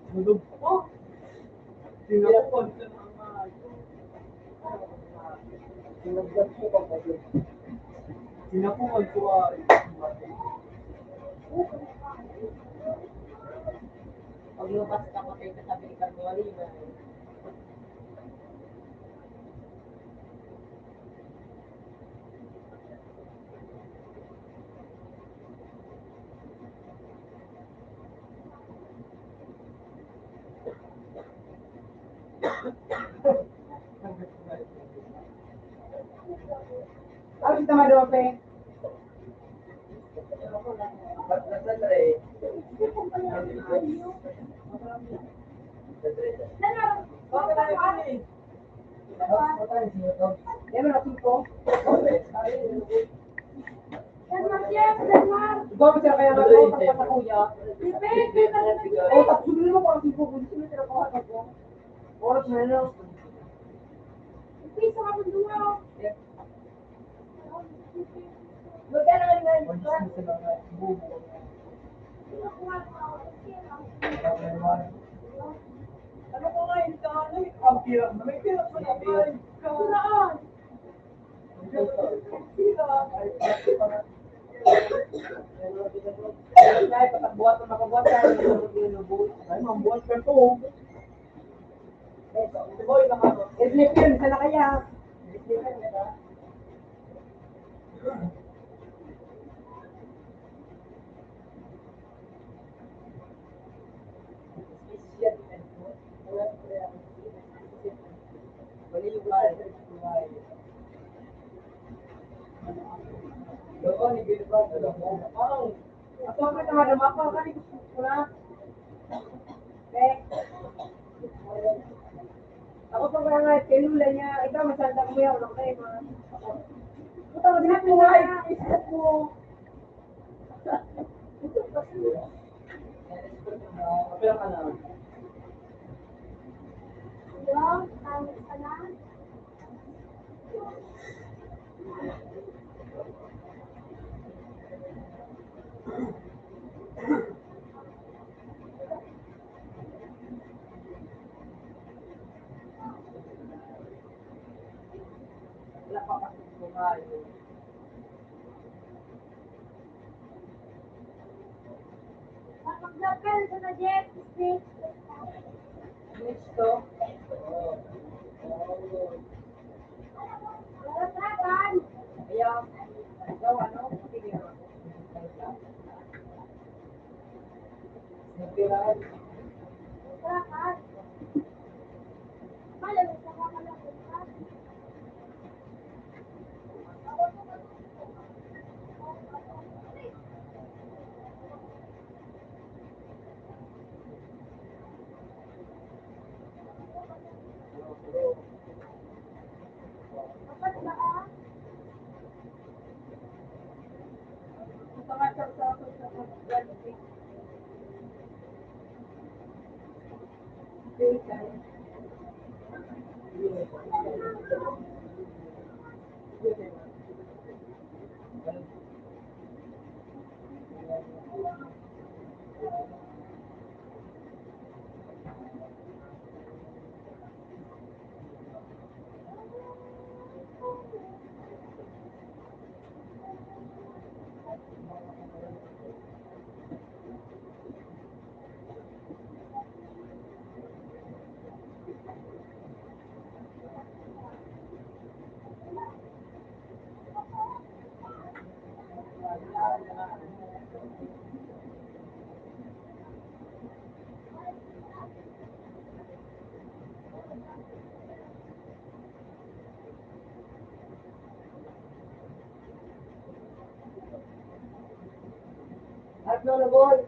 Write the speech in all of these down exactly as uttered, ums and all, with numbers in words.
Tulog po. Tinapuan ko ng mga, tinapuan ko, ah, pag lumabas ka, patay ka, sabi ni Carmona, yun na. Ano si Tamadope? Ikaw, siya kaya nga ako, pagpatakuya. O, tapos mo kung sino, sino tinakuha ko. Oras na, no? Ano ko nga yung tao, eh? Ang hirap na may hirap na naman. Kasuraan. Ay, patagbuhat na makabuhat ka. Ay, mambuhat ka to. Boy, naka-, Edley Film, saan na kaya? Ako ang katama na mapa, kani gusto ko na. Eh. Ako pa ba nga, tinula niya, ikaw, masanda ko yan, ano kayo, mga. Puta, wag na po, ay, Facebook mo. Pero ka na. Hello, tawag ka na? Wala pa kasi kumain. Kapag napel sa na jet, snitch. Snitch to? Oo. Oo. Wala pa, kan? Kaya, ikaw, ano? Sige, ma. Wala pa, kan? Wala pa, kan? At Lolo Boy.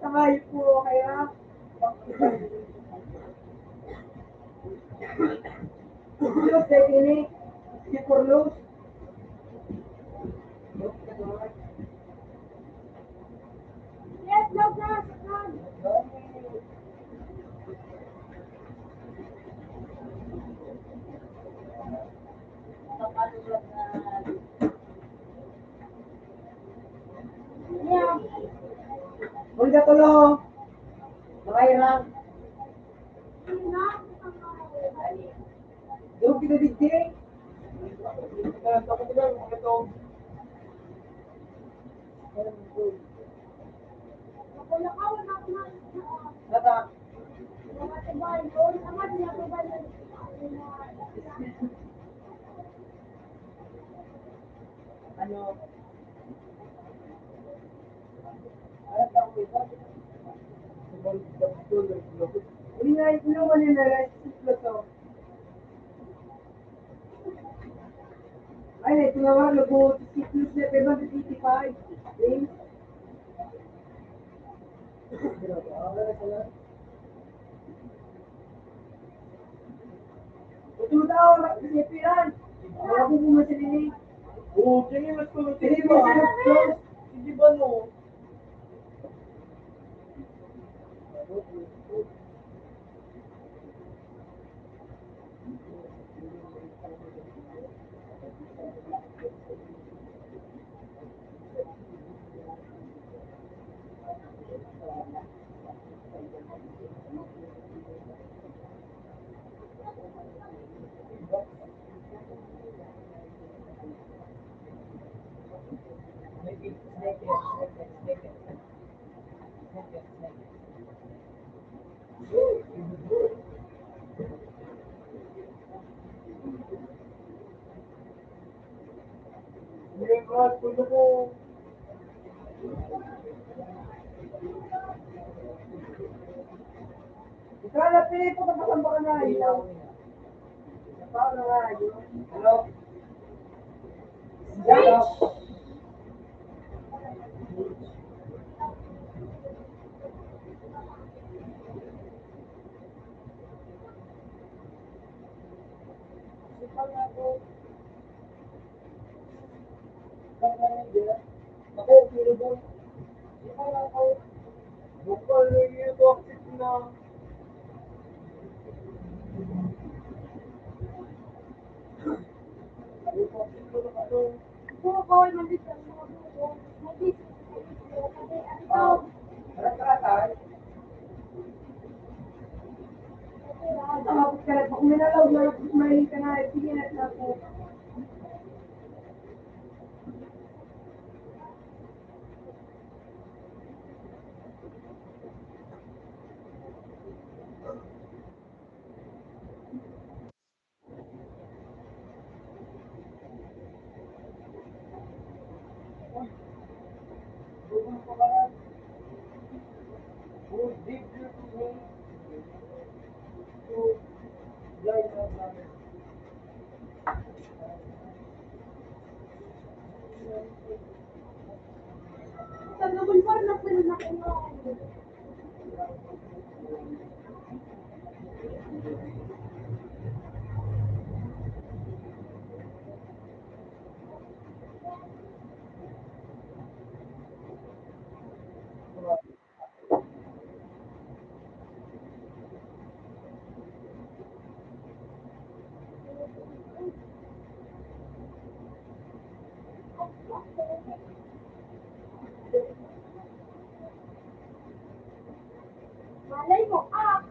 Ay, puro kaya. Diyos, dahil ini, si Carlos. Yes, no, sir. Uy, Katulo! Makairang! Dugin na digdi! Nata. Ano? Hindi nga, ito naman yung nalaisip ko to. Ay, ito naman, nag-uusip na sila, pero eighty-five. Eh? Ito daw, nagsipiran. Wala ko pumunta nini. Oo, tingin mas ko Tingin mo sa close. Hindi ba, no? Ikaw na, Filipo, tapos ang baka na, ikaw. Ikaw na nga, yun. Hello? Hello? Malay mo, ah!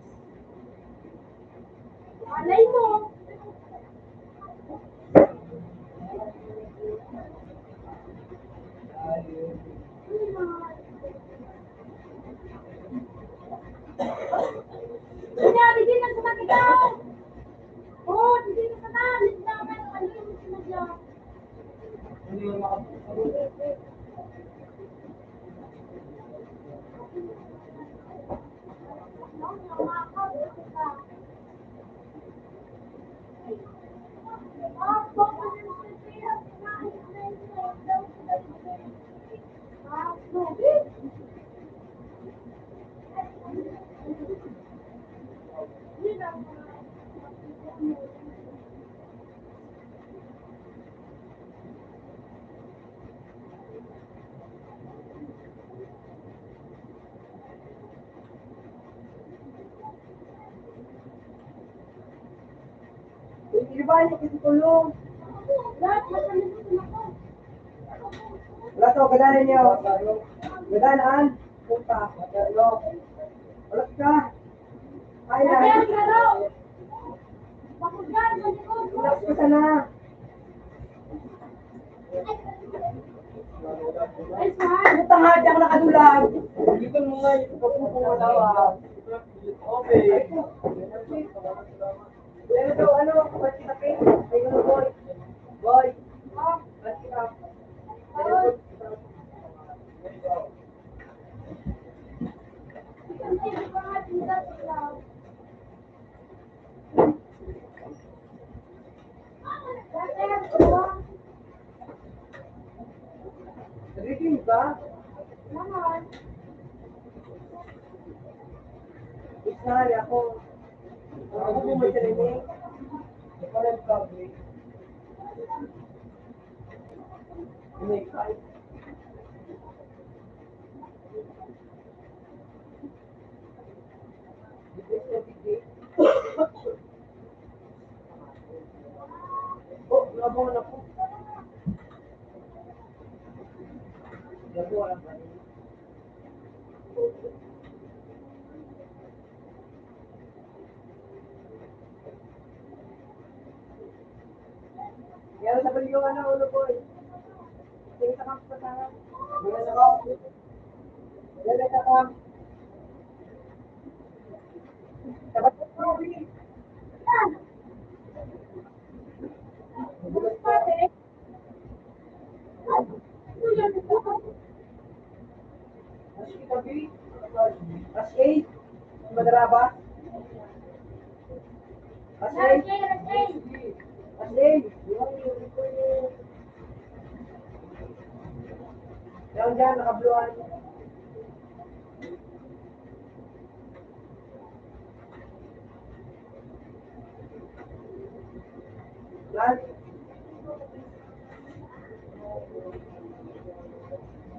Malay mo! Sinabi din ang sumakit daw! Oo, hindi na sana! Hindi na sana! Ano yung sinabi? Wala to, gadanin niyo. Gadanan. Punta. Ulat ka. Ay, na. Ulat ka sana. Puta nga, di ako nakadulag. Dito mo nga, ito po kung wala ka. Okay. Pero daw, ano, ba't kita, Pin? Ay, ano, boy? Boy. Ba't kita? Nag-review ka? Naman. Isnari ako. Ako po may training. Ako nag-public. May fight. Yan sa baliw, ano, ulo ko eh. Sige, takam, takam. Sige, takam. Sige, takam. Sabat ko, Robby. Bukas pa, eh. Rush A, Rush A. Madaraba. Rush A. Rush A. Yan dyan, nakabluhan. Yan.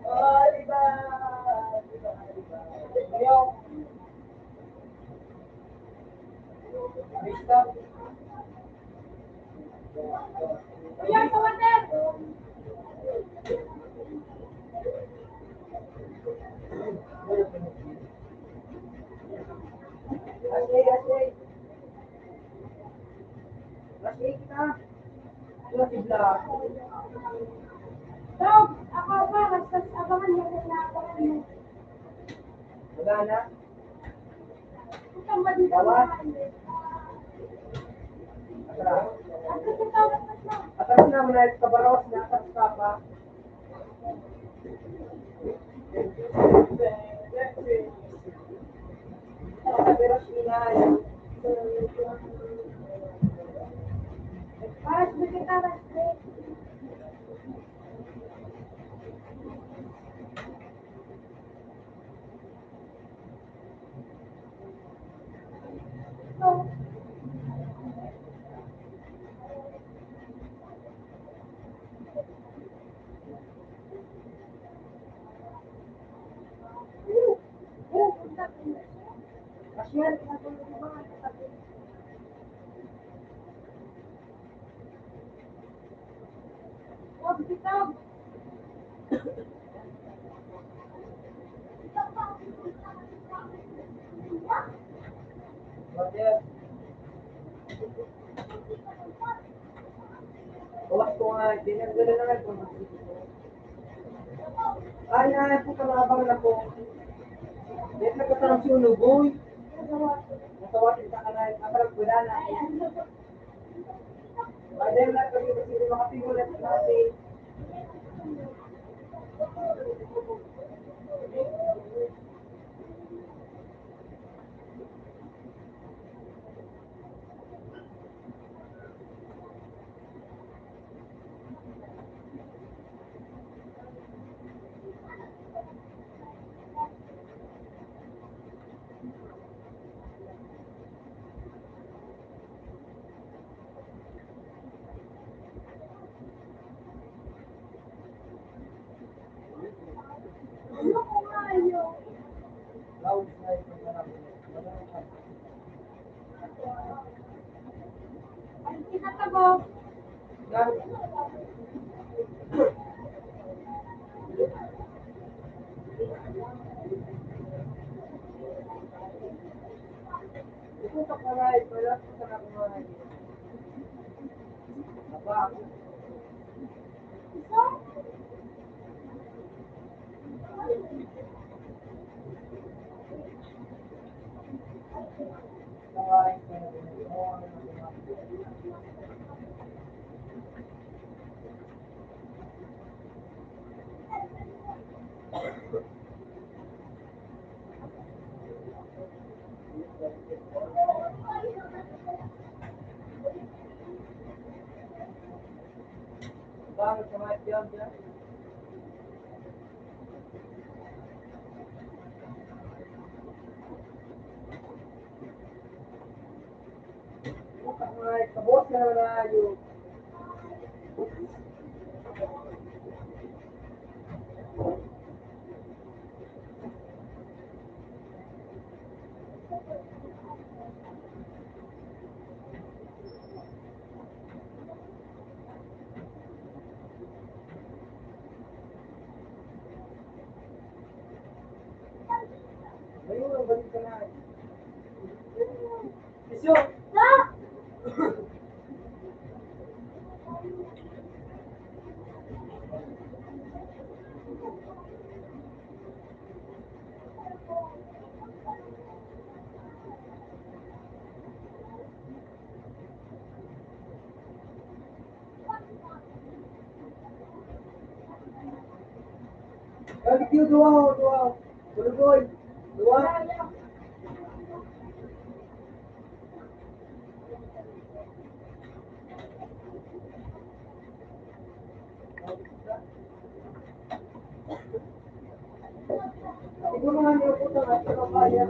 Oh, di ba? Di ba? Di ba? Ayaw. Basta. Kuya, sa water! Ashley, Ashley. Ashley, kita. Wala si Bla. Dog, ako pa, mas, mas abangan mo, mas naabangan mo. Wala na. Dawa. Atras. Atras na, muna yung kabarawas na, atras ka pa. Atras na, atras na. Atras na. Gawas ko nga, tinanggalan na nga ito. Ay, na, puta, nakabangan ako. Yan, nagkataram si Unuboy. Natawa, kita ka na, nakatarap ko na, na. Ay, dahil na, pag iba sila makapingulat sa atin. Barbecue, duwa, duwa. Puluboy, duwa. Siguro nga niyo po sa ating kapaya.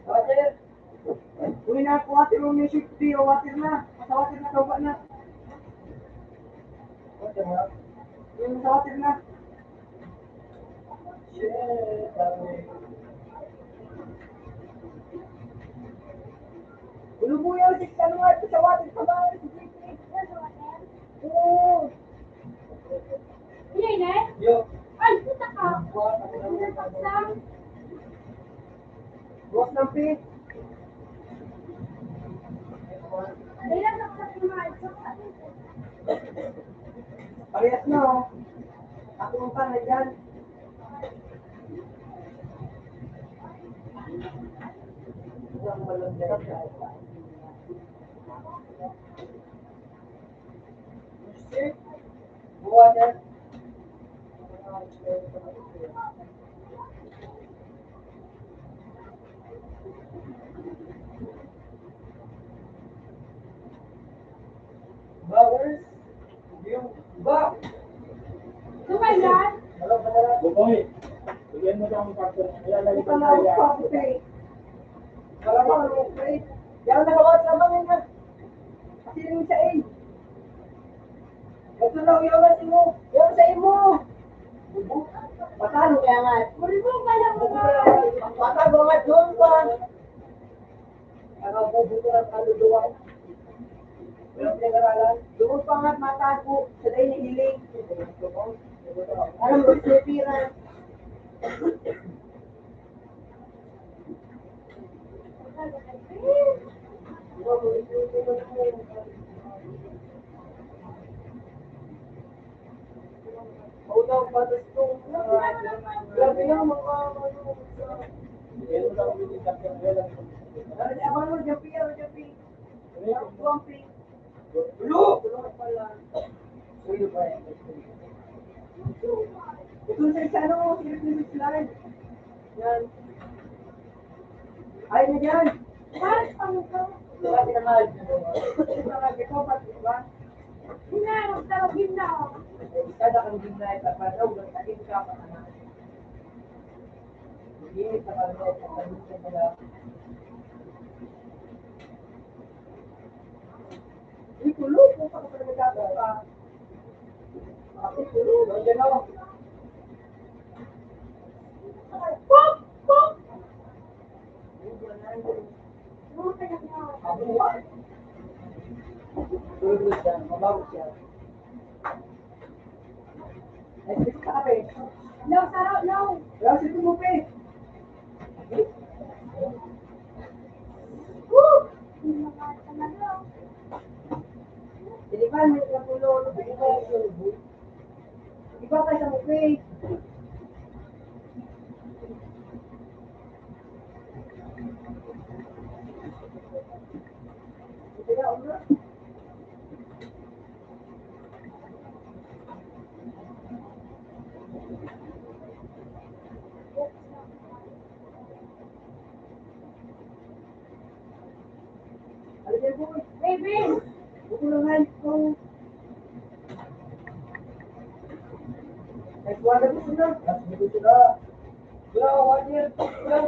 Water. Uy, na, water, yung music, di, o, water na. Sa water na, tuba na. Water na. Yung sa water na. Shit, dami. Ulubuyan, si Kanwa, sa water, sa bahay, si Jeffrey. Oo. Hindi, ne? Yo. Ay, puta ka. Ano yung paksa? Bukas ng pink. Dahil lang sa mga ito. Parehas na, oh. Ako ang panay dyan. Flowers? Yung ba? Ito ba yan? Bukoy. Bigyan mo siya ng pagkakas. Kaya lagi Ito pa na tayo. Ako pa, okay. Wala pa, okay. Yan, nagawa sa mga nga. Kasi yung sa eh. Ito na, yung sa imo. Yung sa imo. Matalo kaya nga. Muli mo, kaya mo nga. Matalo nga doon pa. Ang mabubuto ng kaluluwa. Walang pinag-aralan. Doon pa nga matago sa dahil na hiling. Alam mo, sinipiran. Hold on, patas ko. Grabe na, mga ano. Ano, ano, Japi, ano, Japi? Ang buwang pi-, Ulo! Ulo pala. Ulo pa yan. Ito sa isa, ano, hirap na yung slide. Yan. Ay, na dyan. Ay, ang ito. Wala, pinamahal. Pinamahal ito, pati ba? Hinarap na, hinarap. Kada kang ginawa, ipapanaw, ang tagin ka, patangan. Hindi, sa kanila, sa kanila, sa kanila. Ikulo, kung saan ka nagkakaroon ka. Ikulo, nandiyan ako. Pop! Pop! Tulog siya, mabaho siya. Ay, sige ka, kape. No, saro, no. Wala si Tumupi. Woo! Hindi ba, may kapulo, ano ba yung kapulo? Iba ka sa Tumupi. Ito na, una. Baby! Buko na nga ito. Ay, kuha na gusto na. Mas gusto na. Wala, one year. Wala.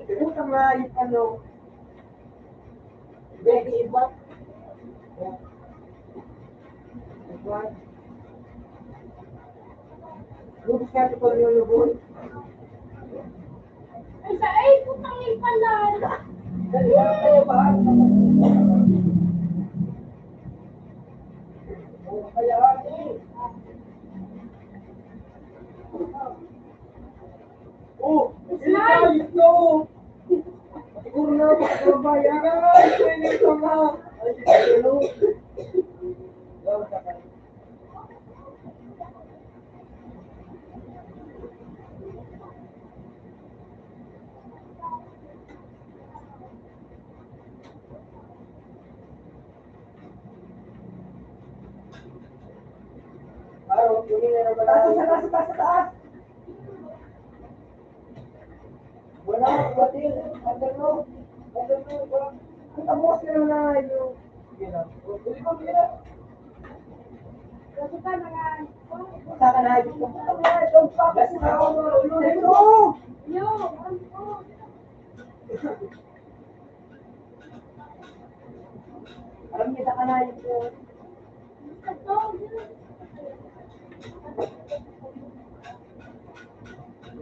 Utang na yung ano. Baby, iba. Iba. Lubos ka ito pag nilulubon. Ay, sa, ay, putang ina pala. Dali, ano kayo ba? Ano kaya, eh? Oh, ito, ito. Siguro na, baka ba yan? Ay, ay, ito nga. Ay, ito. Araw, kunin na naman. Taas, taas, taas, taas, taas. Wala, pati, under mo. Under mo, wala. Ang tabos na naman na yun. Yun lang. Uli ko, yun lang. Kasi pa, mga, Sa ka na, yun. Ang mga, ito, papas na ako, mga ulo na ito. Yo, ano po? Alam niya sa kanayon ko.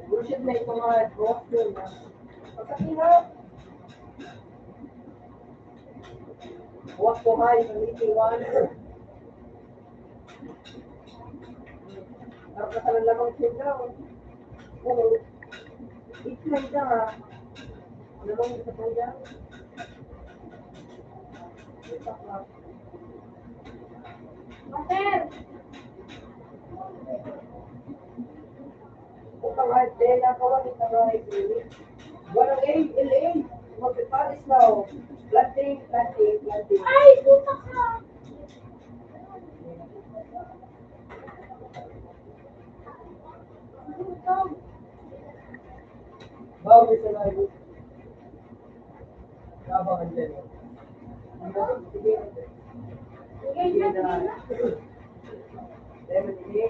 Bullshit na itong mga boss yun, ah. Pagkakina, buwas ko nga, yung eighty-one. Makasalan lamang sila. Oo. Itlay ka, ha? Lamang sa kanya. Mater! Upang arte, nakawan ni Taray Kuni. Walang A L A. Magpiparis na, oh. Planting, planting, planting. Ay, puta ka! Bago sa layo. Laban ang dyan. Sige. Sige na. Sige.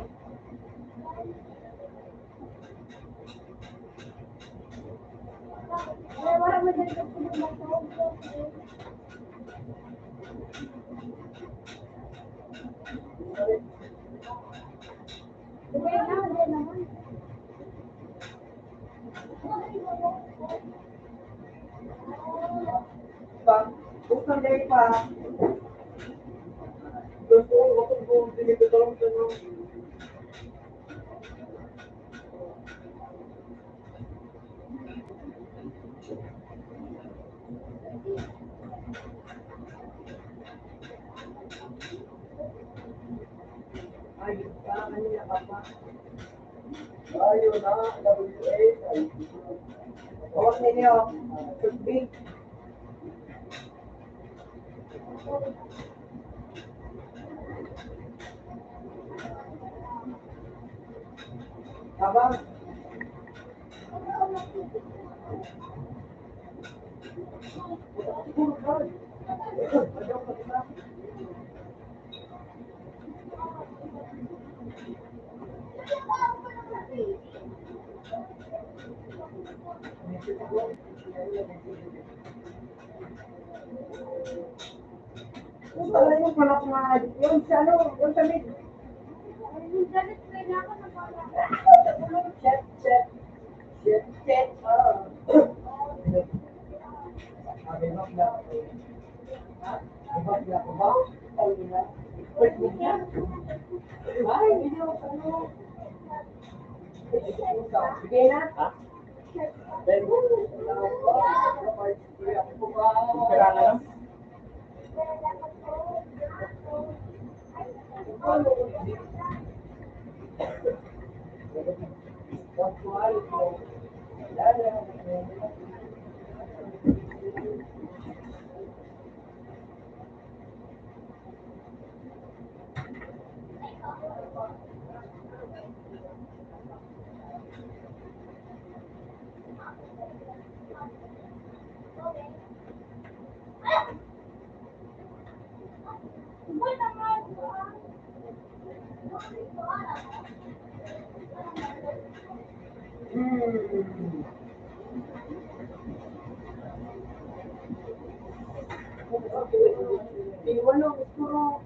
Pa, bukang dahil pa. Gusto ko, gusto ko, binibitaw ko, ano. Ayun ka, kanina ka pa. Ayun na, W A. Hawak ninyo. Should be. Tama. Kung pala yung pala kumain, yung sa ano, yung sa mid. Yung sa mid, kaya ako nagpapalala. Chat, chat. Chat, chat. Ah. Sabi mo, na. Ay, hindi ako, ano. Sige na. Pera na lang. Hmm. Iwan ang gusto ko.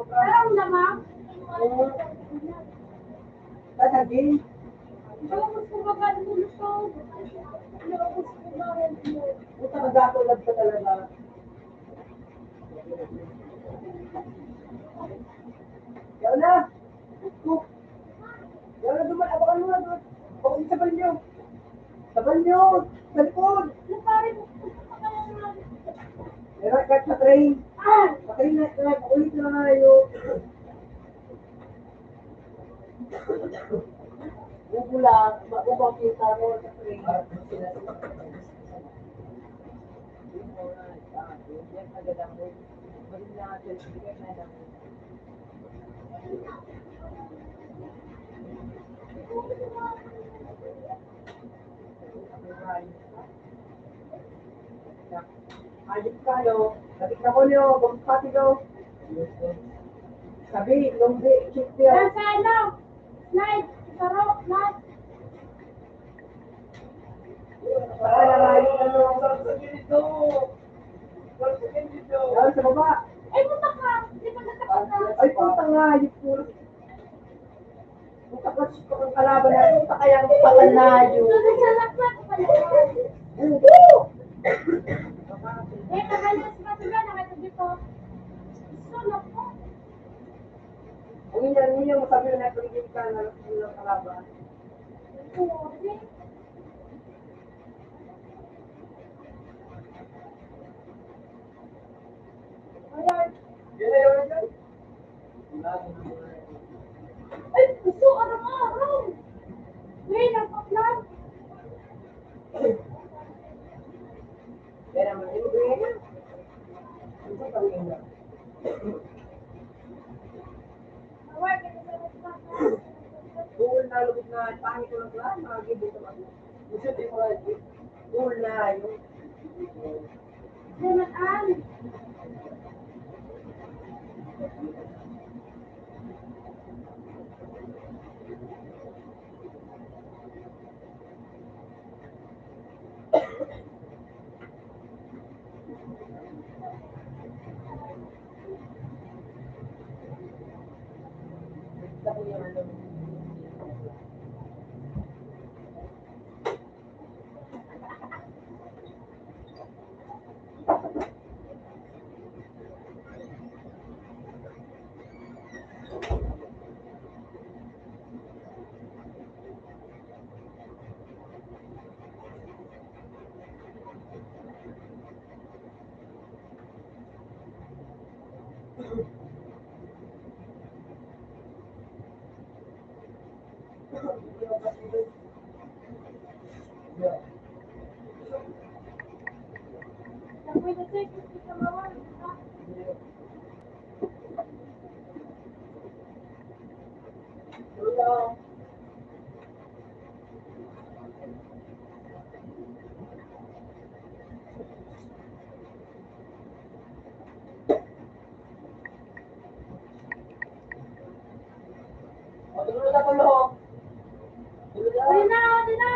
Parang naman. Oo. Tatagin. Tapos kumakain mo nito. Tapos kumakain mo. Puta, nagkakaulad ka talaga. Yan na. Cook. Yan na, duman. Abangan mo na, duman. Abangan sa banyo. Sa banyo. Sa likod. Pero kahit sa train. Ah! Sa train na, ulit na nga yun. Ubo lang, maubang kita mo sa train. Ayos kayo. Sabi ka mo niyo, magpatigaw. Sabi, lumbi, chip niya. Nasa ano? Slide, sarap, slide. Para na maayos na to. Yan, sa baba. Ay, puta ka. Hindi pa nagkakita. Ay, puta nga, yung puro. Puta ka, ang kalaban na, puta kaya ang patanayo. Bubo! Eh, kakalas pa sila, nakatagit pa. Sunod po. Ang inyan, inyan, masabi na nagpinigil ka na lang ng kalaban. Ay, gusto, araw-araw. May nagpaplan. Pero, ano ba yan? Ano ba yan? Cool na, lubog na, pangit ko lang lang, mga gibo sa mga. Gusto di ko lang, cool na, yun. Yan ang. Tuloy na, tuloy na.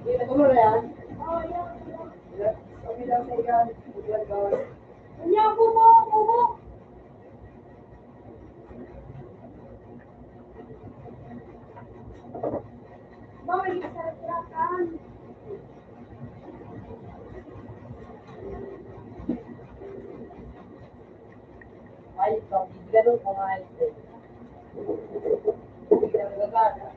Hindi na, tuloy na yan. Kami lang sa iyan. Kanya, bubo, bubo. Mama, hindi ka sarap-sarapan. Ay, pag-, ganun ko nga, eh. Hindi ka nagagana.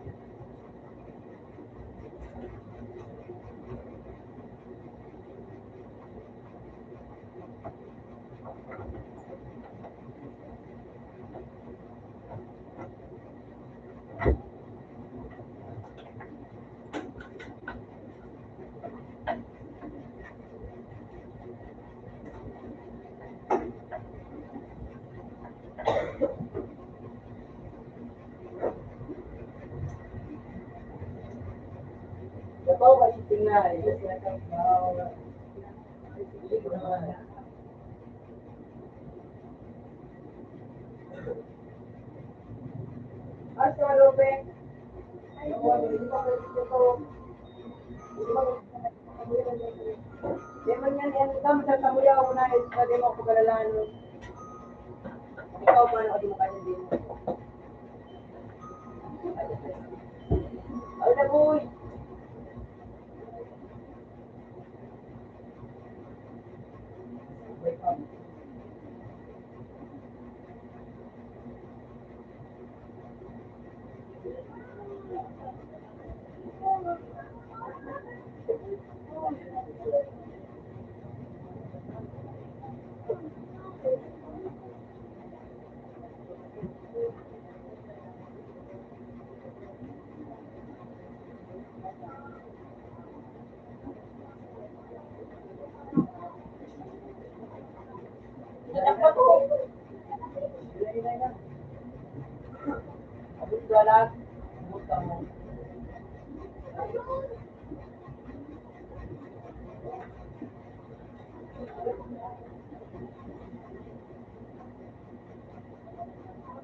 Yapaw ka, tingnan. Ay, sa Lope. Ay, di man yan, yan, ikaw, magsasamuyaw ako na, eh, pwede mo ako pagalalaan, no? Ikaw, paano ka di mo kaya din? Ay, naku, uy.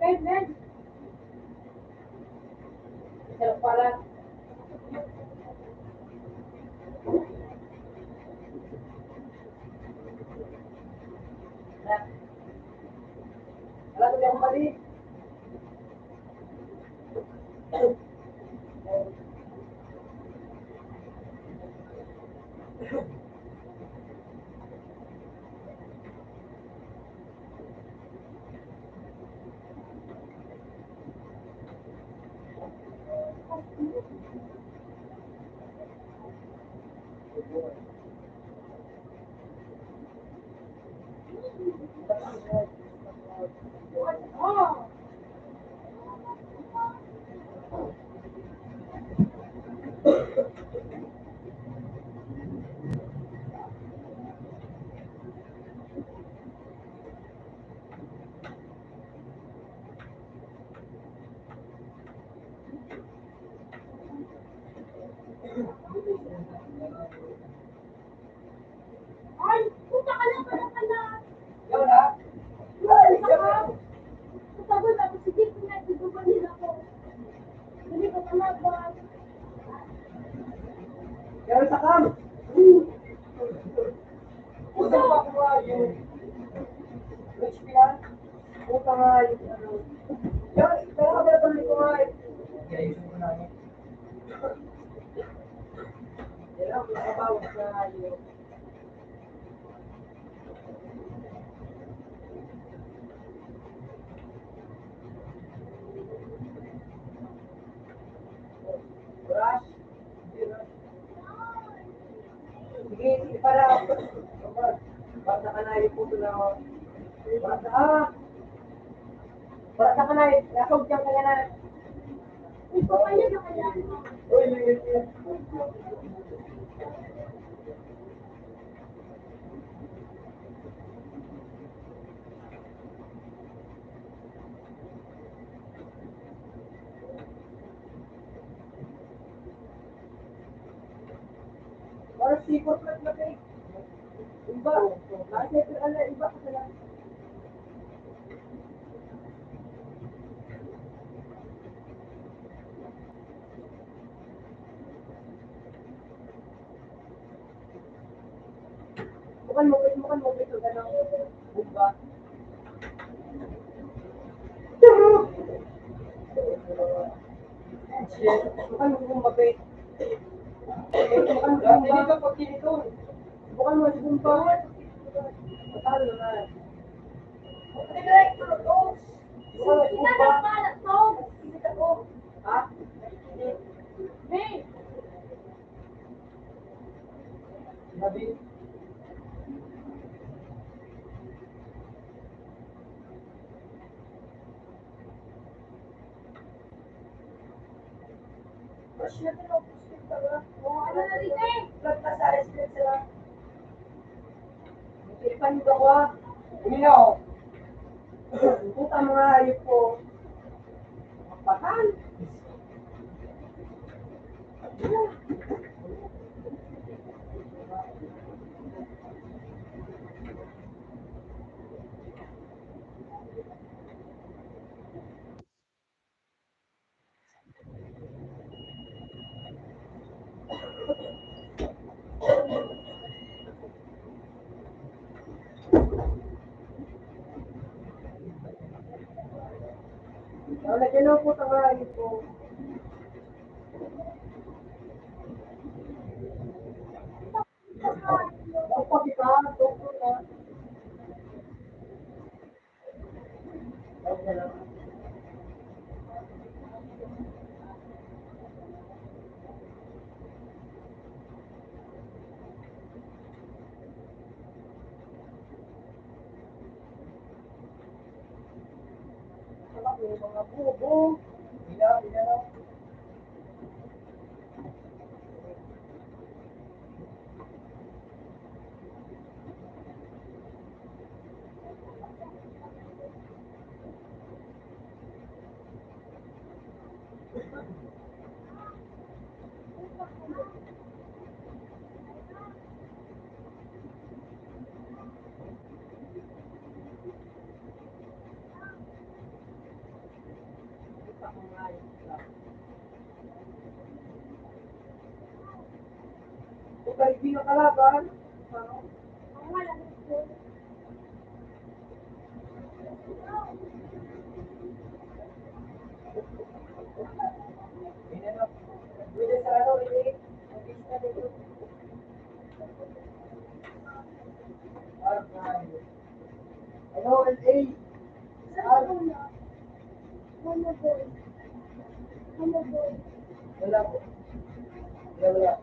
Okay, next. Sarap pala. Wala ko yung mali. Ay, puta ka lang pala pala. Yun, ha? Yun, yun. Puta ko, tapos sige, pinagduduman nila ko. Hindi ko talaga. Pero sa kam. Puta ko, yun. Rich ka? Puta nga, yun, ano. Yun, pero ka pala pala ko nga, eh. Kaya yun ko na, eh. Sige, sige, para, para sa kanayo po ito na, para sa, ah, para sa kanayo, nasog dyan kaya na. Ito kayo na kaya. Uy, may, may, may. Parang sipot lang na, eh. Iba. Kasi, ala, iba ka lang. Bukan mo, bukan mo, ito, gano'n. Bumba. Shit. Bukan mo, bumba, be. Bukan mo, bumba. Bukan mo, bumba. Matalo naman. Bukan mo, bumba. Ha? Be. Sabi, Mas na tinapos ko talaga. Oo, ano na rin eh? Nagpasares ka sila. Ipanido ko, ah. Umiyaw. Puta, mga hayop ko. Patan. Wala ka lang po tangayin po. Ang pagkita, doktor na. Mga bubo. Bila, bila. Kung kayo pinakalaban, ano? Pwede sa ano, ini, ang lista nito. Hello, L A. Wala po. Wala, wala.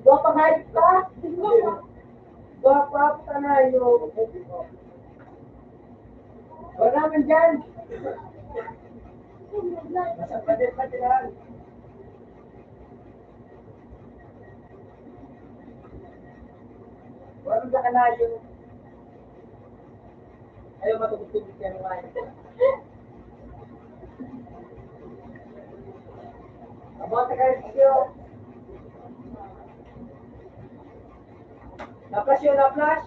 Gwapa kahit pa. Gwapa pa na yung. Wala man dyan. Basta palit-palit lang. Wala man dyan kalayo. Ayaw matubig-tubig kayo, ay. About the curfew. Na-flash yun, na-flash.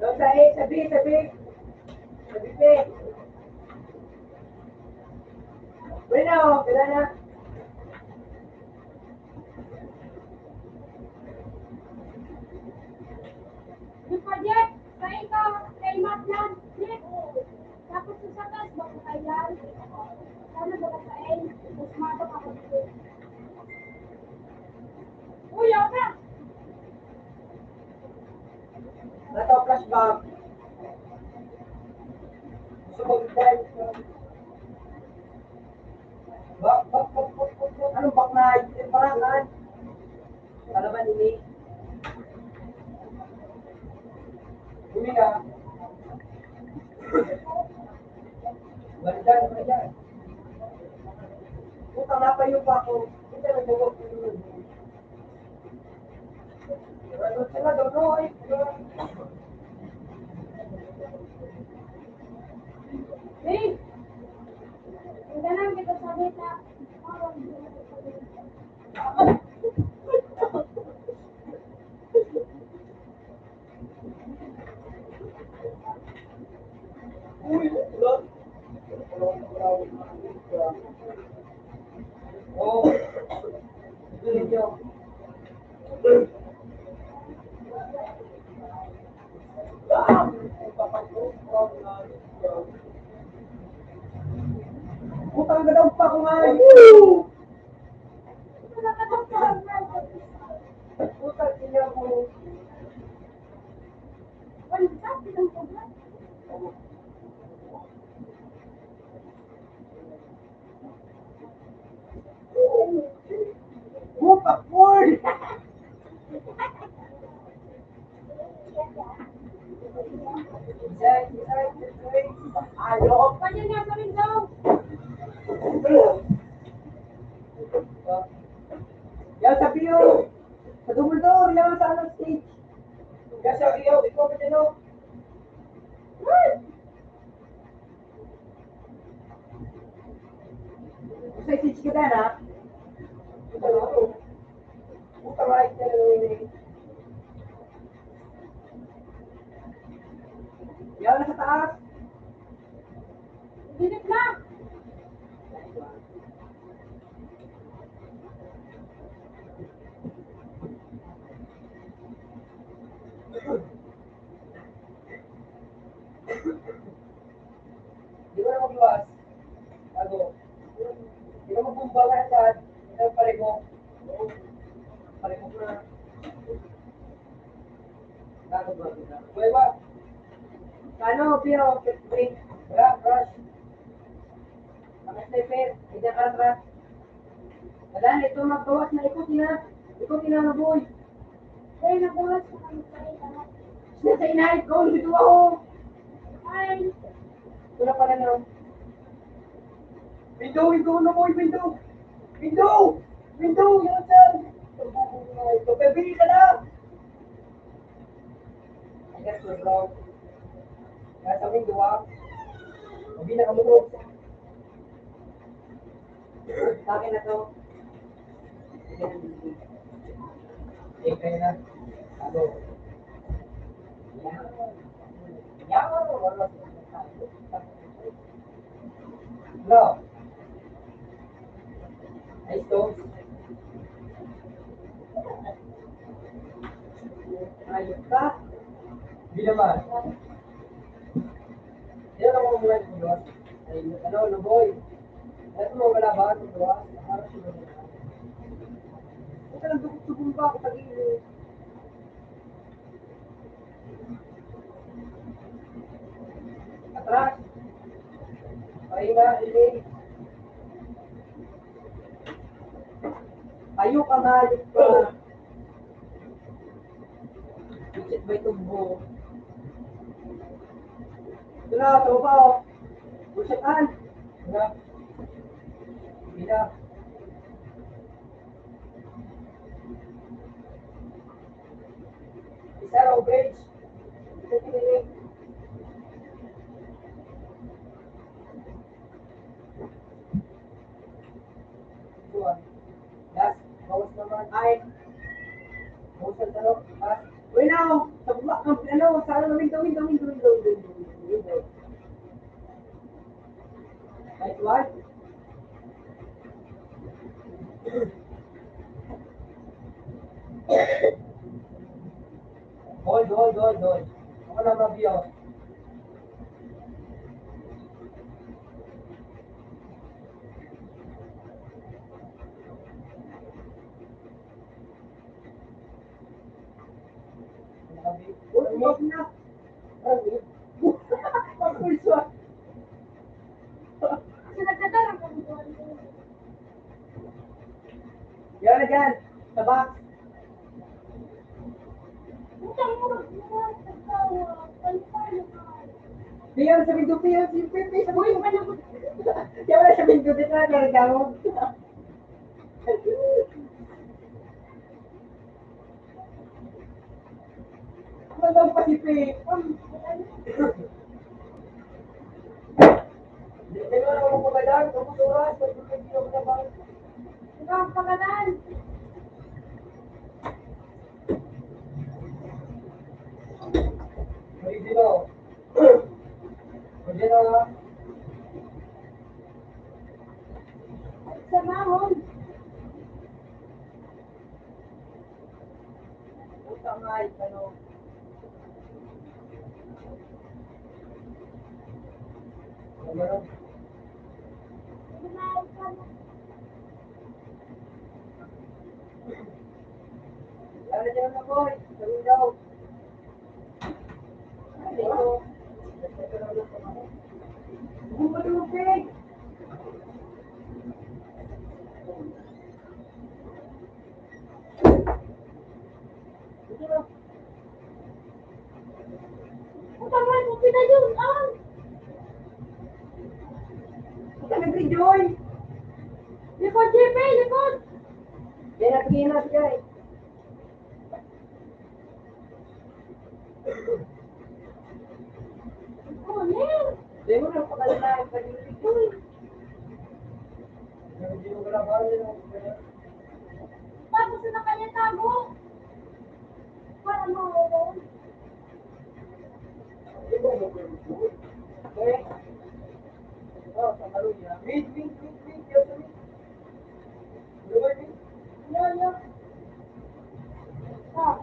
Doon sa eight, sa B, sa B. Sa B P. Pwede na, oh. Pwede na. Yung pa, Jeff, sa ikaw, kay Matlan, Jeff. Tapos yung sa taas, baka kailan. Sana baka sa end, mas mata pa ako dito. Uy, yaw na! Nataw flashback. Gusto ko i-drive. Bak, bak, bak, bak, bak, bak. Anong bak na? Yung parakan. Para ba nini? Huli na. Balikan mo na yan. Puta, napayo pa ako. Puta, nagbawa ko yun. Ano sila, doon, no? Ay, Hey! Ang dalang kita sa beta. Putang na daw pa ko nga. Putang ina mo. Bupak, boy! Ayaw. Pwede nga sa window. Yan sa view. Sa double door, yan sa anong stage. Yan sa view, ikaw ba dyan, oh? Sa stage ka dyan, ha? Puta, right ka na, eh. Yan, nasa taas. Ginit na! Di ba na magluwas? Bago. Di ba magbumba ka na dyan? Ito yung paliko. Paliko na. Bago, bago na. Buhay ba? Kano, Pio? Break. Wala, crush. Mga sniper, hindi ka, crush. Wala, ito, magbawas na. Ikutin na. Ikutin na, na, boy. Ay, nagbawas na kami sa ina. Siya sa inahin ko, dito ako. Ay. Wala pala na. Window, window, na, boy, window. Window! Window, yan, sir. Ito, baby ka na. Ayan, sir, bro. Nasa window, ah. Hindi na kamo, bro. Sa akin na to. Eh, kaya na. Ano? Yan. Yan. No. Ay, ito. Ayos ka. Di naman. Yan ang mga mga Diyos. Ay, ano, Luboy? Ito mo, wala ba? Ito ba? Ito lang, dukot-dukot pa ako sa gilid. Atras. Pahinga, iling. Ayok ang hayop ka. Ikit may tumbo. Ito na, ito pa, oh. Push up, hand. Ito na. Ito na. Isa, row bridge. Isa, tiniling. Buwan. Last, bawas naman. Ay. Bawas ang tarok. Ah. Uy, now. Sa baba, ang, ano, sa ano, window, window, window, window, window, window, window. Nice one. Hold, hold, hold, hold. Ako na, Mabio. Uy, wag na. Ay, pagpulso. Kasi nagdadala ko. Yan na dyan. Sa box. Utang mo, utang mo, utang mo. Diyan sa window, diyan sa window, diyan sa window. Diyan wala sa window, dito na, meron daw. Ano daw pasipik? Ang, ano? Di, di ba naman magpapagalan? Tapos oras, tapos hindi ako nabang. Ito ang pagalan. Original. Original, ha? Sa mahon. Puta nga, ano? Ano ba yun? Ano dyan na, boy? Sabi daw. Ano ito? Bumpa tubig! Puta nga, puti na yun, ah! Puta, nag-rejoin! Likod, J P, likod! Yan, nabigay na, bigay. Oh, Nel! Dahil mo nang pakalalaan, pag-ibig ko, eh. Tapos na kanya tago. Para mo, oo. Wait, wait, wait, wait. Yan, yan. Ah.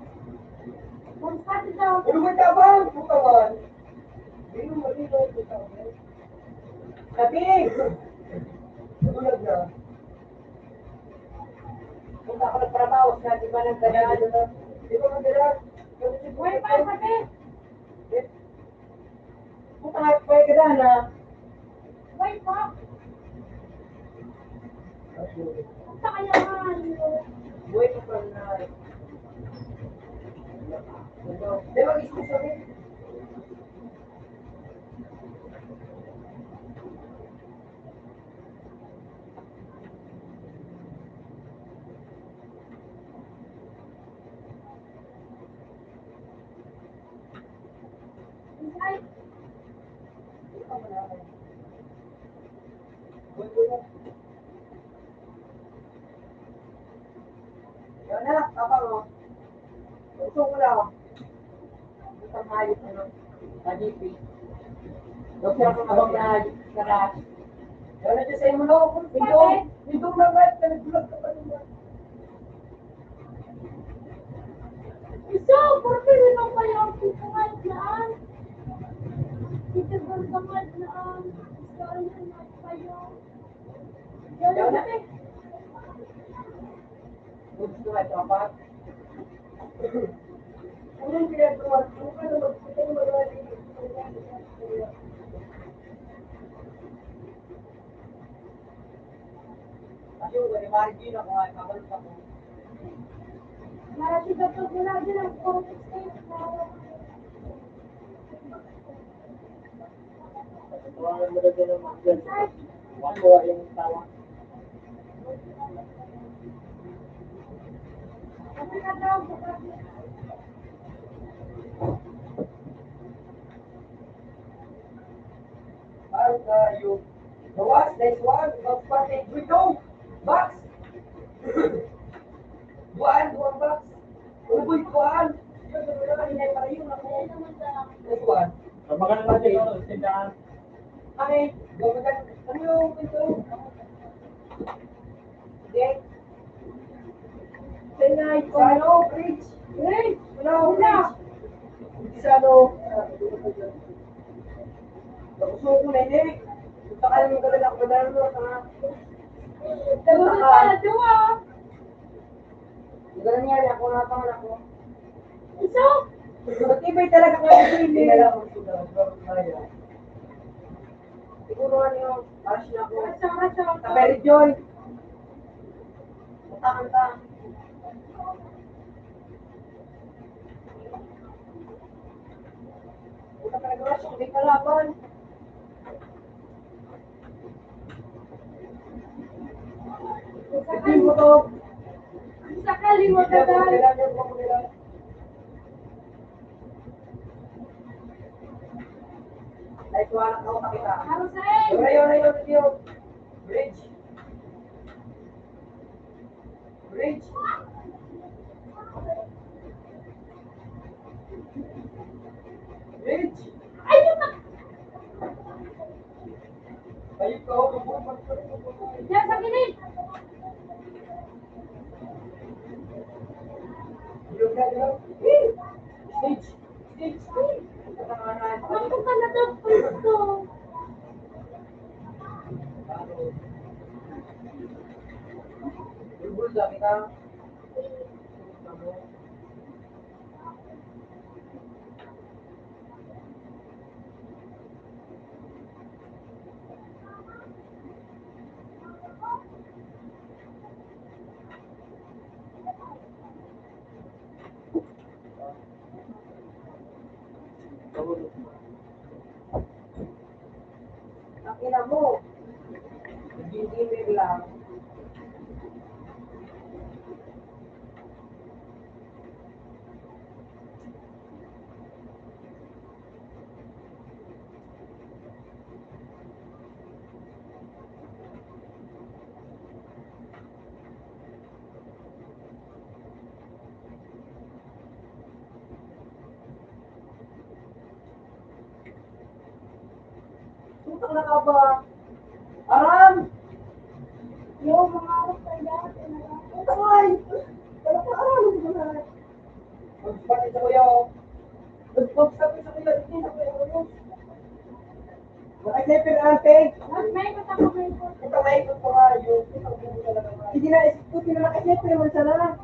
Kung sa atin daw. Ano ba tabang? Puta man. Hindi mo malinaw, puta man. Sabi! Nagulag na. Punta ako nagtrabaho sa iba ng ganyan. Di ba magdala? Kasi si Buhay pa, Buhay pa. Sa kanya nga, ano, buhay pa pala na. Di ba, gusto ko sabihin? Yan na, tapang, oh. Gusto ko lang. Gusto ko ayos, ano, panipi. Huwag siya akong abang na, na rush. Yan na siya sa imo, no? Ito, ito na nga, nag-vlog ka pa rin. Isa, porque yun ang kaya ang pagkakait na. Ito ang pagkakait na. Gusto ko lang, dapat. Unang pinagkuhan, kung ano magpunta yung mga Ayun, wala yung Margie na kung ano, kabalo pa ko. Marami ba ito? Wala din ang puro sixteen. Wala mo na din ang mga dyan. Wala yung tawa. Ang, ah, yung gawas, nice one. Box pa, thank you, ito. Box. Buwan, buwan, box. Uy, buwan. Yun, yun, yun, yun, yun, yun, yun. Nice one. Maganda na din, oh, tindahan. Okay, gumaganda. Ano yung pinto? Sige. Senay, Sano, Bridge. Bridge. Wala, wala. Sano. Gusto ko na, hindi. Punta ka lang, magdala ako, magdala mo, ha? Dalawa na, dalawa. Magdala niya, ako nga, panganak ko. Isa? Matibay talaga kayo, hindi. Hindi na lang, magdala, magdala. Siguro ano yung bash na ako. Sa Mary Joy. Kanta, kanta. Puta ka, Josh, hindi kalaban. Hindi mo to. Sakali mo ka, Dan. Ay, kuha na ako, pakita. Harusay! Rayo, rayo, rayo. Bridge. Bridge. Bridge. Ayun na! Ayun ka, oh, lubog, magpapalubog. Diyan sa gilid! Ilog na, ilog. Stage. Stage. Ako ka na daw, Kristo. Bulbul, dami ka. Ang ina mo. Hindi lang. Tutang na ka ba? Aram! Yo, mga aram kaya. Ay! Wala pa aram, mga aram. Magpapit sa kuya, oh. Magpapit sa kuya, hindi sa kuya, oh. Naka-sniper, ante. Mas may ikot ako, may ikot. Ito, may ikot pa nga, yun. Ito, may ikot talaga, nga. Sige na, ikutin na, naka-sniper naman sana.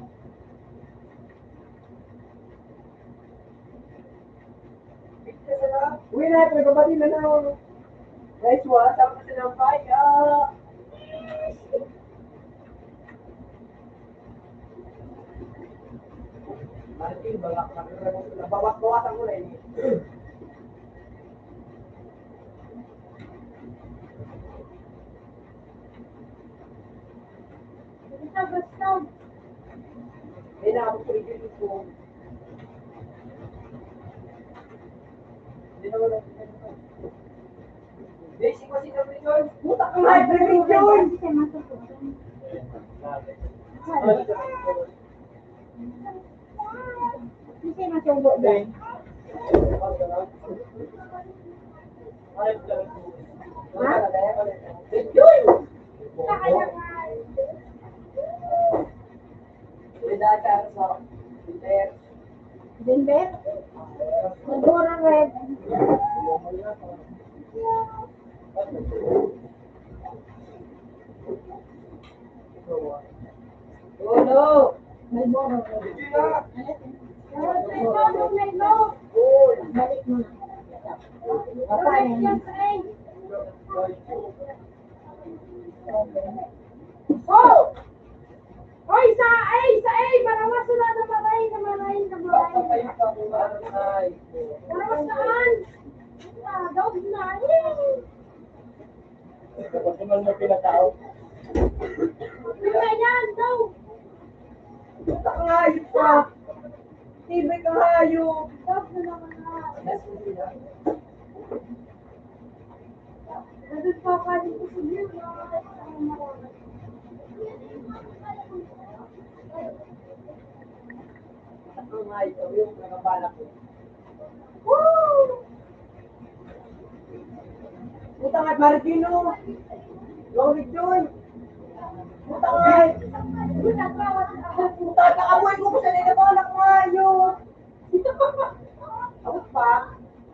Uwi na, pero babati na na, oh. Guys, wala sa mga sinampay, ah. Martin, balak na, bawas-bawasan ko na ini. Basta, basta. Kailangan ko sa video ko. Hindi naman ako. Basic ko si Capricorn. Puta ka nga, Capricorn! Hindi siya masubo dyan. Ha? Jimber? Siguro red. Uno. Malboro red. Balik mo. Paano yun? Oh! Oy, sa, ay, sa, ay, marawas sila na maray, na maray, na maray. Marawas saan? Ah, daog na, eh. Kapag naman mo pinatao. Wala yan, daog. Puta ka nga, hayop ka. Tibay ka nga, hayop. Daog na naman na. Ang ay, sabi yung nakabalak ko. Woo! Puta nga, Marikino! Lomig doon! Puta nga! Puta ka, amoy ko kung saan yung nakabalak mo, ayo! Abot pa?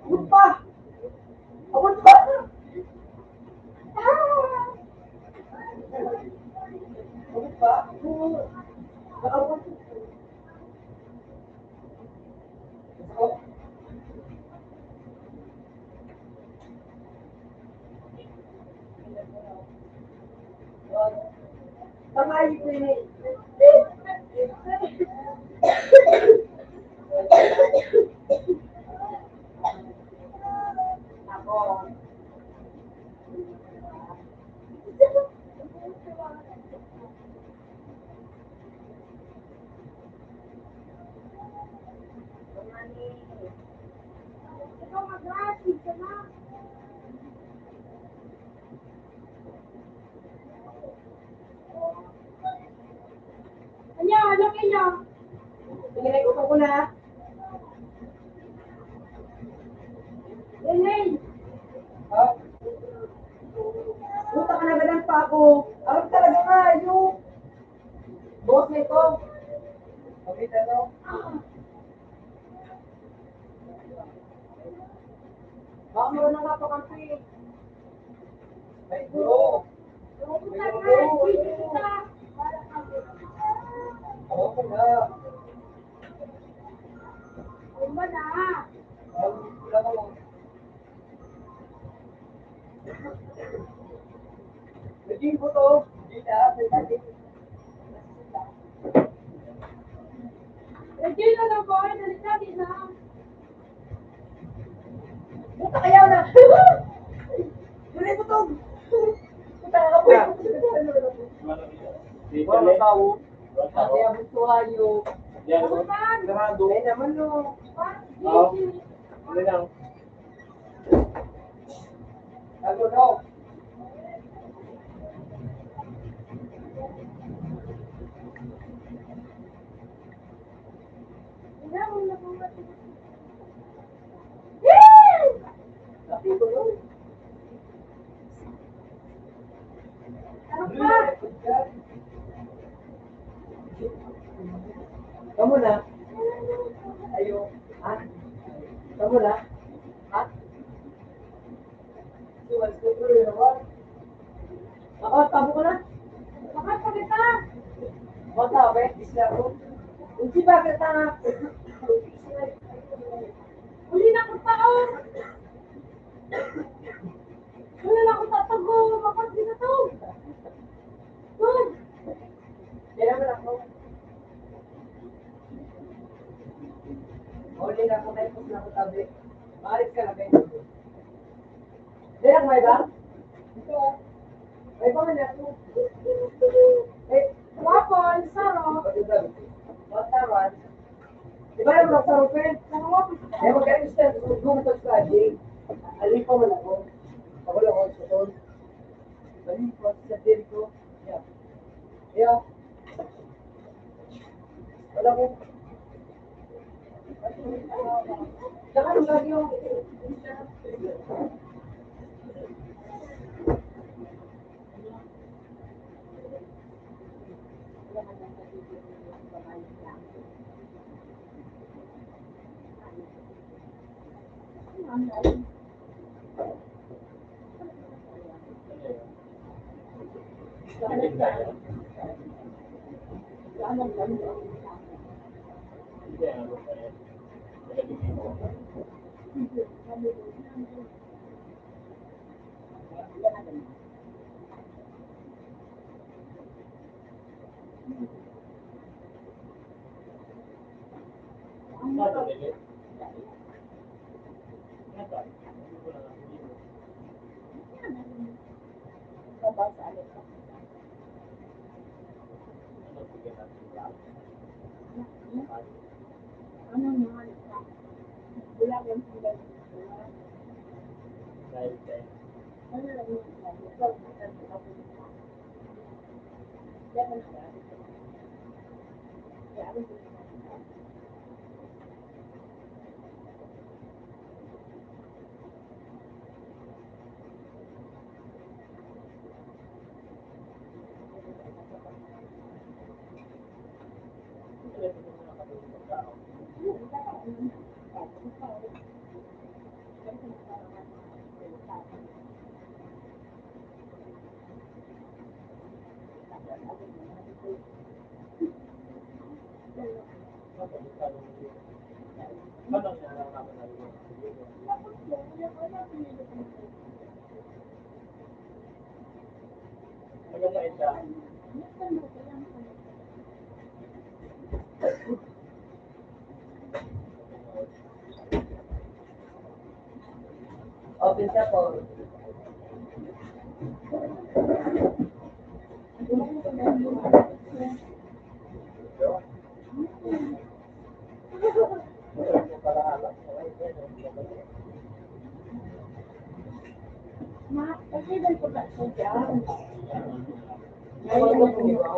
Abot pa? Abot pa? Abot pa? Abot. Tama yung pinili. Ako. Ano, ano kayo? Sige, nag-upo ko na. Yan, yan. Ha? Puta ka na, ganun pa ako. Arap talaga nga, yung boss na ito. Pakita, no? Baka marunong ka pakampi. Ay, bro. Ay, bro. Ako na. Kumba na. Ang, wala ko. Naging buto, di na, may naging. Regina lang ba? Dali na, di na. Puta, ayaw na. Dali, butog. Puta, kapoy. Wala tao. Pati ang buto, ayo. Yan. Sarado. Ay, naman, no. Oo. Ano lang? Kamu na. Ayo. Ha? Kamu na. Ha? Ako, tabo ko na. Bakit pa kita? Bata, be, isla ko. Hindi ba kita nga? Uli na ko pa, oh. Wala Sabi, maarit ka na, Ben. Dahil may ba? Ito, ah. May ba nga na ito? Eh, wapon, saro. Pagkita, wapon. Di ba yung mga saro, Ben? Saro, wapon. Eh, magkano siya? Gusto ko sa G. Alipa man ako. Ako lang ako sa ton. Alipa sa Jericho. Yeah. Yeah. Wala ko. Saka yung lagi yung Open siya po. Ma, pwede ba ito ba siya dyan? Ay, ano po?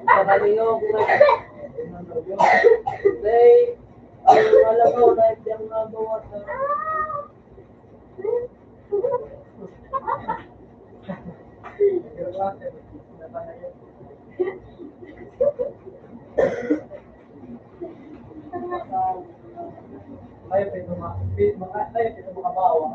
Kabaliyo ko na. Day, ang alam mo, na diyang nabawasan. Layo pa ito, ma-, pi-, mga, layo pa ito, mga bawa.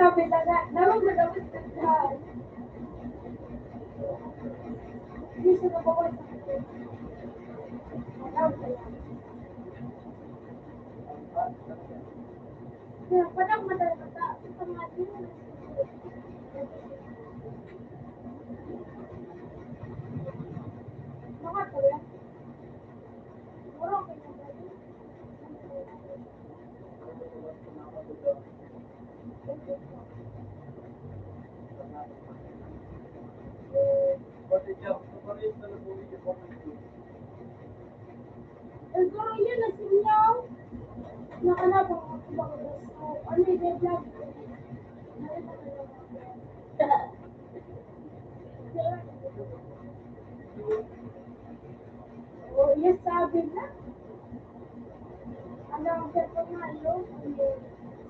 Sabi na nga, nawag na dapat ka. Hindi siya nabawas. Kaya, padang madal-, mata-, sa mga yun. Mga kuya. Siguro, kanya ba yun? Ang guro yun, nasinyaw. Nakalabang ako, baka gusto. Ano yung deadline? Oh, yes, sabi na. Ano ang personal, no?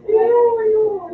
Yun, yun.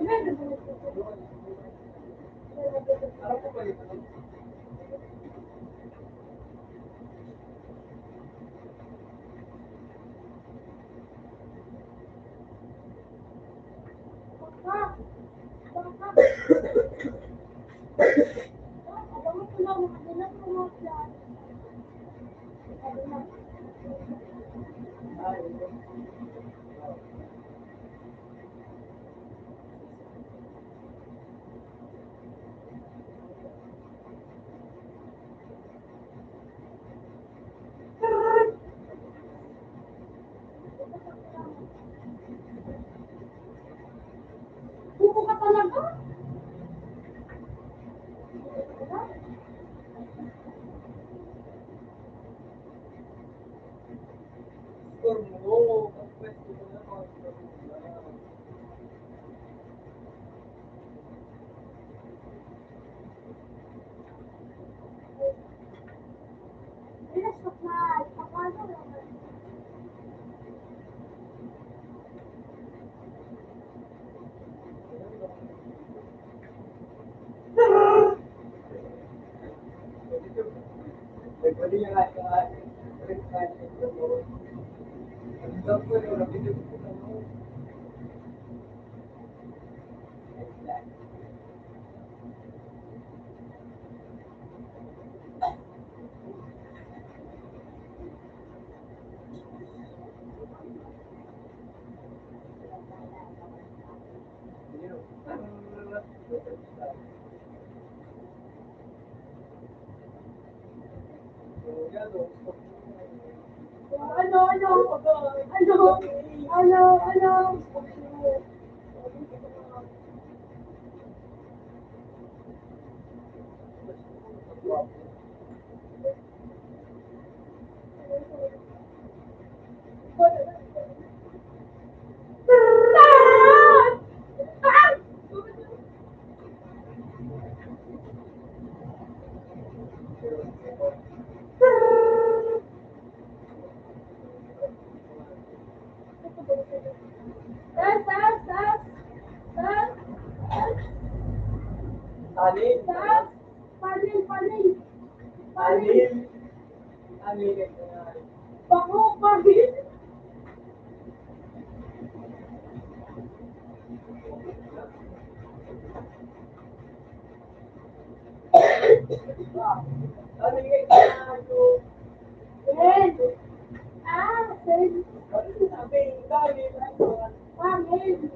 Buko ka talaga? Score mo, ang pwesto mo na, mga score mo na. Ano, ano? Ano? Ano, ano? Taas, taas, taas. Taas, taas. Taas. Panin, panin. Panin. Panin. Bako, panin. Panin. Ah, panin. Panin.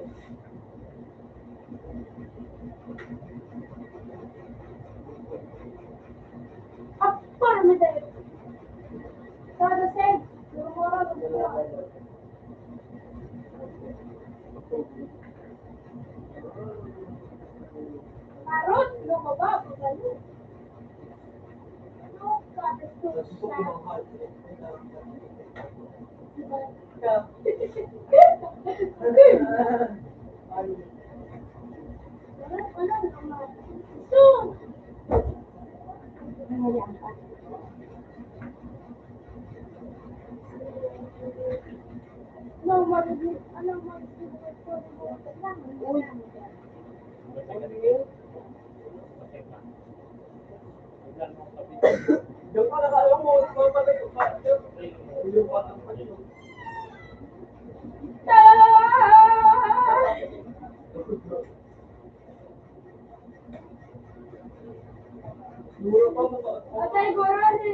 Apar na tayo. Sa the same. Parot, lumabas, ganun. Atay, gorani.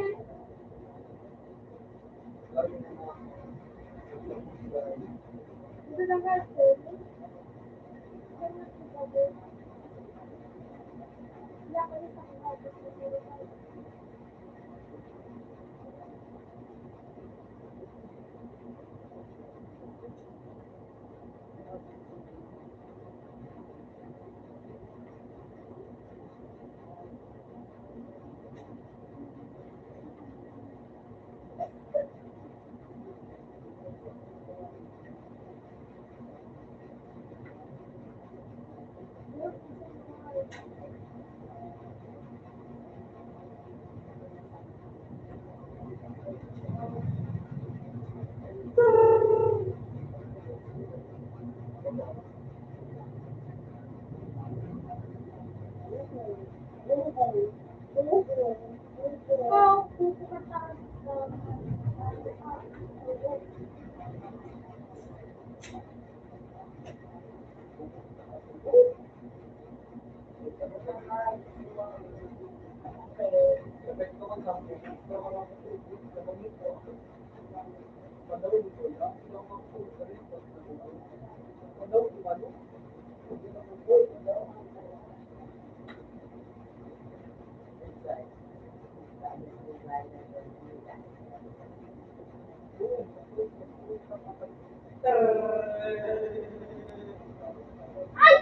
Ay!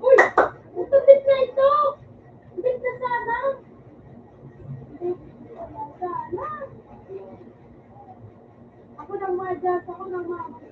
Uy! Ito, bit na ito! Bit na sana! Bit na sana! Ako nang ma-adjust, ako nang ma-adjust.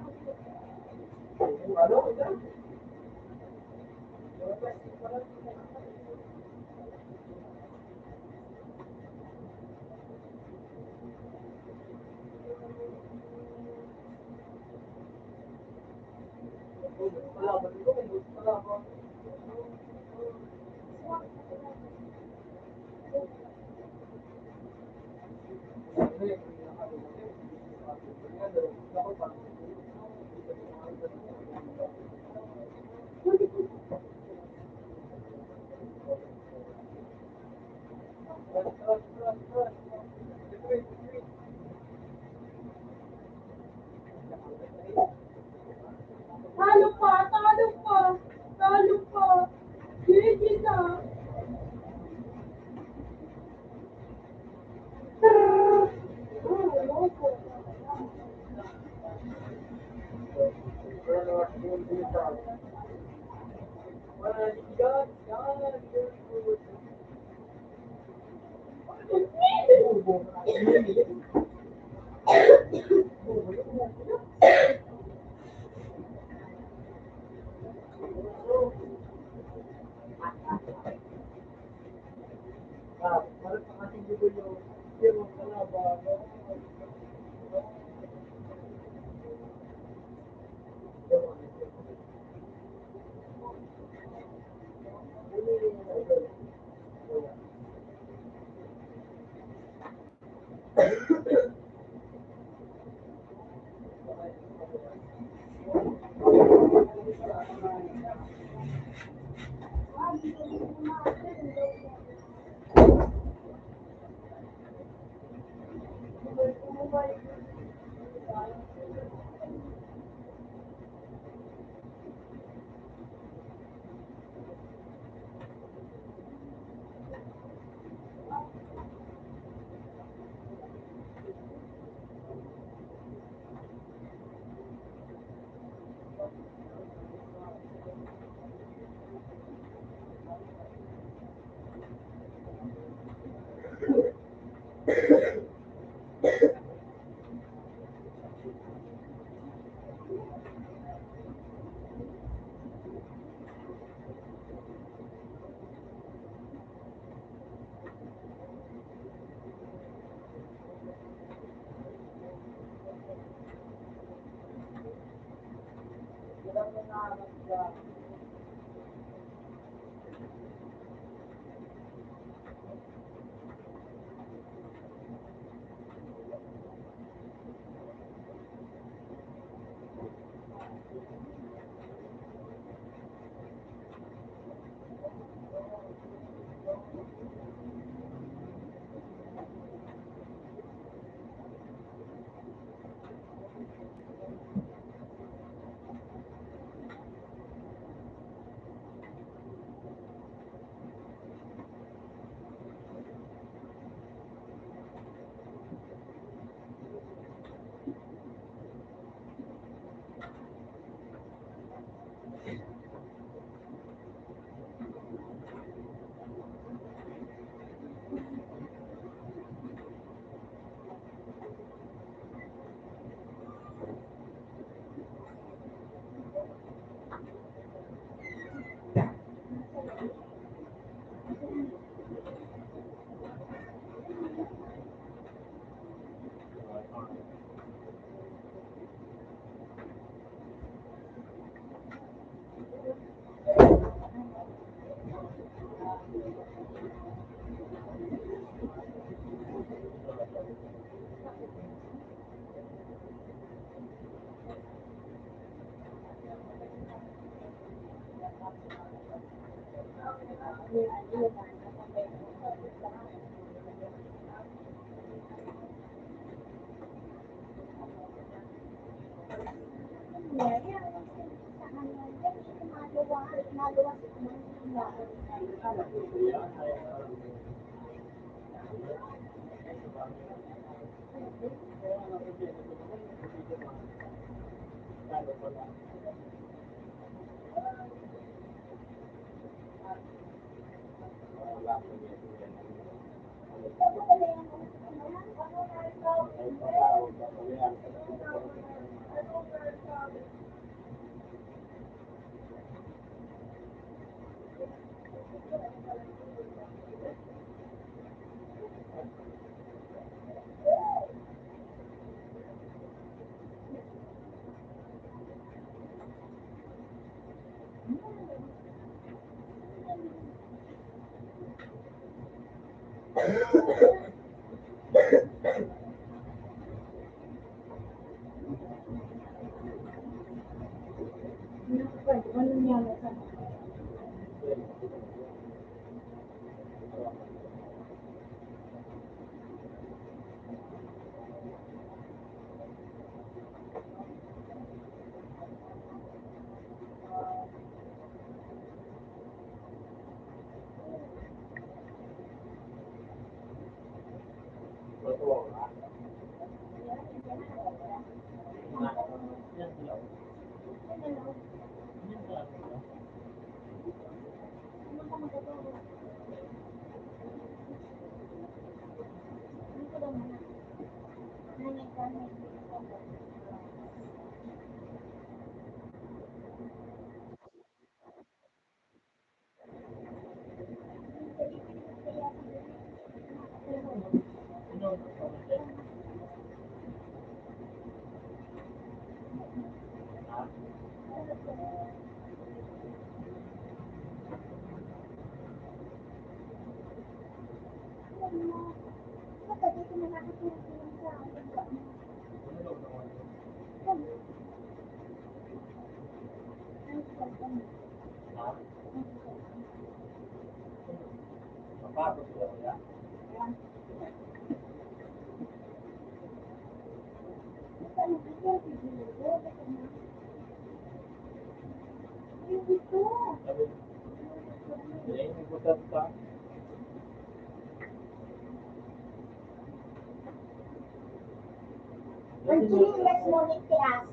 Ang chinilas mo ni Tias.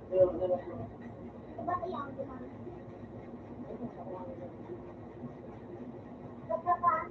Diba kaya ang gumamit? Pagkakaan.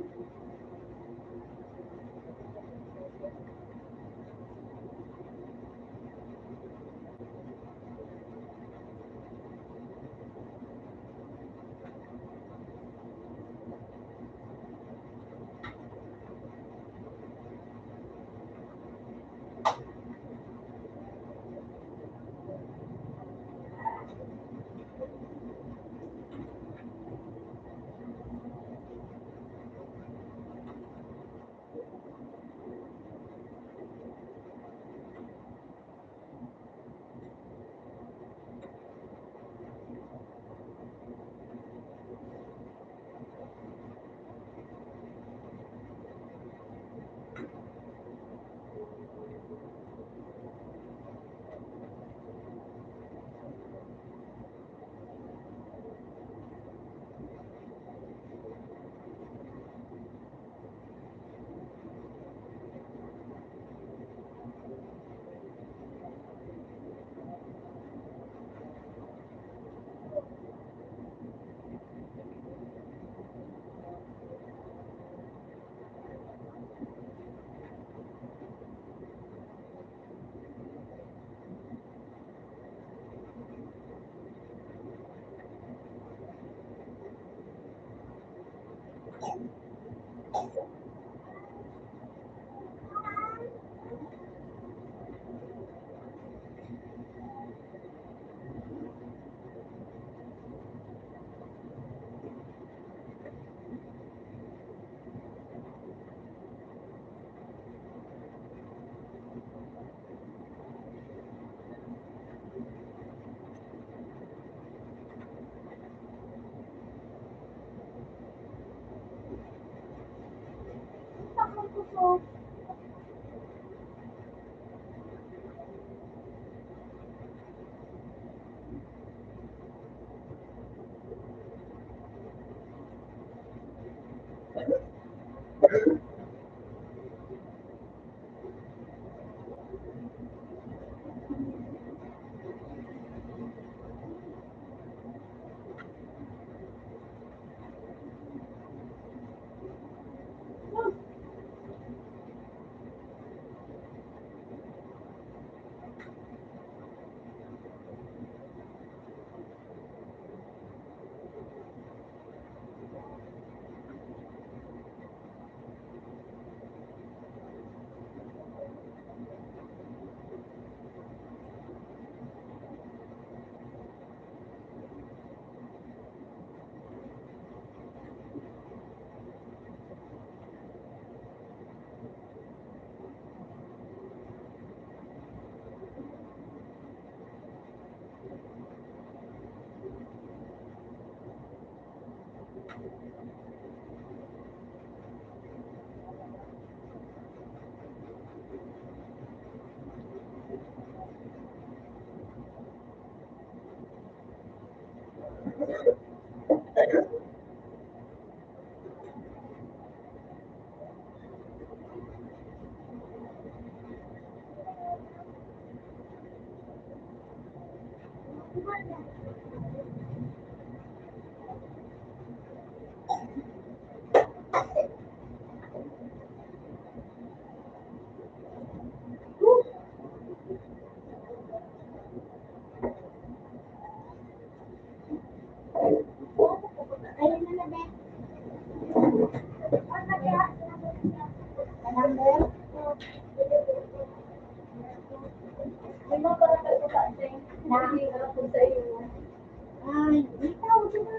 Ay, ikaw, di ba?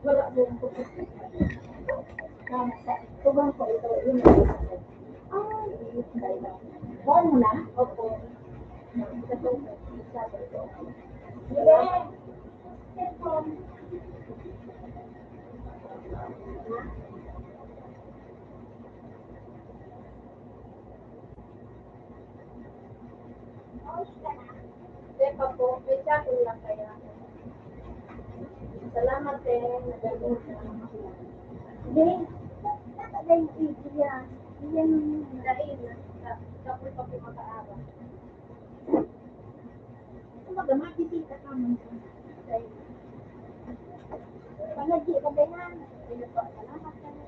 Wala mo. Tama sa, tubang ko ito, yun. Ay, wala mo na? Opo. Ito, ito, ito. Sige. Hindi pa po, may chapel lang kaya. Salamat eh, nagano'n. Hindi, tatagay yung igi niya. Hindi yan yung dahil. Tapos pa po makaawa. Kumbaga, mabisita ka man sa, sa, panagdi ka ba yan? Ayun po, salamat ka na.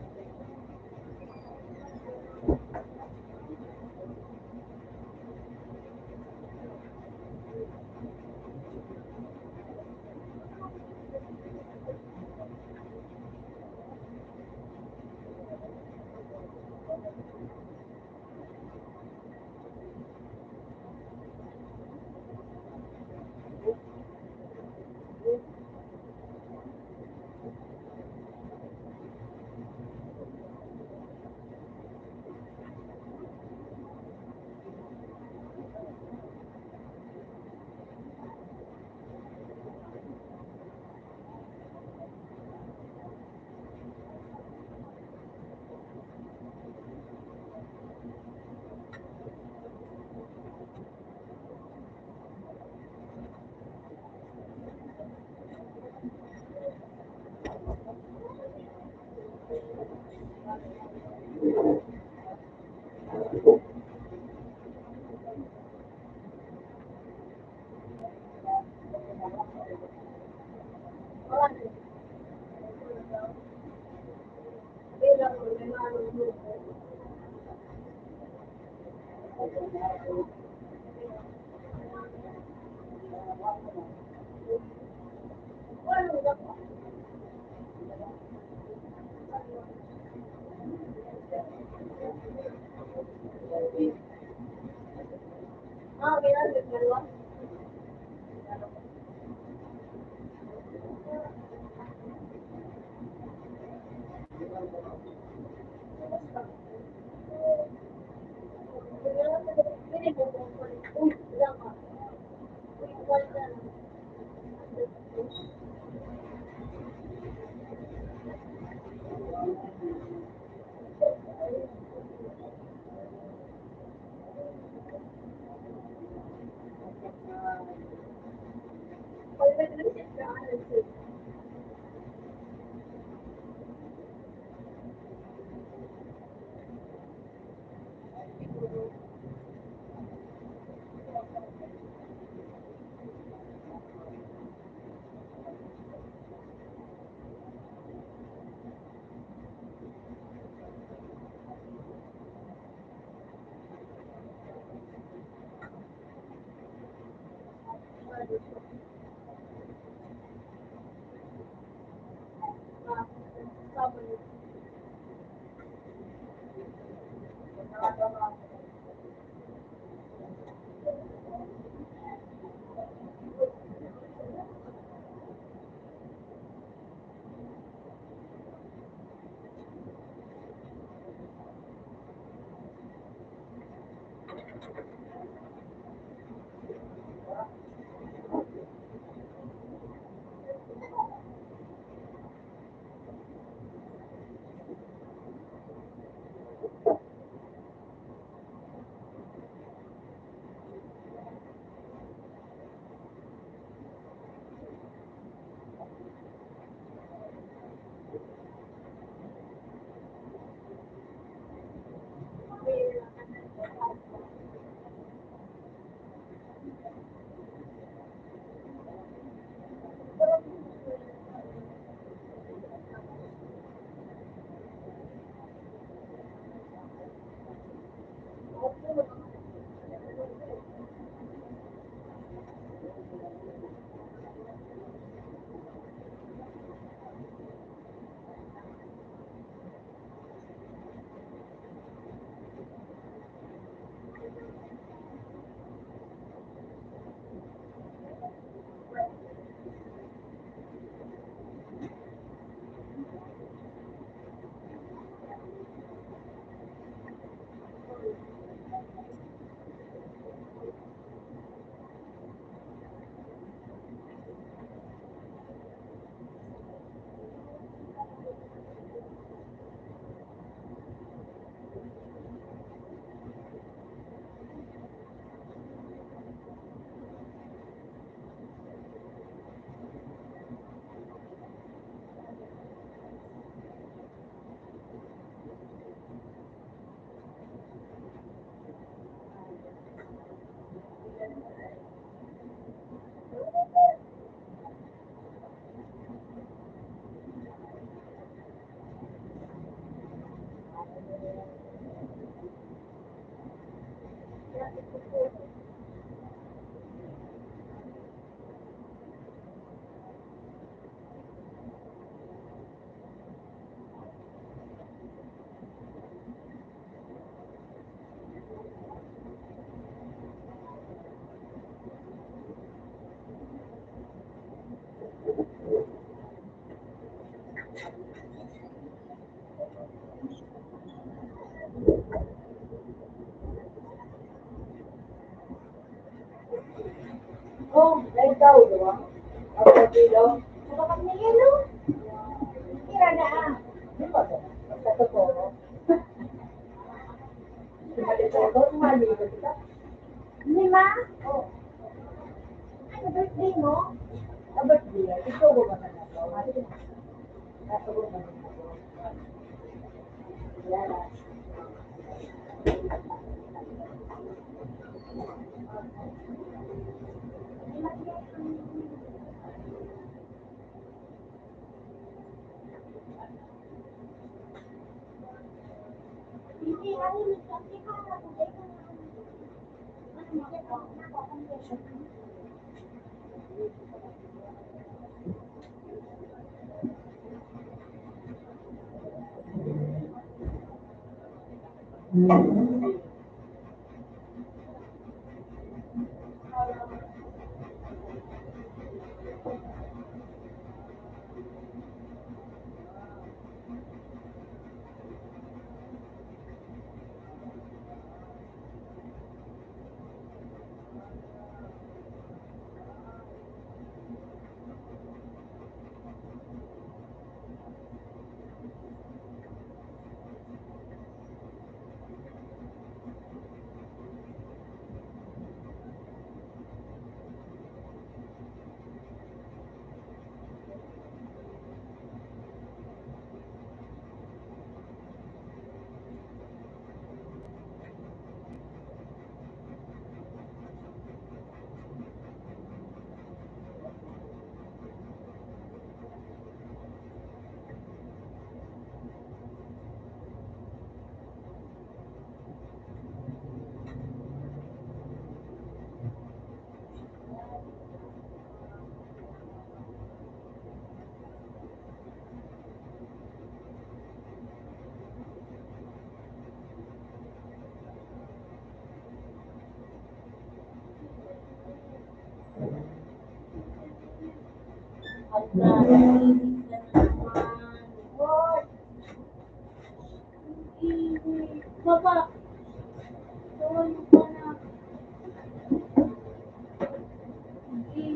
Oh, na ikaw, di ba? Ang pagkilo. Nakapagmigay, no? Tira na, ah. Di ba? Sa totoo. Sa totoo, mali ko kita. Lima? Oh. Ano, birthday mo? Ah, birthday. Ikaw ba ba na to? Mali ko. Nasa ko ba na to? Baba. Sorry ka na. Hindi.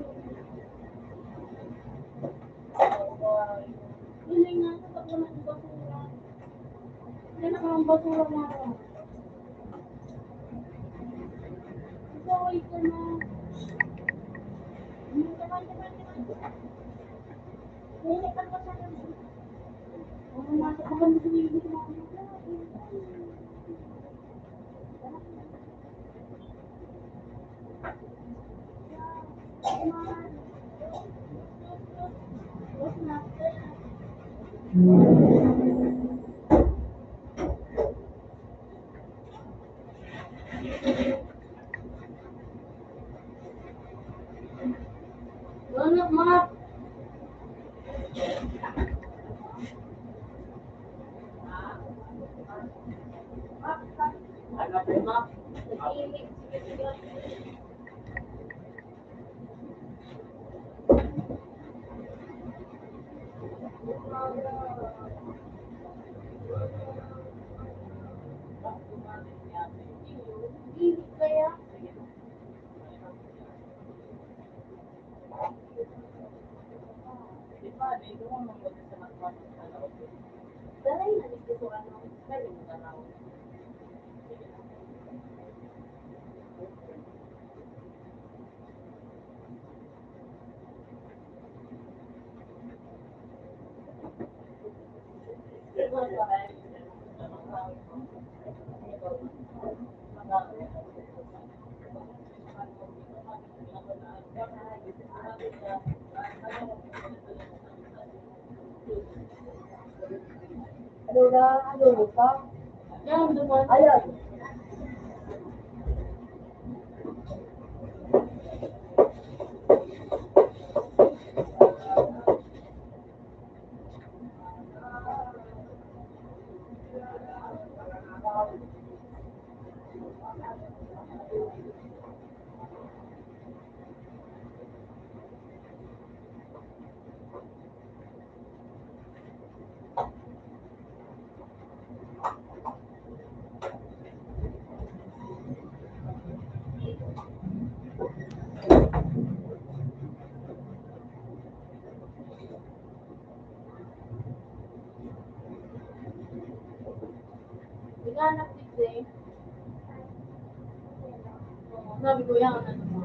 Hindi nga, sa pagkakas ng basura. Yan ang basura na. Sorry ka na. Hindi ka na, hindi ka na, hindi ka na. Hindi ka na, hindi ka na. Anak, mga Ano na, ano ka? Ayan. Naghanap din, eh. Oo, sabi ko, "Yan, ano mo?"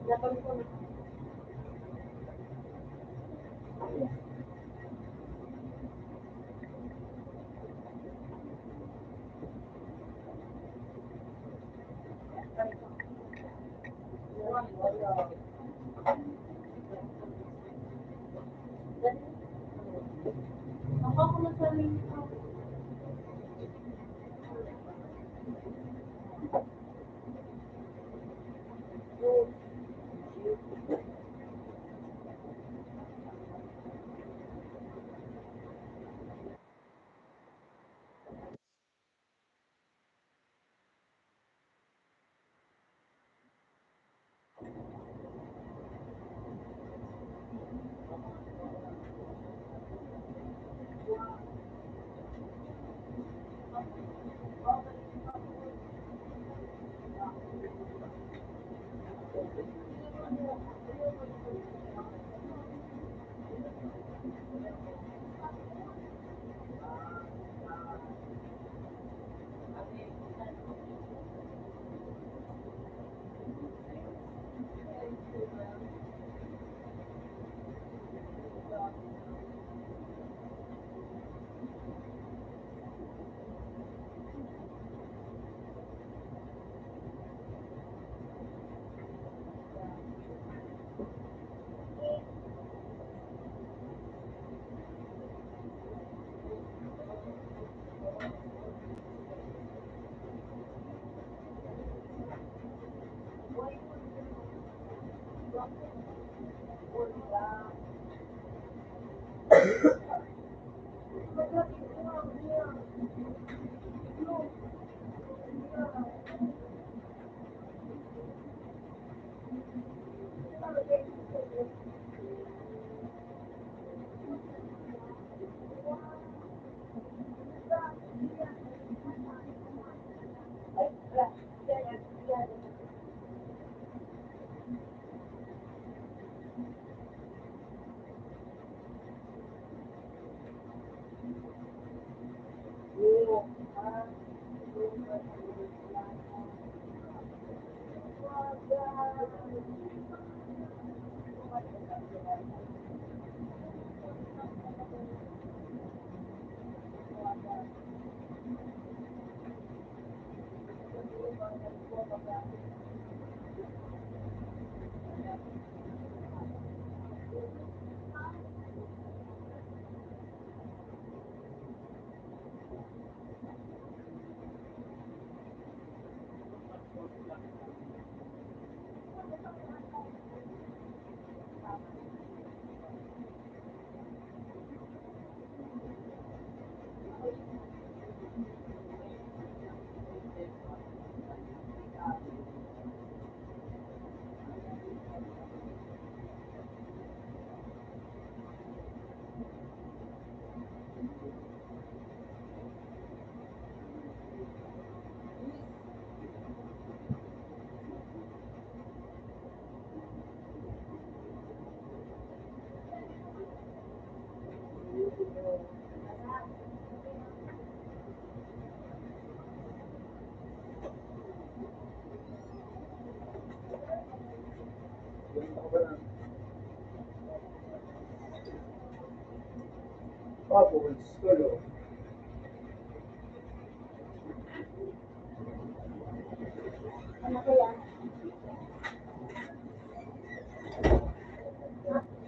Dapat ko na.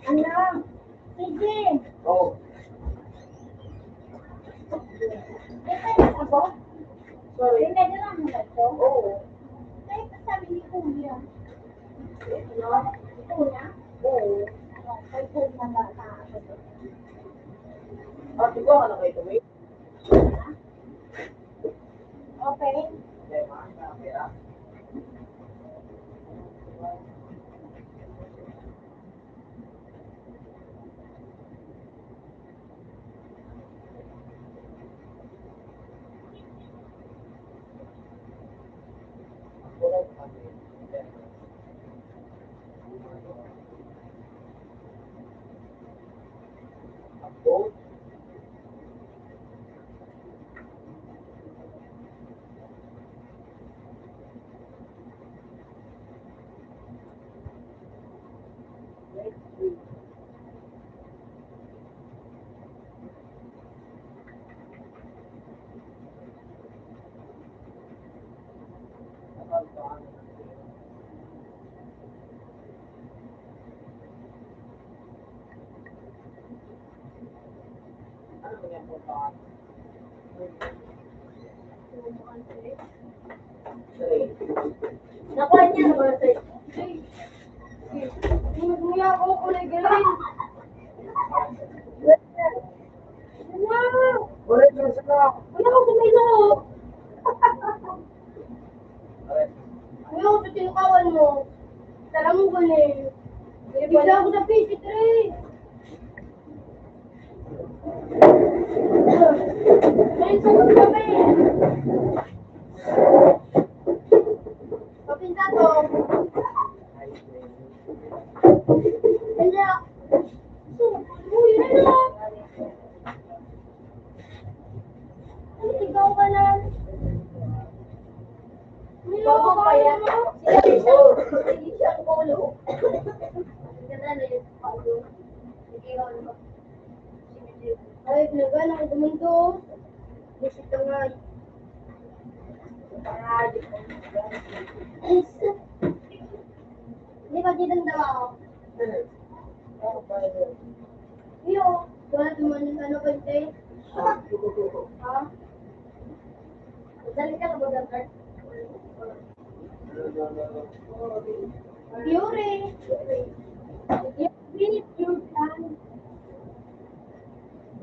Ano? Sige. Oh. May time ako? Sorry. May medyo lang mo na ito? Oo. Kaya pa sabi ni Kuya. Ito na? Ito na? Oo. Ano, kay Kuya na ba? Ate ko, ano kayo ito? Open. Nakuha niya naman sa Hindi mo ako kulay green. Wala. Wala ko sa mga loob. Ano ko sa tinukawan mo? Taram mo gani. Bigla ako sa P C three. Ay, sa gabi. Papinta to. Kanya. Uy, ano? Ano, ikaw ka na? Niloko ka pa yan? Sige siya. Sige siya ang ulo. Ang ganda na yung ulo. Sige, ano? Ay, pinagaan ako tumundo. Gusto ka nga. Hindi ba kitang daw ako? Iyo, wala naman yung ano, pwede. Ha? Dali ka na ba, Doctor? Yuri. Yuri, yuri.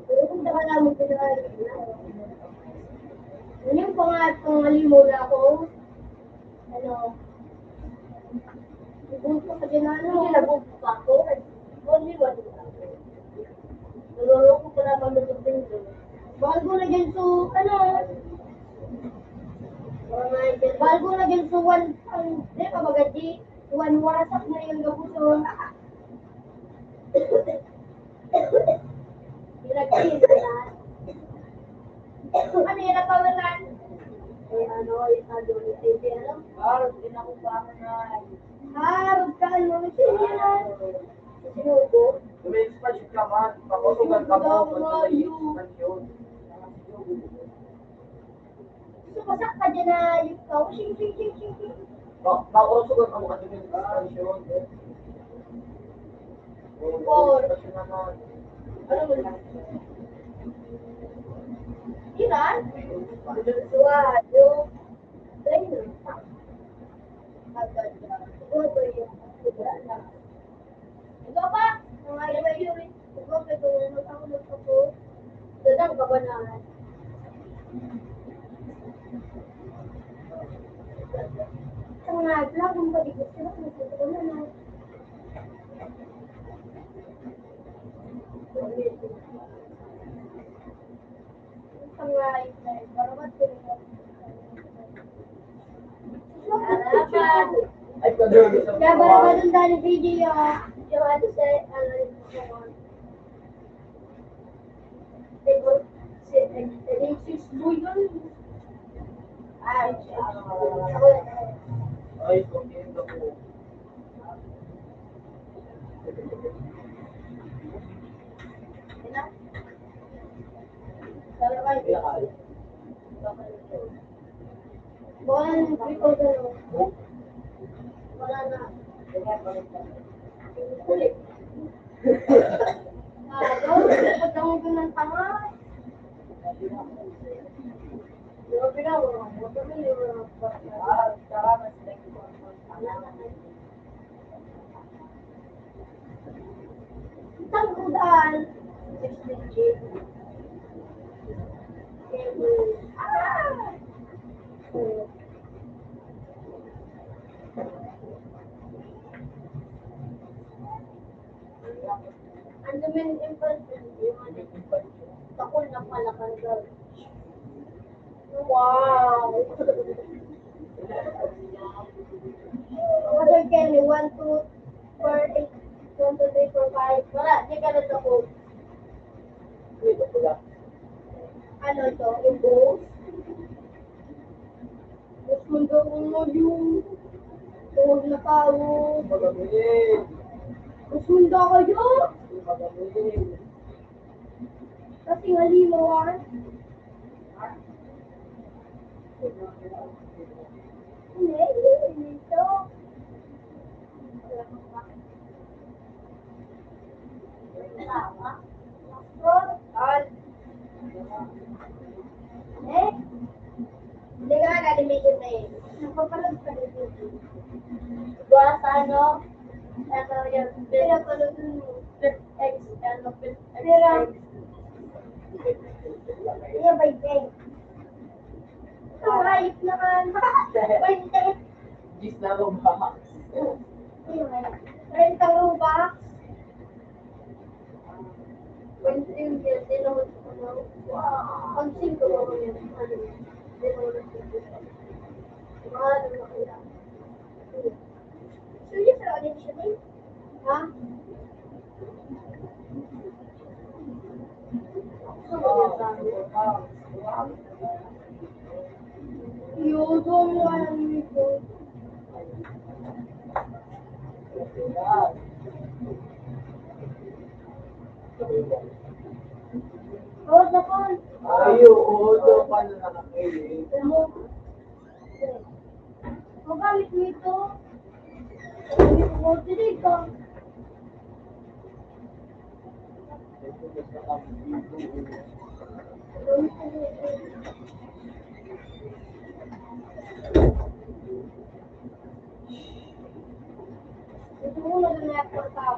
Kung saka namin pinahal. Yung panga-, pangalimaw na ako. Ano? Nabuto ka din, ano? Hindi, nabuto pa ako. Only one. Naloloko ko na pag nagpapinto. Bago na dyan, so, ano? Bago na dyan, so, one, ang, di ba, magadi? One WhatsApp na yung gabuto. Pinagpinta. Ano yun ang pawiran? Eh, ano, yung ano, yung ano? Harap din ako sa akin na. Harap ka, ano, yung ano? Sinubo. May expansion ka man. Pakusugan ka mo. Sinubo daw, pag may ayun. Expansion. Sumasak ka dyan na yung ikaw. Shing, shing, shing, shing, shing. Ba-, ba-, oras ko, ano ka din yung expansion, eh? Four. Ano mo lang? Iran? Suwado. Dahil na. Agad na. Suwado yung, ikaw pa? Mga iba yun. Ikaw pa, ikaw na nagkakalat ako. Dadang ka ba na? Ang nagla, kung pag-ibig sila, kung gusto ko na, no? Ang layo na yun. Barabat ko rin. Barabat. Ay, pag-ibig sa Kaya barabat ang dali video, ah. Yung ano sa, ano, yung Ay, pag-ibig ako. One, three, four, five. Wala na. Ulit. Ah, daw, pagdangog ng tanga. Grabe na, wala. Wala kami, wala. Ah, tara, mas like ko. Tangkudan. Six digit. Ah! Ang dumi ng impal-, yung ano, takol na pala, kangal. Wow! Mga Sir Kelly, one, two, four, eight, one, two, three, four, five. Wala, di ka na takol. Ano to? Yung boss? Mas manda ko ngayon. Huwag na tao. Magaling. Mas manda kayo. Magaling. Kasi halimaw, ah. Hindi. Dito. Eh? Hindi ka nga gagamitin na eh. Nagpapalag pa rin. Gawa sa ano? Ano yung pinapanood mo? X, ano, X. Pero, hindi ba yung Ito, hayop naman. Kwenta. Diyos na Robux. Treinta Robux. Kwenta yung Diyos, yun ang gusto ko, no? Pag singko ko yun, ano yun? Hindi ko na singko. Mahal na kaya. Seryoso, ano siya, eh? Ha? Ayo, oo, daw pa na nakakaili. Magamit mo ito. Magamit mo ito dito. Ito muna doon na yung portal.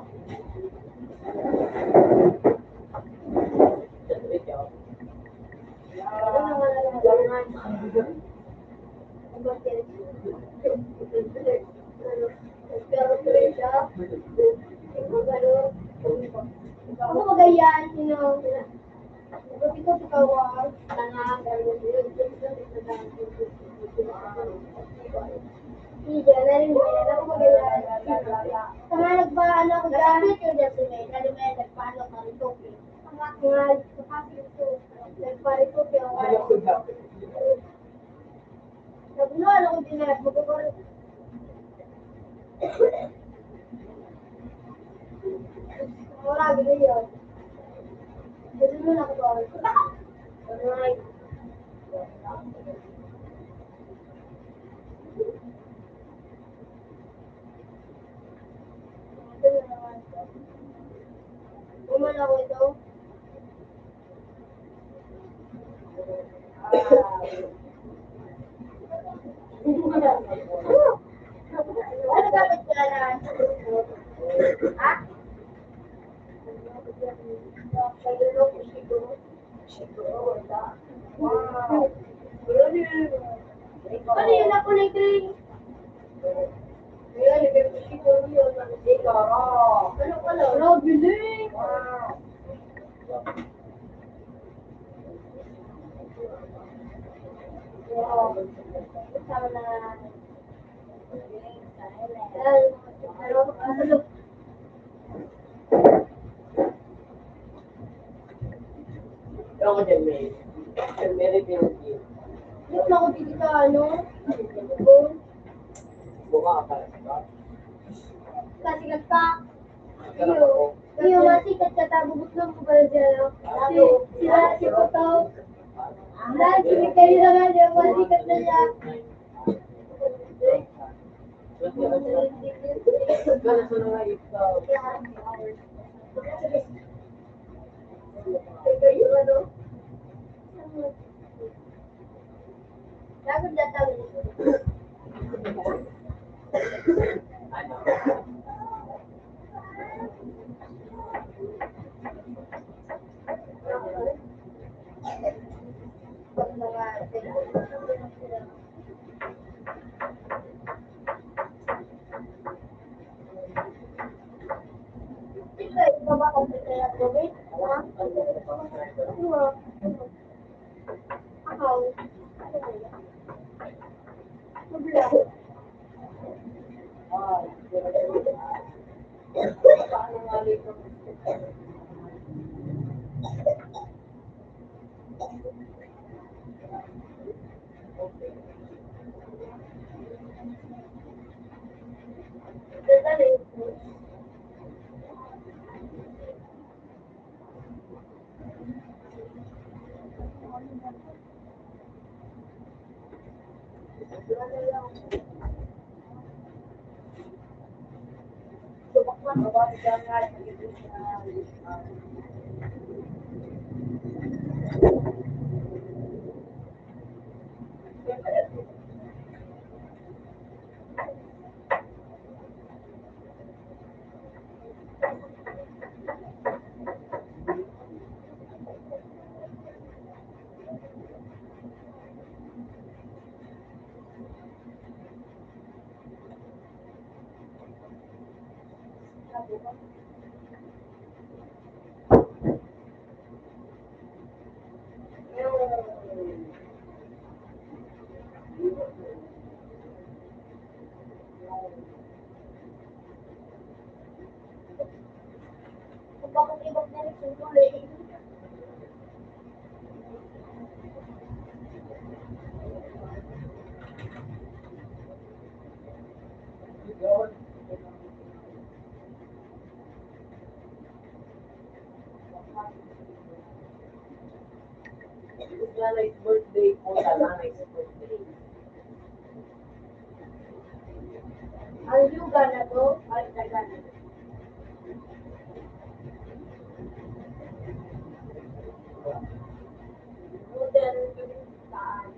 Ako magayaan, you know. Ito, ito, ito, ito, Hindi, narinig mo yan. Ako magayaan. Tama, nagpa-, ano ako dyan. Nagpa-, ano ka rin, okay. Ang, ang, nagpa-repoke ako. Nagbunuan ako din na nagbubunuan. Wala, gano'n yun. Gano'n ako ba? Aray. Ito na naman ito. Uma na ako ito. Ano dapat pala na? Ha? Wow. Ano yun? Ano yun? Ano yun? Ano yun? Ano yun? Ano yun? Ano yun? Ano yun? Ano yun? Ewan ko dyan, may, may reveal yun. Yung ako dito sa ano, Bunga ka, di ba? Kasi nagpa-, Iyo, iyo, masikat ka, tabubot lang ko pala dyan, no? Si, sila, si Koto. Dahil si Mikaela nga, di ba, masikat na siya. Ito yung ano? Dapat datang. Ito, ito ba ang pagkaya gawin? Ha? Ako. Nanay's birthday po sa nanay's birthday. Ang yuga na to, ay taga na. Modern time.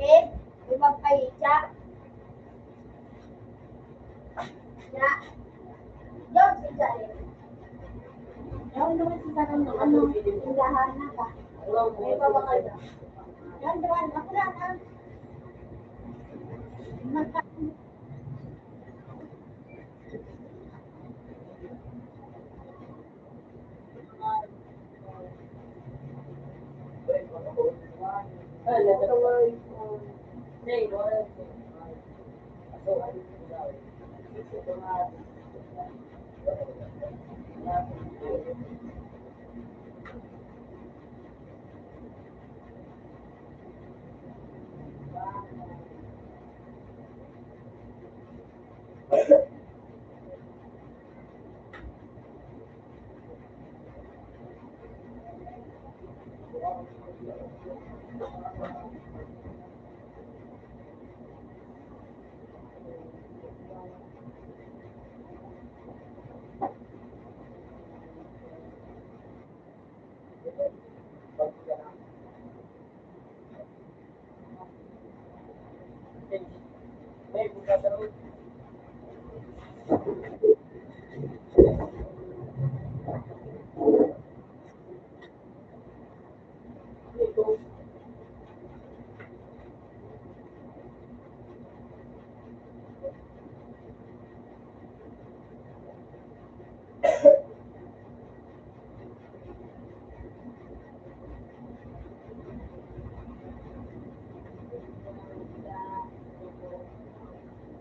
Eh, may magpahica. Ya. Yun, si Jalen. Yun naman si Jalen, ano, tindahan na ka. May babakal na. Yan, Duan, ako na, ah. Magka-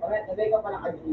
Alright, lagay ka pa ng I D.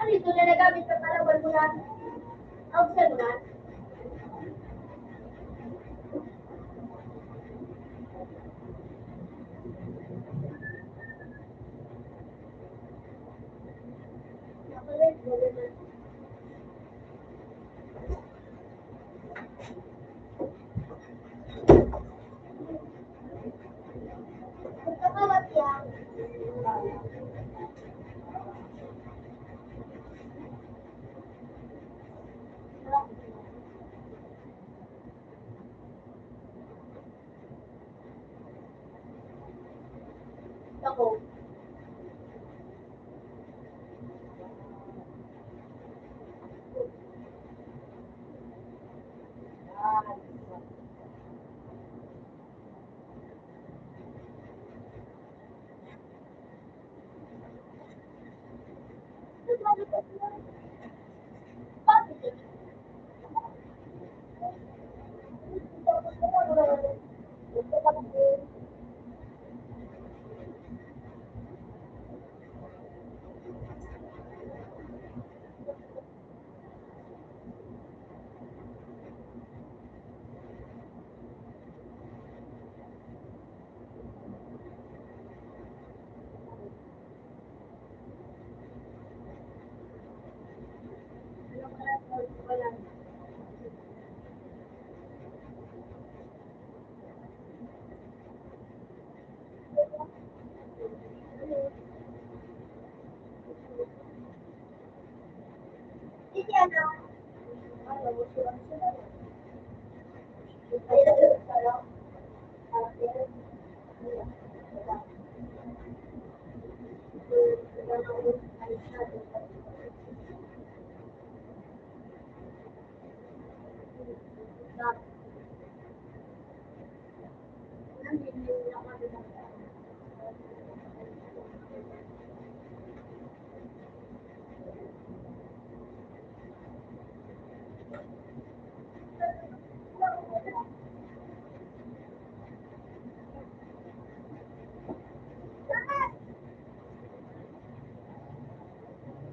Ano ito na nagamit sa kalaban mo na? Outside mo na?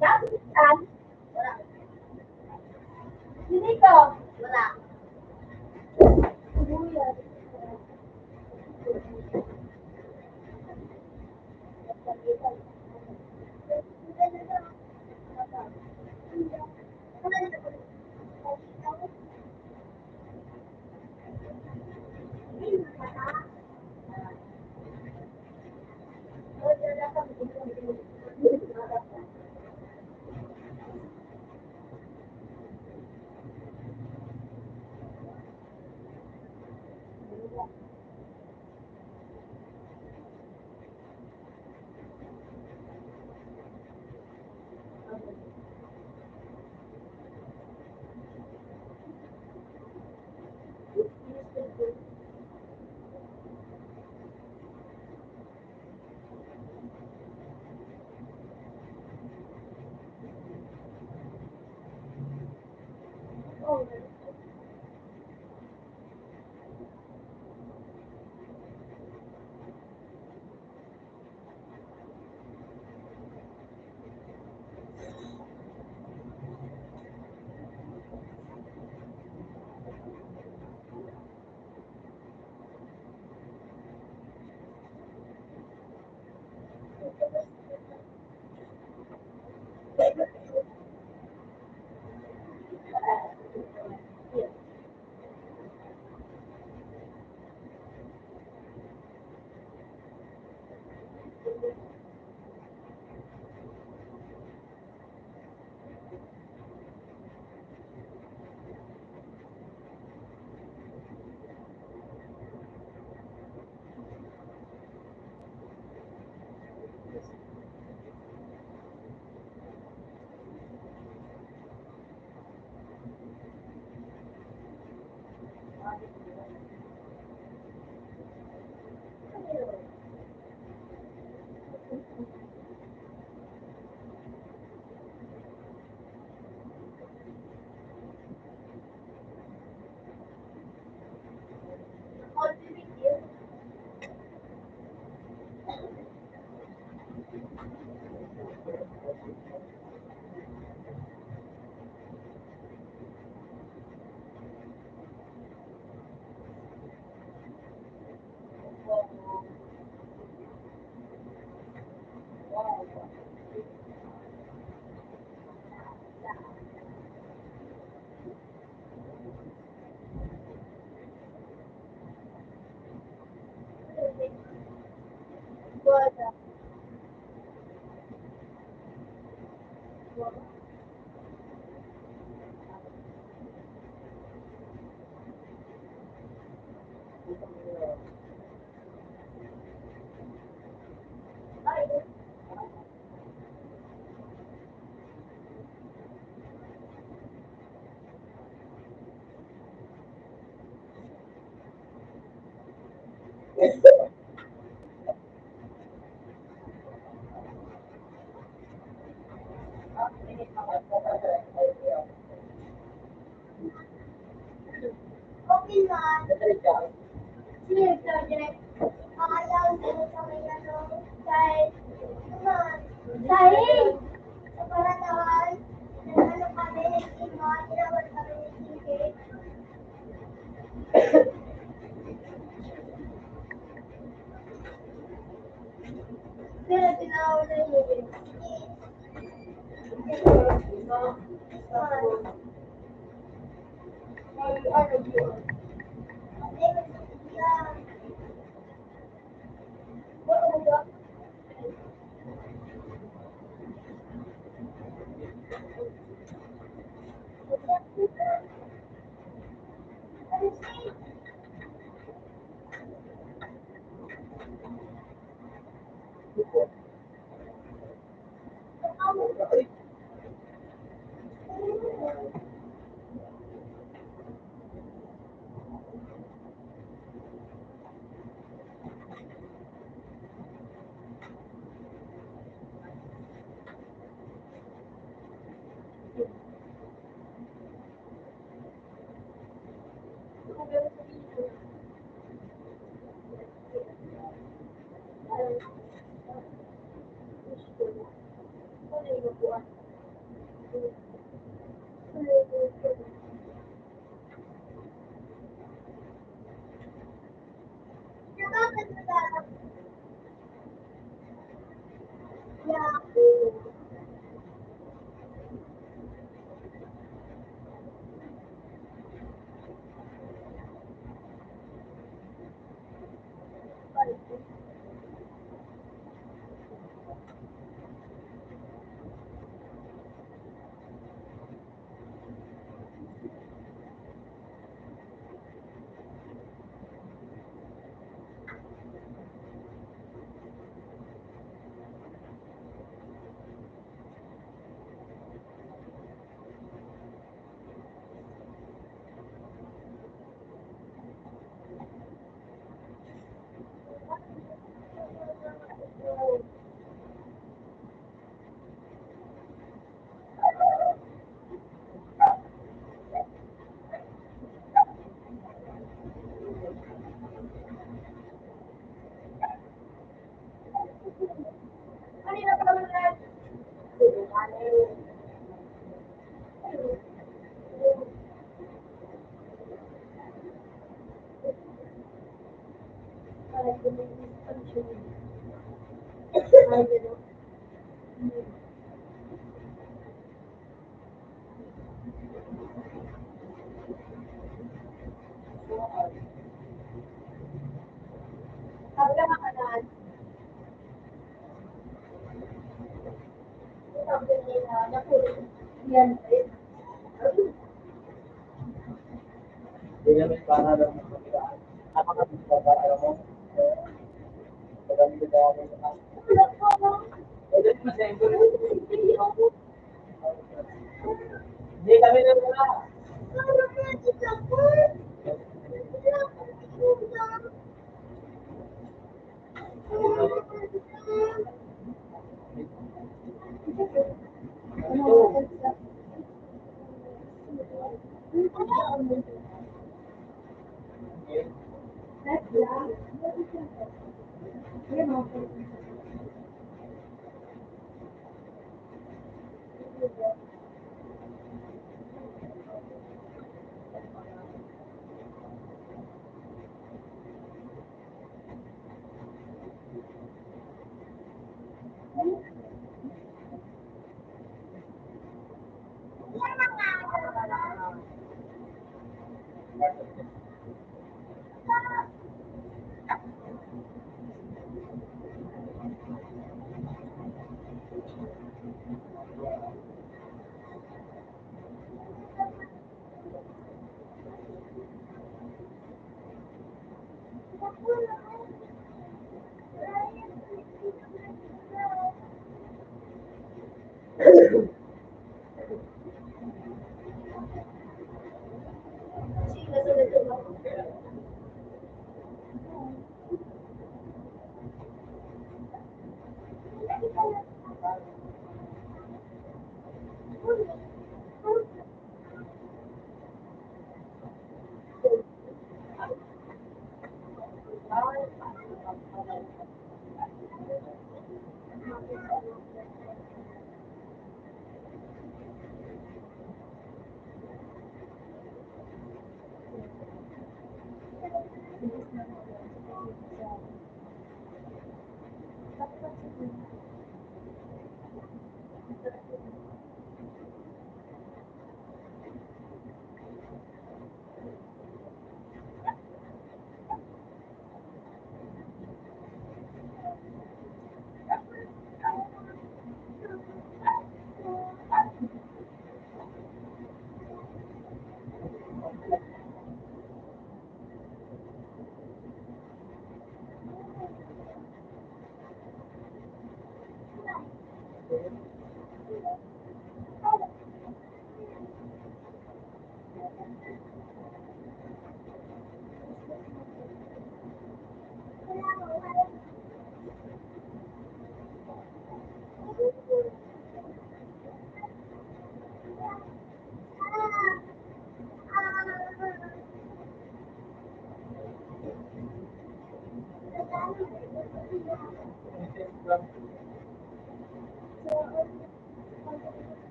Dapat saan? Wala. Hindi ko. Wala.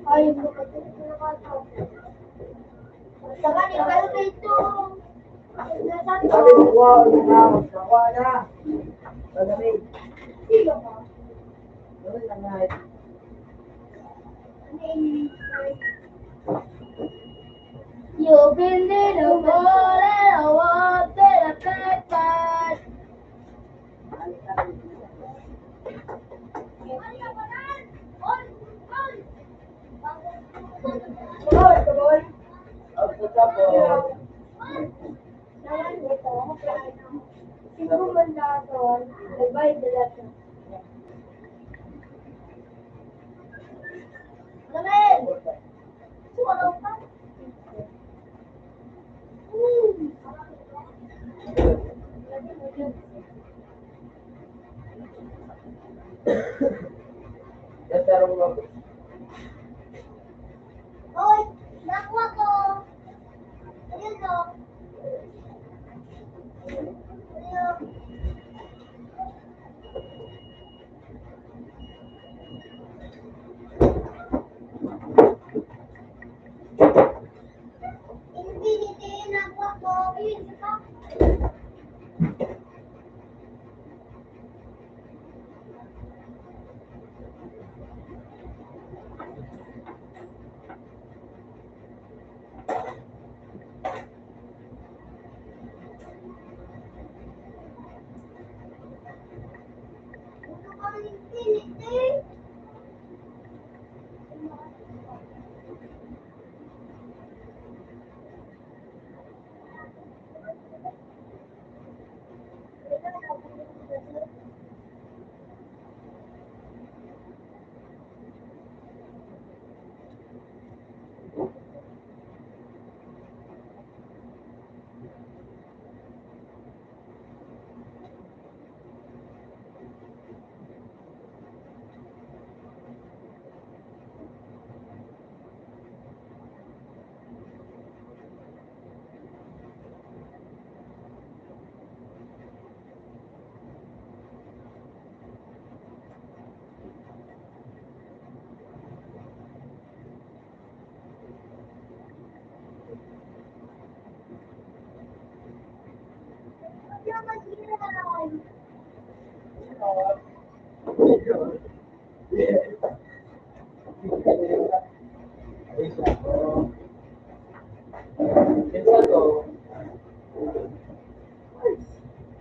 Ay, saka ni Carlito. Sabi ko, "Wow, wow, wow, na." Sabi, "Sino ka?" Ganun lang na. You been little more than I want to the best part. Hoy, nakuha ko. Ayun, oh. Ayun.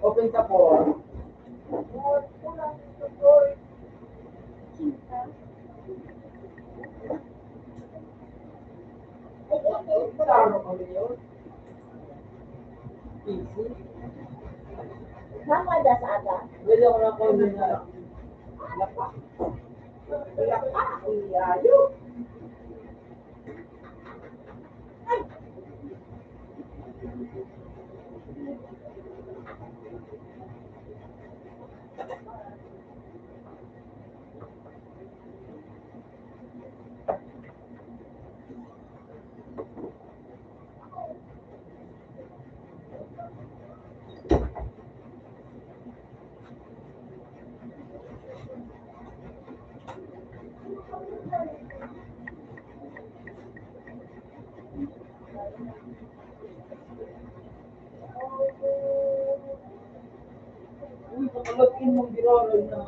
Open ka po. Uy, kapalakin mong giraray na.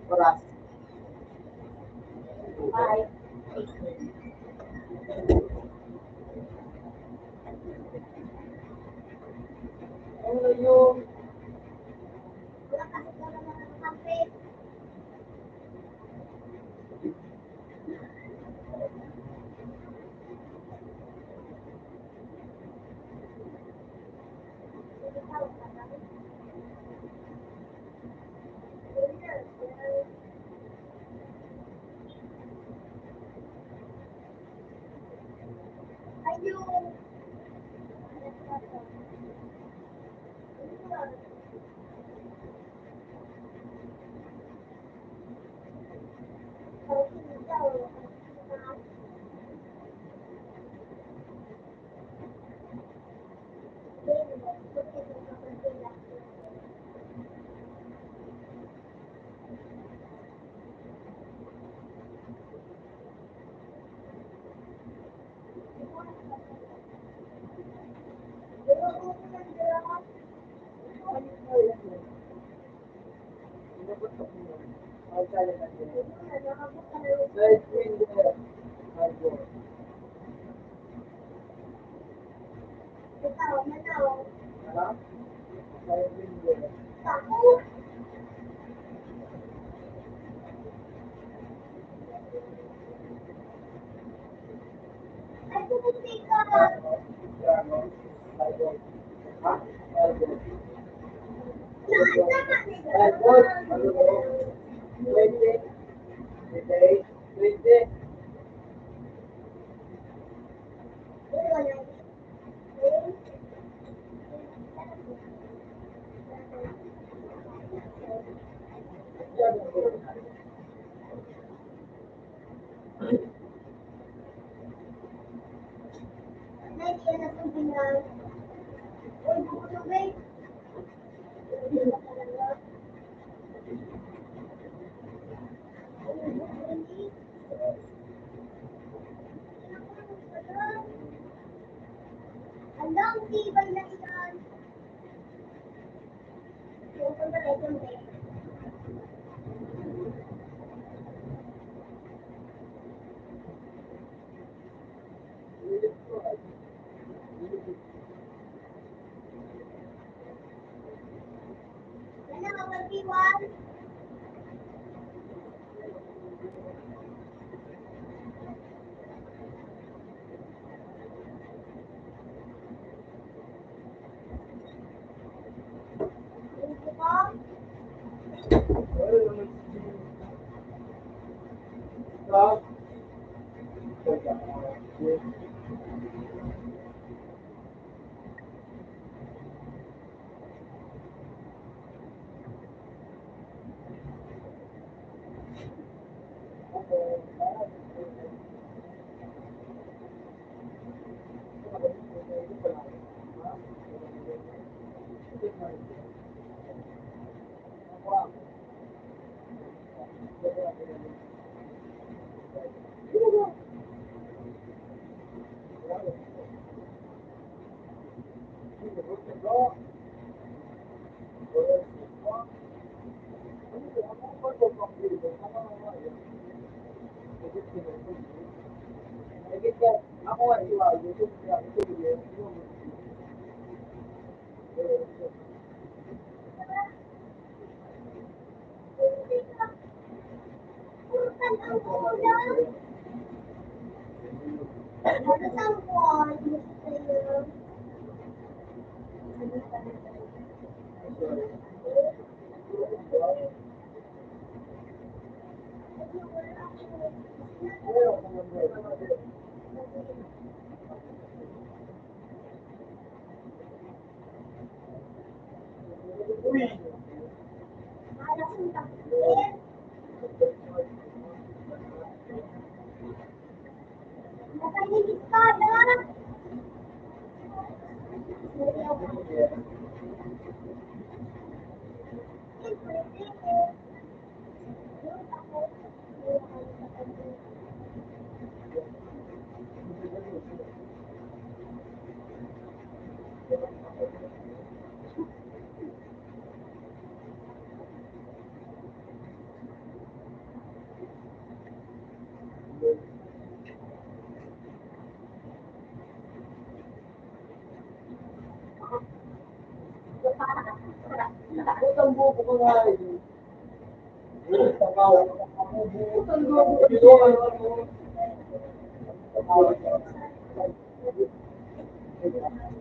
Oras. Bye. Ano yung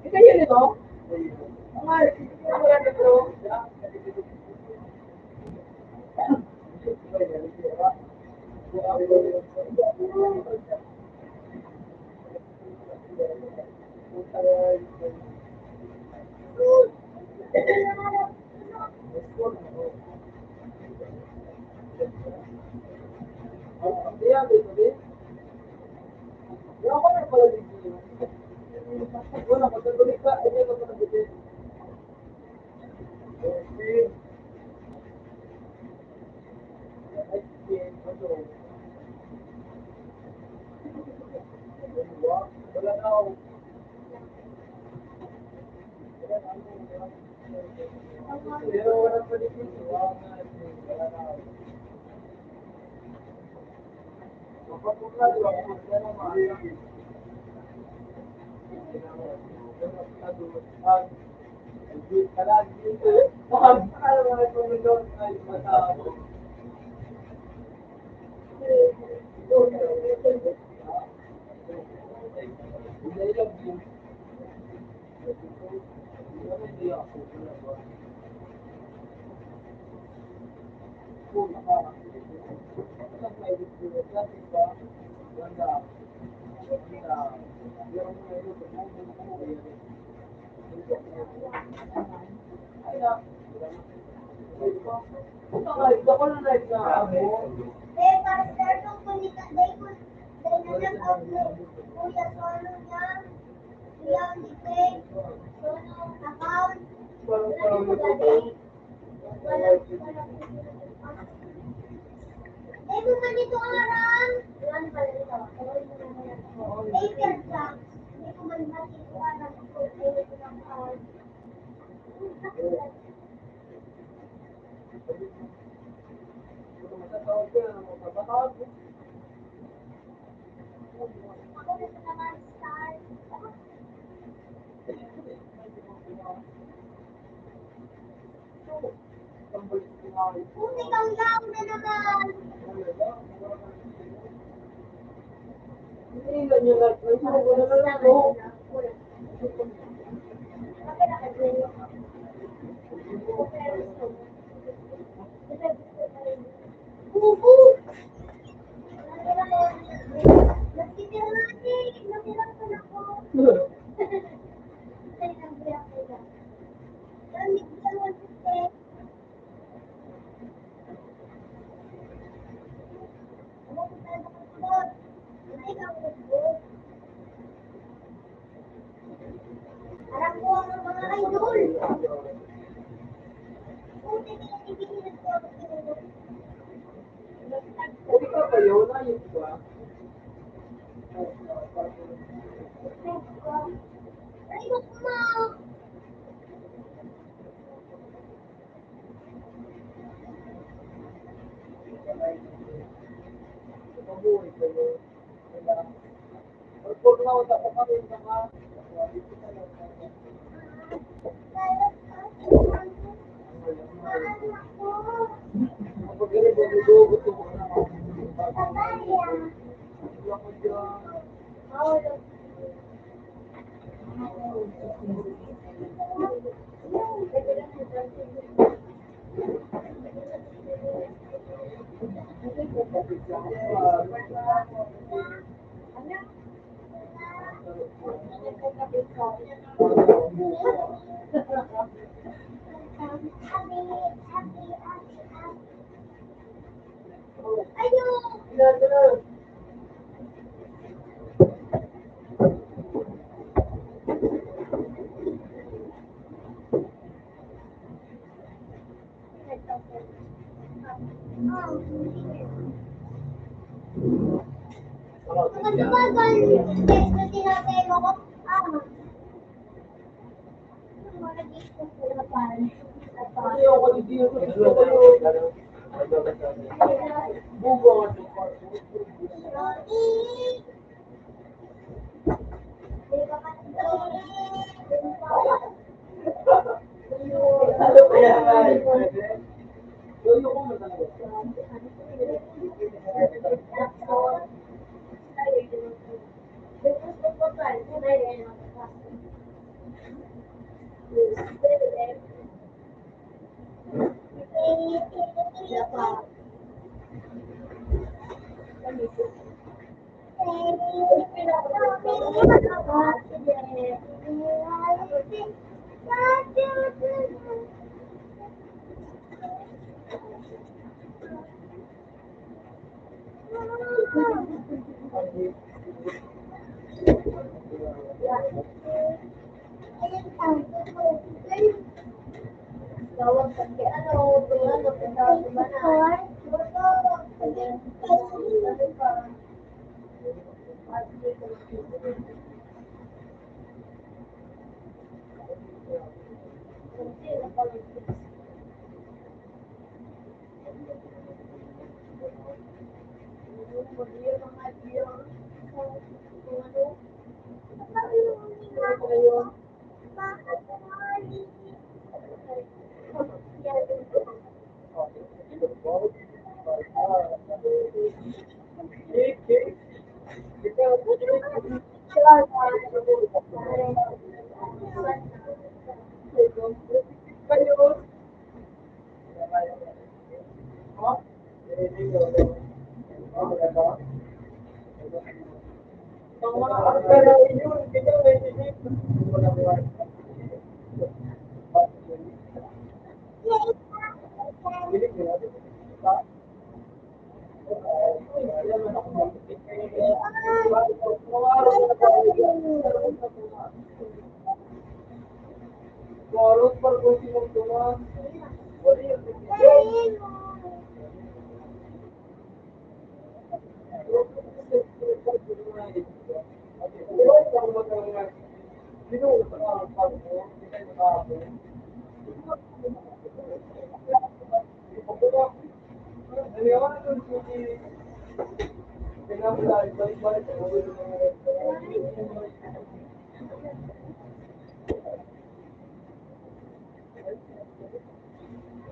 Ito yun, ito? Mga,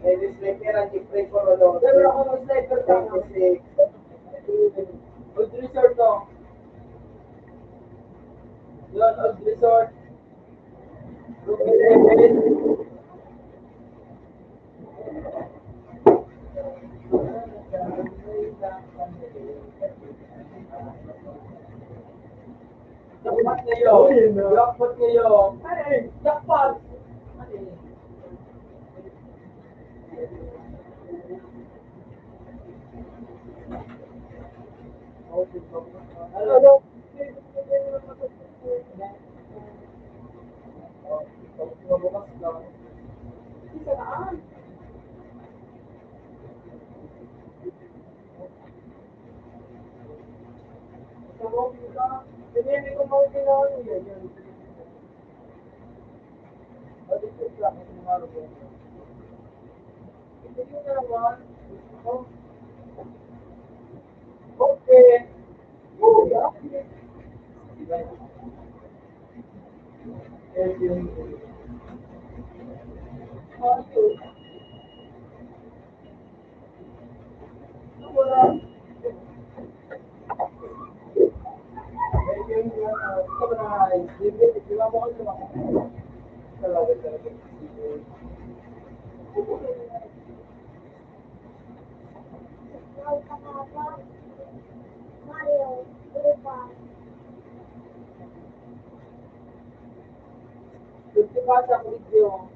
May sniper ang Jeffrey Coronado. Pero ako mag-sniper ka. Twenty-six. Old Resort, no? Yun, Old Resort. Jackpot ngayon. Jackpot ngayon. Jackpot. Ano? Okay. Gusto pa sa video.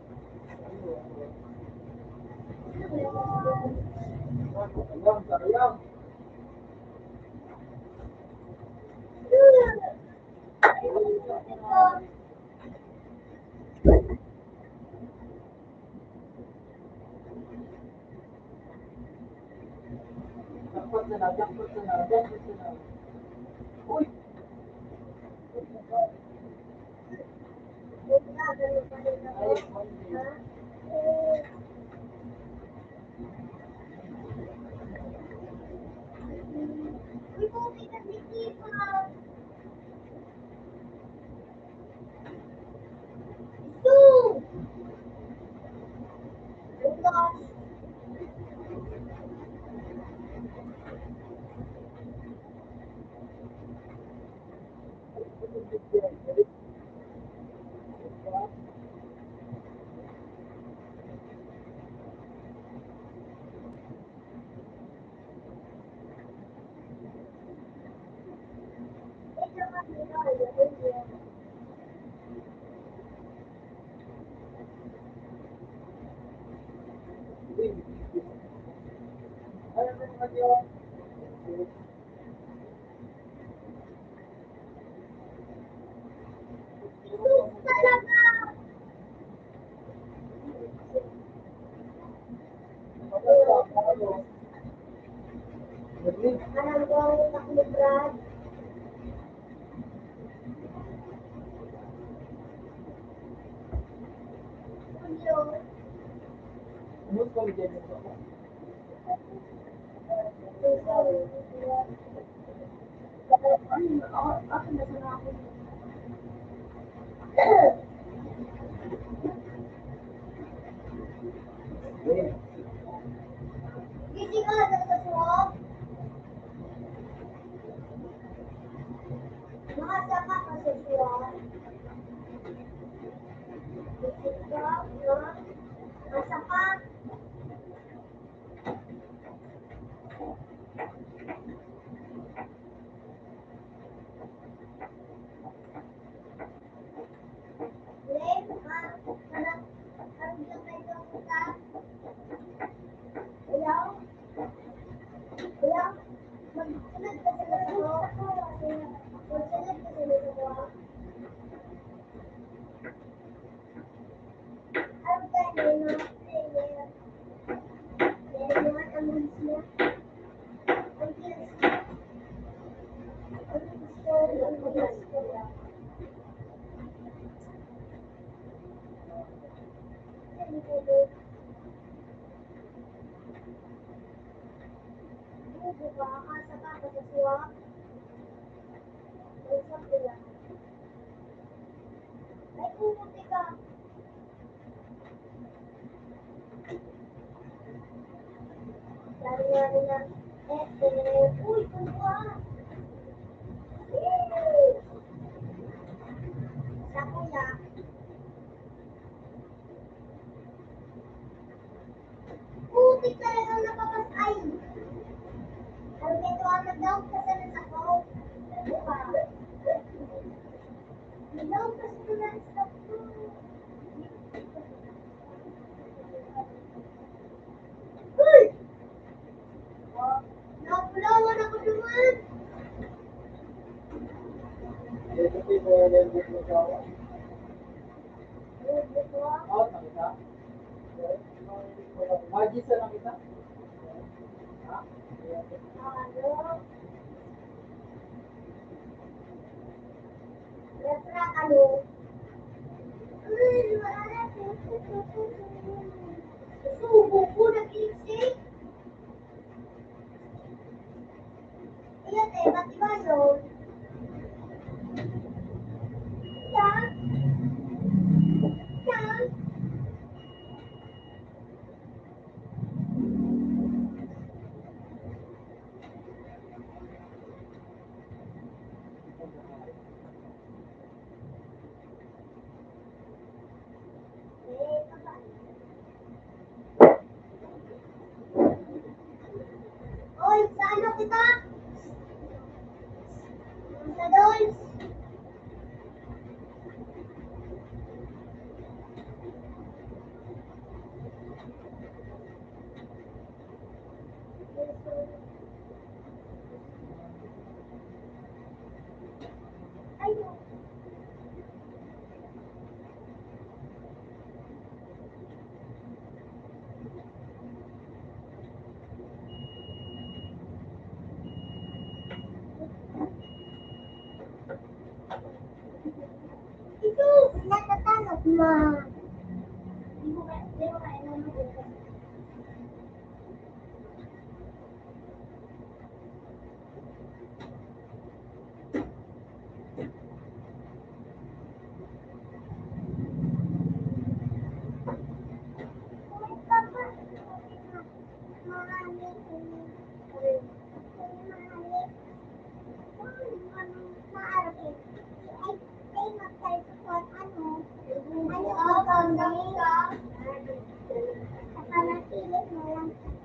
Putik talagang napapasay. Sabi ko, ang nagdaog ka sa nasa ko. Nagdaog ka sa nasa ko. Uy! Napulawan ako naman. Magisa lang kita. Subo ko, nag-lipstick. Iyo, te, ba't iba yun? Yan. Yan. Oy, sa ano kita? Sa Dolls. Ito, natatanggap na.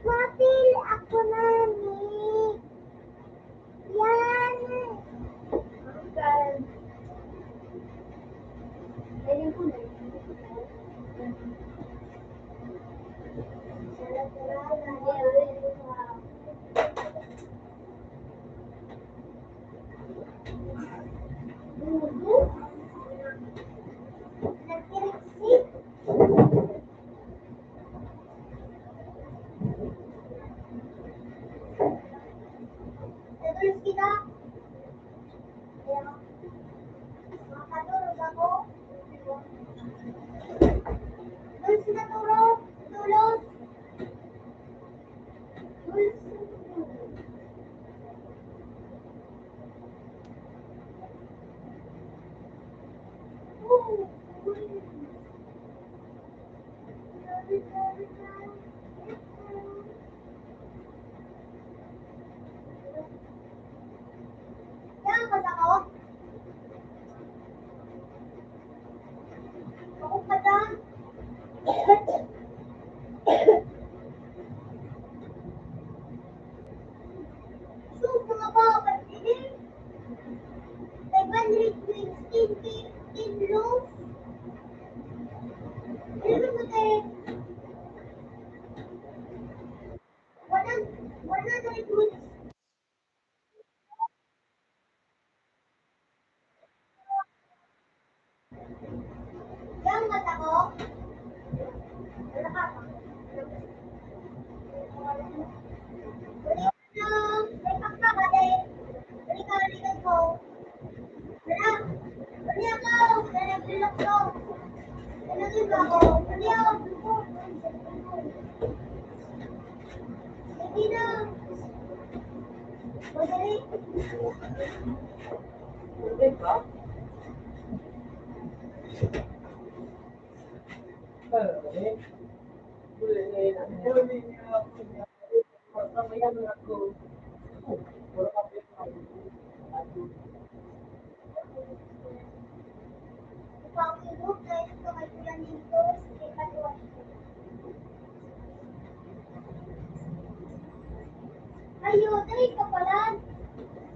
Mapili ako na ni. Yan. Terus kita, ya, makaturog ako. Terus kita turog, tulog. Yan, basa ko. Ako pa dyan. Sus, mga bawal ini. May one hundred twenty, ten loaves. Ano ba tayo? One hundred, one hundred twenty. Yang mata ko? Wala ka pa. Wala na. May pakpaka, dahil balik-balikan ko. Wala. Wala ako. Wala, bilog ko. Wala, bilog ako. Wala ako. Hindi na. Madali. Ayo, dali ka pala.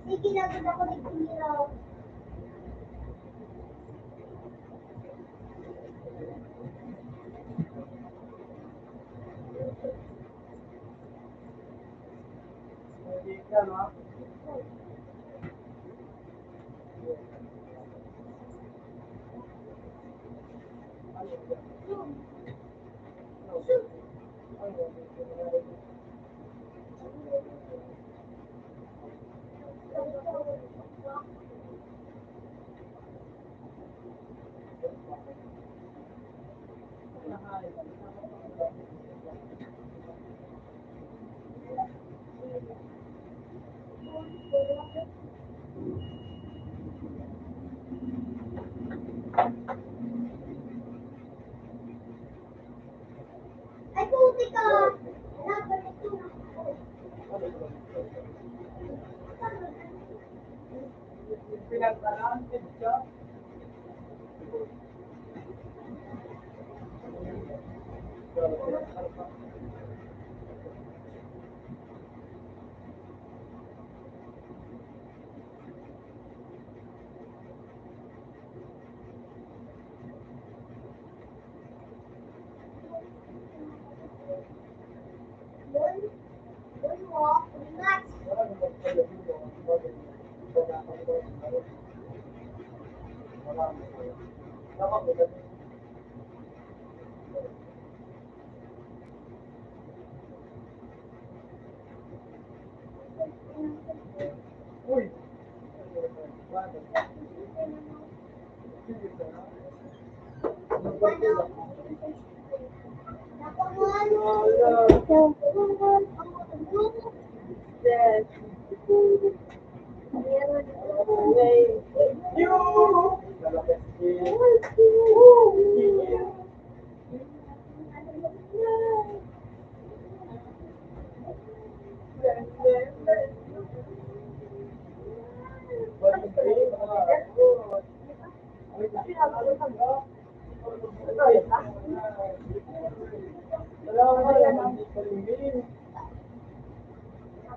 Sige, lagot ako ni Pumiro. Ay, puti ka!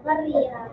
Maria.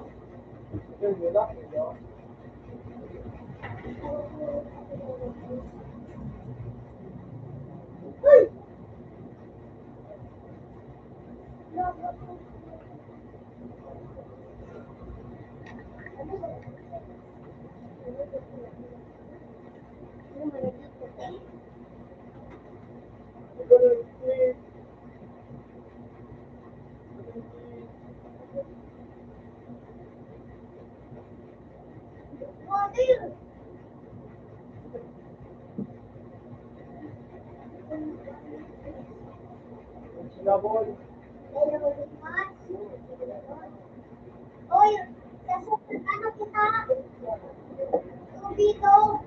Uy, sa ano kita? Tubig, oh.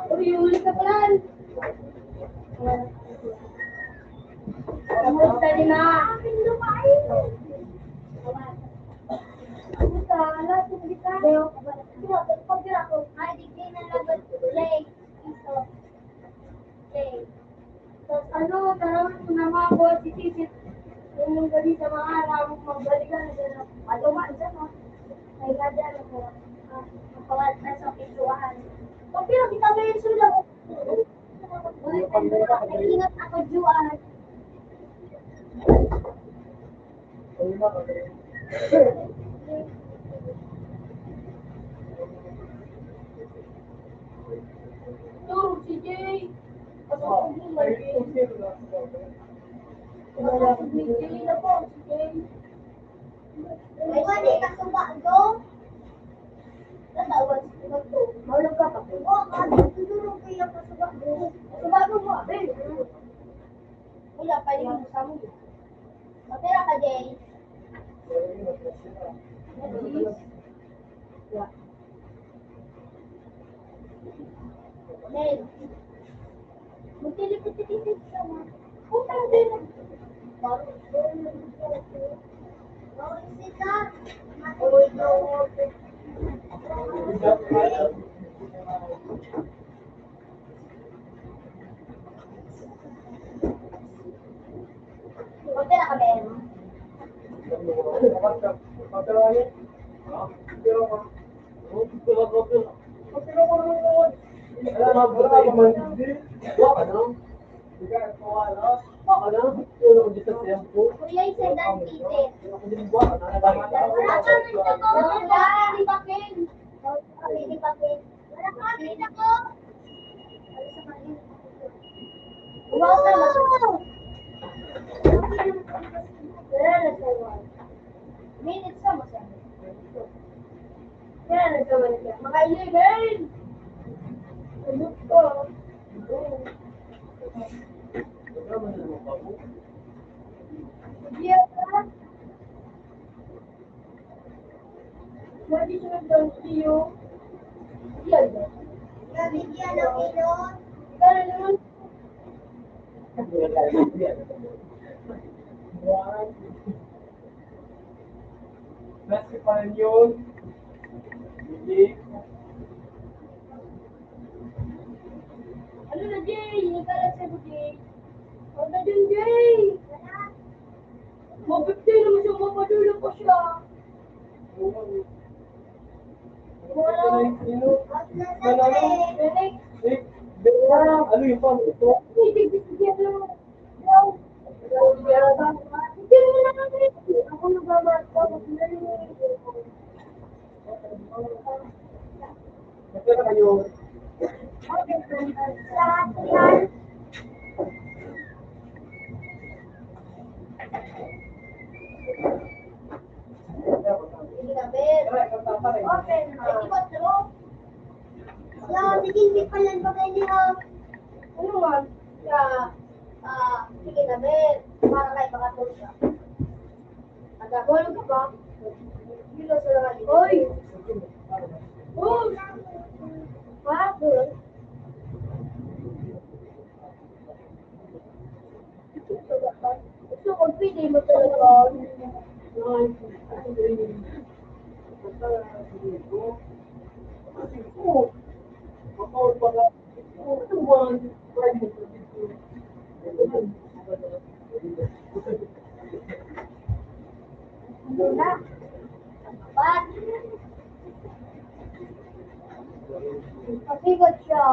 Uy, ulit ka pala. Kamusta, Lima? Kamusta? Ala, sumuli ka. Pag-, pag-, ay, di, di na lang, Jay. Iso. Jay. Tas ano, tara, kung namako, si Titi, yung gabi sa mga araw, magbalikan na siya, maduman siya, no? Ay, nga dyan, ako, ah, makawal na sa pintuan. Pag pinakita mo yung sulat, ay, ingat ako, Juan. Turog si Jay. Pasok si Jay. Pasok si Jay na po, si Jay. Ay, wala, kasuba, do. Katawan, si Jay, do. Mahulog ka pa, Jay. O, kasi tinurog ko yung kasuba, do. Kasuba, do mo, Jay. Wala pa rin sa mo. Mapira ka, Jay? Jay. Magtilipit-tilipit ka na. Putang ina. Sila. Magpira kami. Kuya, isa dan tite. Wala kami sa ko. Wala kami sa ko. Wow! Minutes na, masaya. Kaya nagkamali ka. Maka-eleven! Ano to? Hindi ka. What is your donkey, you? Yan. Nabigyan ng ilong. Ikaw na naman. Nasa Panyol. Hindi. Ano na, Jay? Nagkalat siya, Jay. Huwag na dyan, Jay. Mapiptay naman siya, mapadula pa siya. Wala. Ano yung pa? Ito? Hindi, hindi, hindi, ano? Hindi, hindi, hindi, hindi, ako nagmamahal ko. Sige na, Ben. Open, ha? Twenty-four. Yo, sige, hindi pa lang bagay niya. Ano man? Sa, ah, sige na, Ben. Para kay mga tulsa. Nagkakahulog ka ba? Dito sa lahat. Hoy! Oh! Bakit? Gusto ko, pwede mo talaga. Pasigot siya.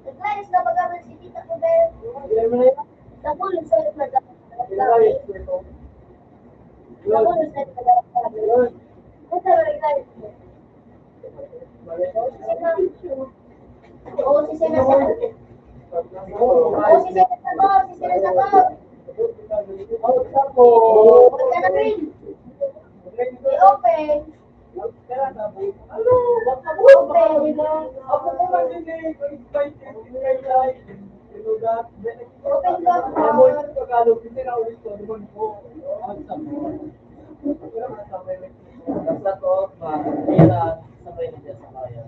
Naglayas na baga man si Tita ko, Bel. Nakulong sa ito na. Nakulong sa ito na. Ito, naglayas na. Oo, si Sena sa, oo, si Sena sa, oo, si Sena sa, oo. Huwag ka na rin. I-open. Open. Open ka. Tagalog, hindi na ulit ko, naman po. Ang sabi. Sa to, ma, kailan, sabay na siya sa bayan.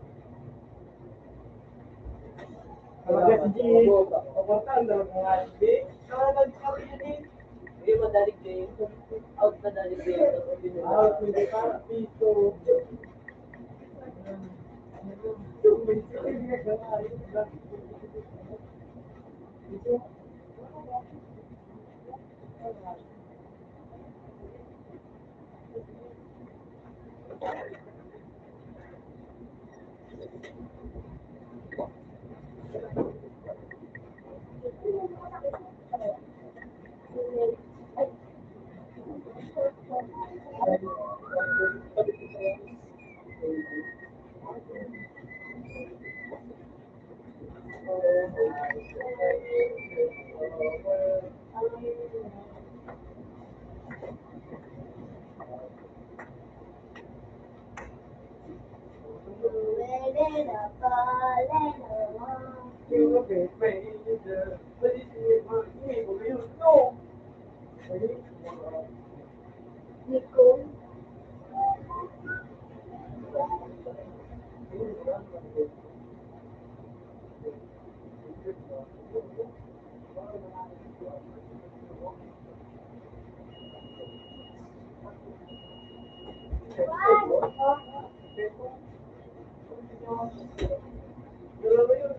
Hindi, madalig din. Out, madalig din. Out, hindi pa. Piso.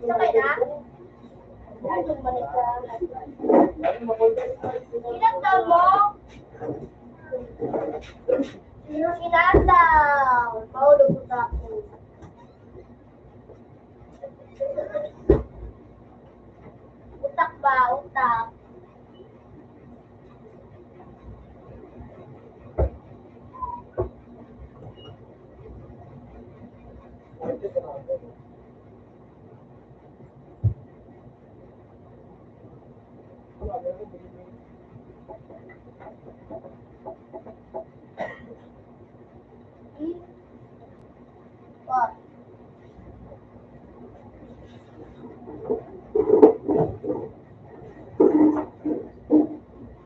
Sabay na? Ilang taon mo? Ilang taon? Mahulog ko sa ako. Utak ba? Utak.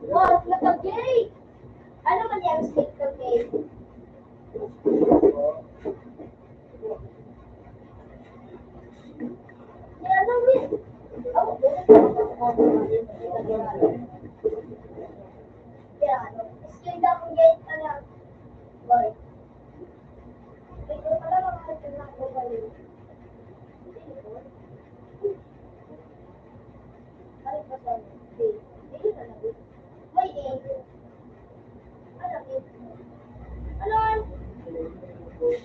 Boss, nakagay! Ano man yan, stick ka, gay? Yan, ano, gay? Oh, yan, ano? Skin ka, gay, ano? Boy.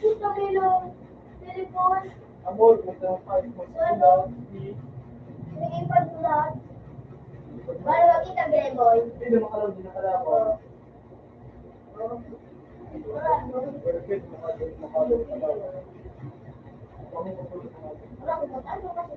Gusto ko yung telepon. Amor, gusto mo pa yung Ano? Sige, pag-vlog. Para makita, Greboy. Hindi na makalaw, hindi na kalaw. Perfect, makalaw, makalaw, makalaw. Wala ko, ano kasi,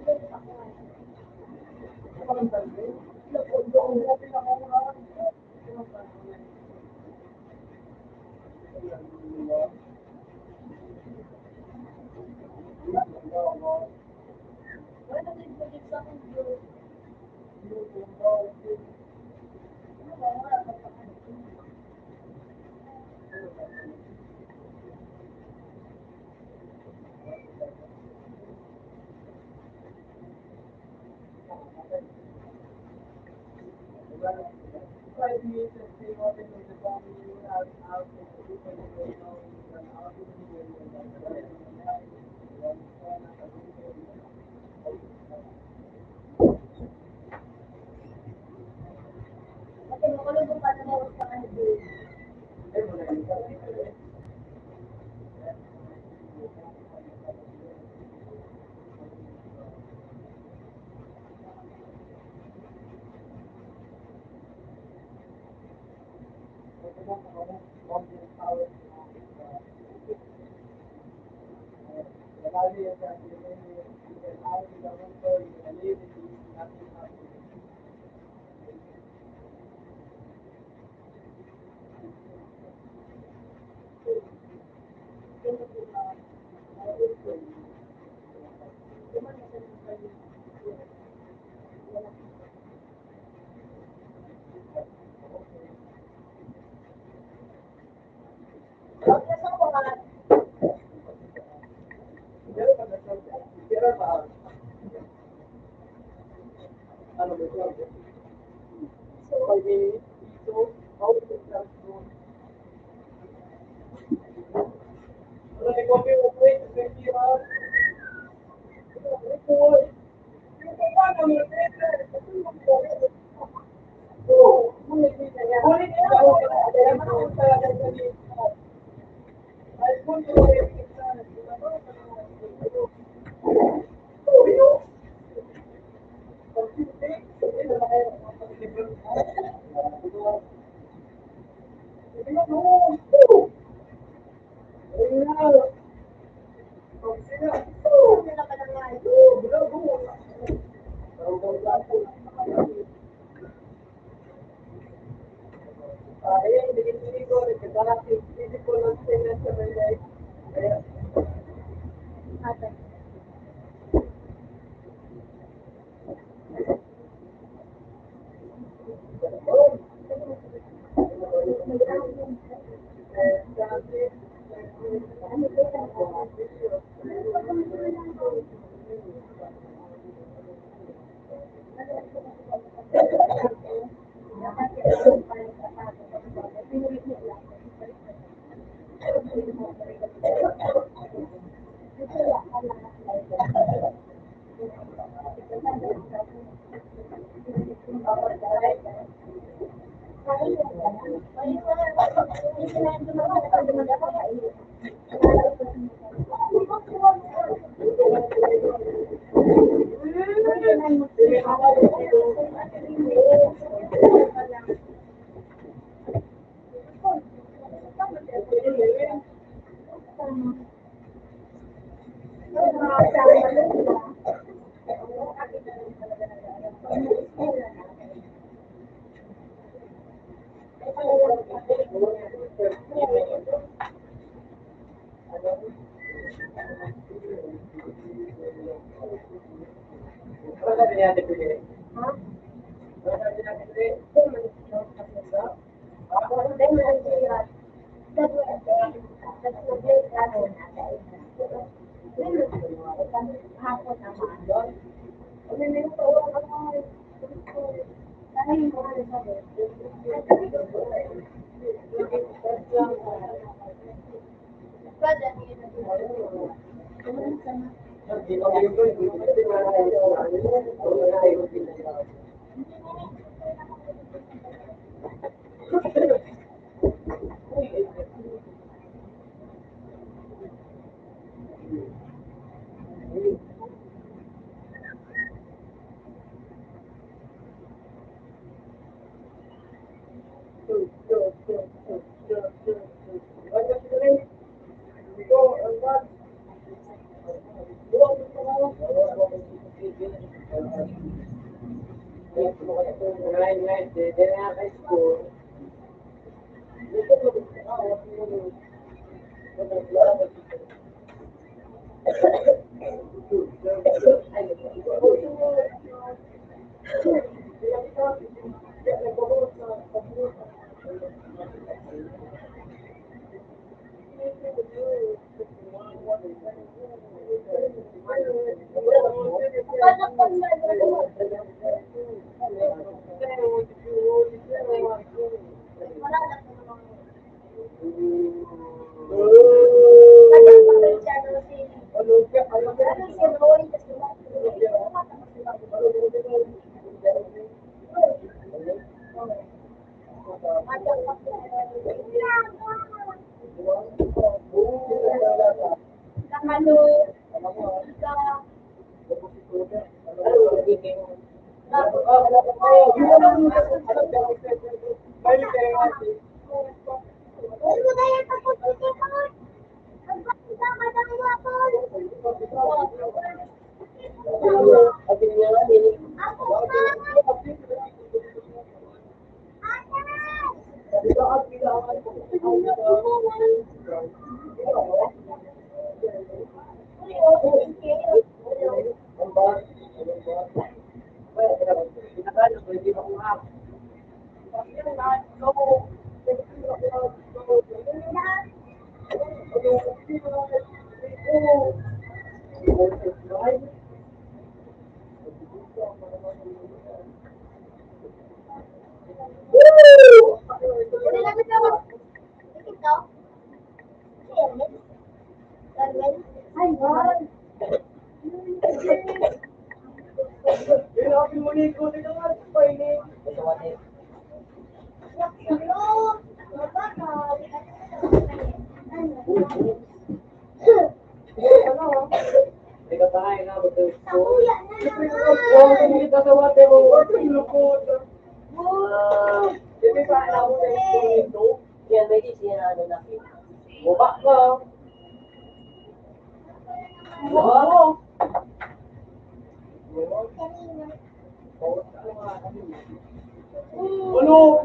Ano?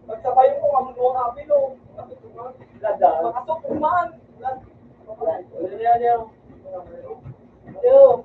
Pagsabayan ko, ang mga apil, oh. Lada. Makasok, kumahan. Lada. Lada. Lada. Lada.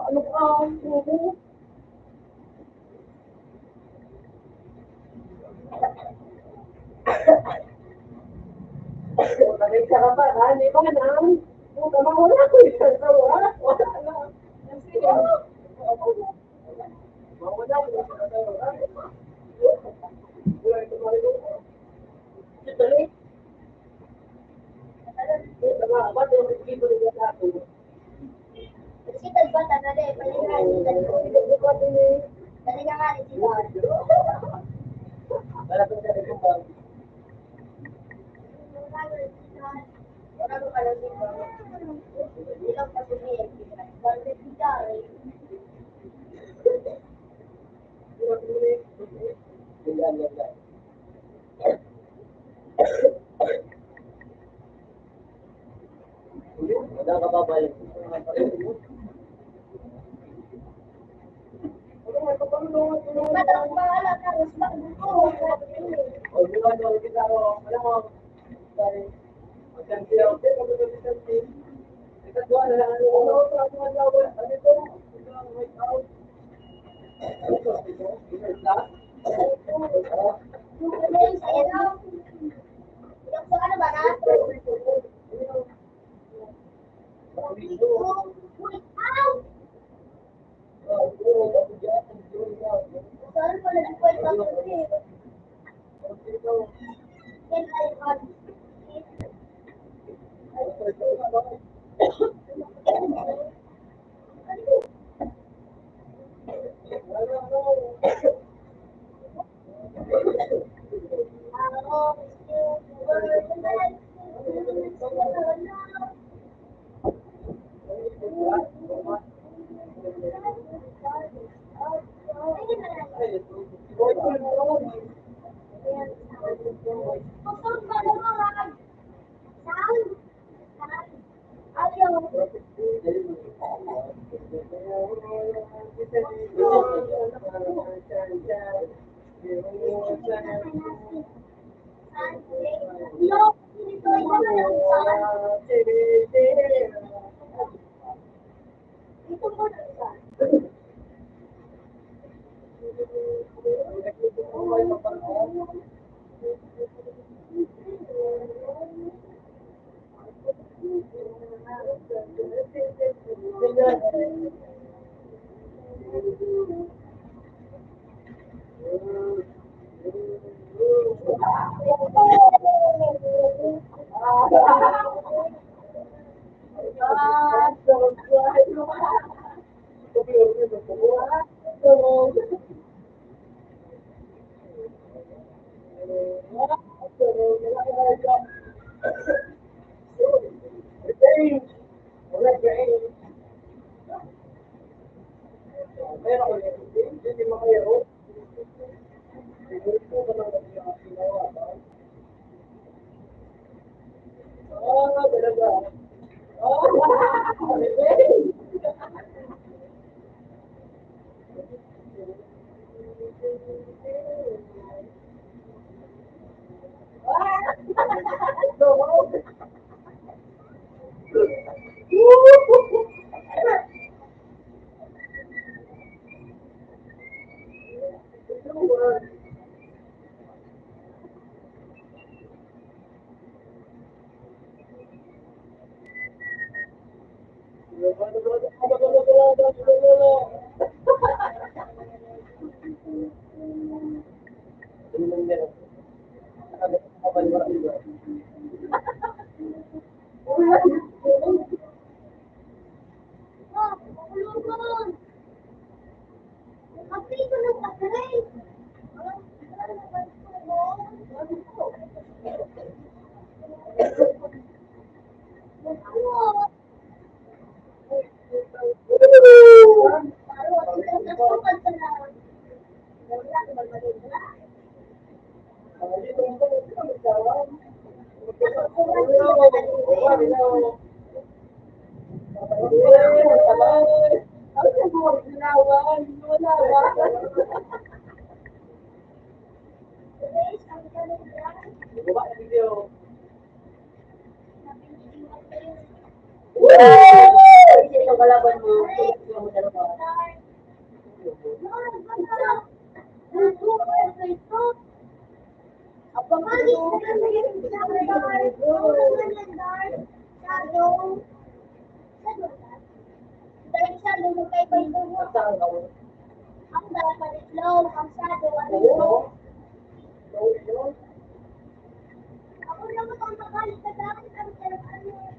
Ano ka? Nagkakabahan, di ba, nang? Puta, mawala ko yung asawa. Wala na. Mawala ko yung asawa. Wala ito, mawala ko. Sandali. Sandali. Sandali. Sandali. Sandali. Ang dapat itlog, ang sado, ano yun? Ako lang ang mabalik sa dati, ang ano.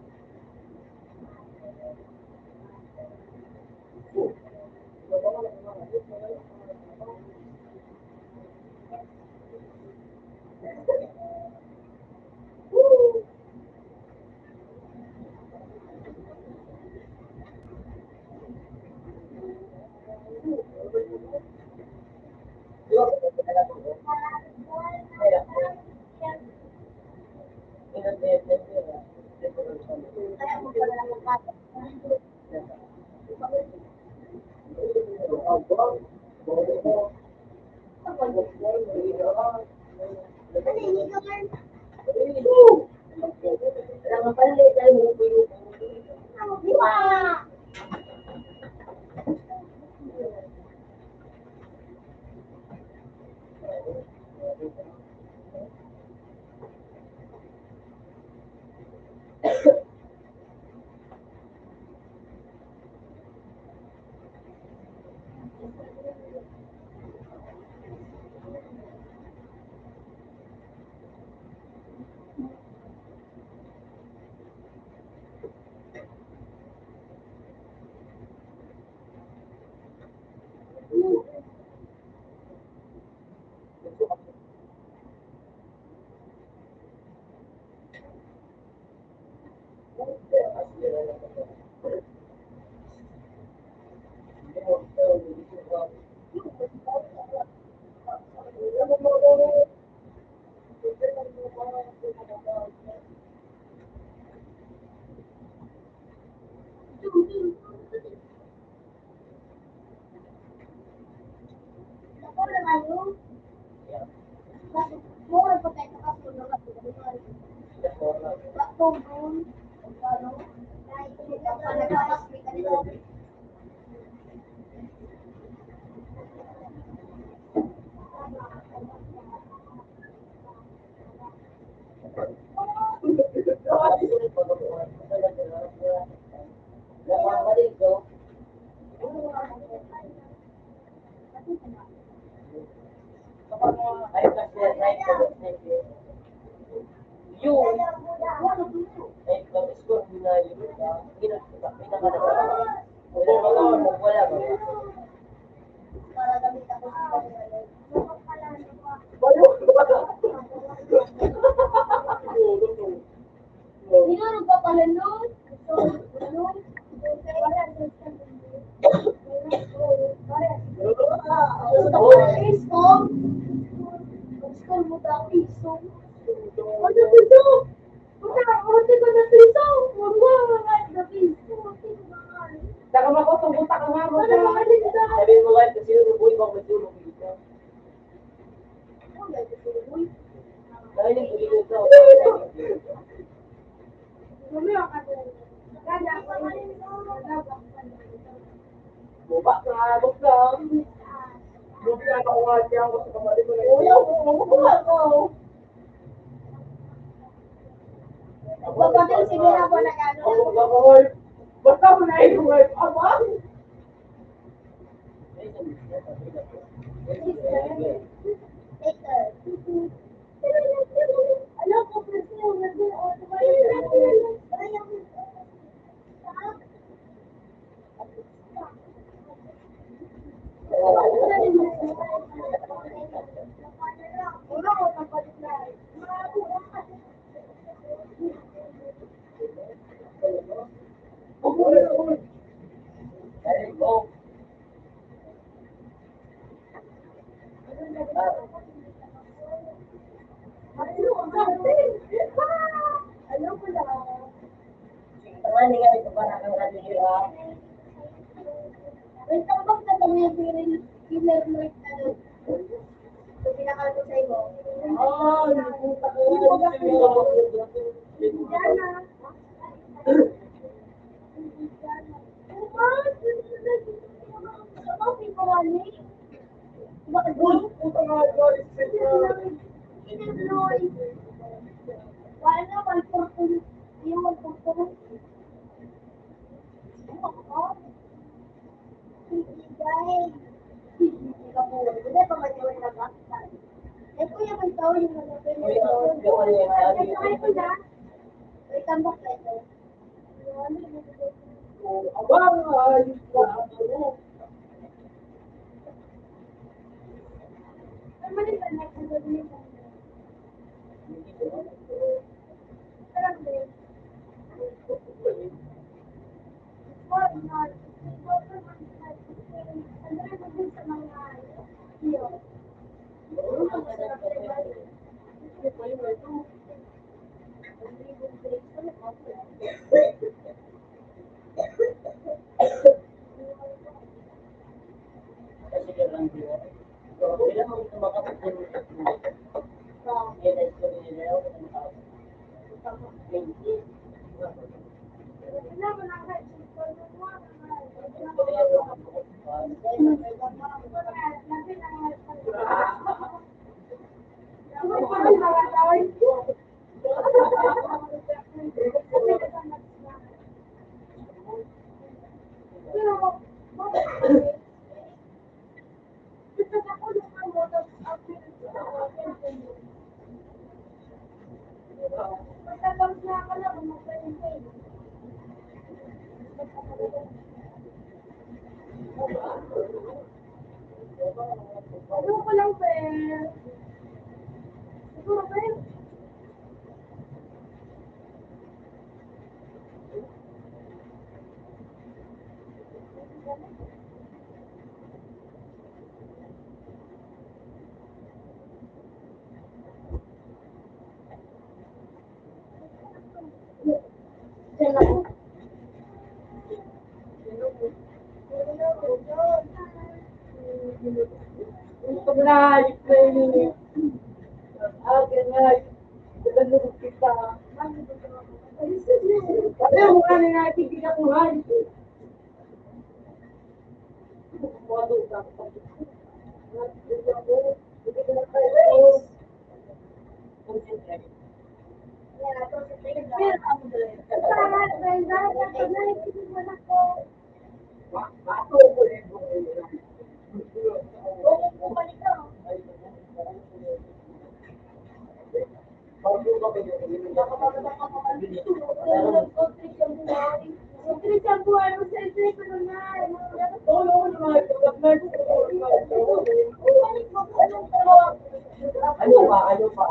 Saka makutong buta ka nga, buta. Sabi mo nga, kasi yung ruboy, baka matulog dito. Dahil yung buti ko. Buba ka, buta. Buta ka, kuha siya ako sa kamali mo na. Uy, ako, ako, ako, ako. Nagpapatay, sige na po, nag-ano. Ako, ako, ako. Basta mo na yung wife, abang. Pinakalagot sa imo. Ay, puta ko. Yan na. Tambak na ito. Aba, ayos na ang ano. Ano ko lang, sir? Siguro, sir? Pareho nga na nga, kaibigan ko nga. Ano pa? Ano pa?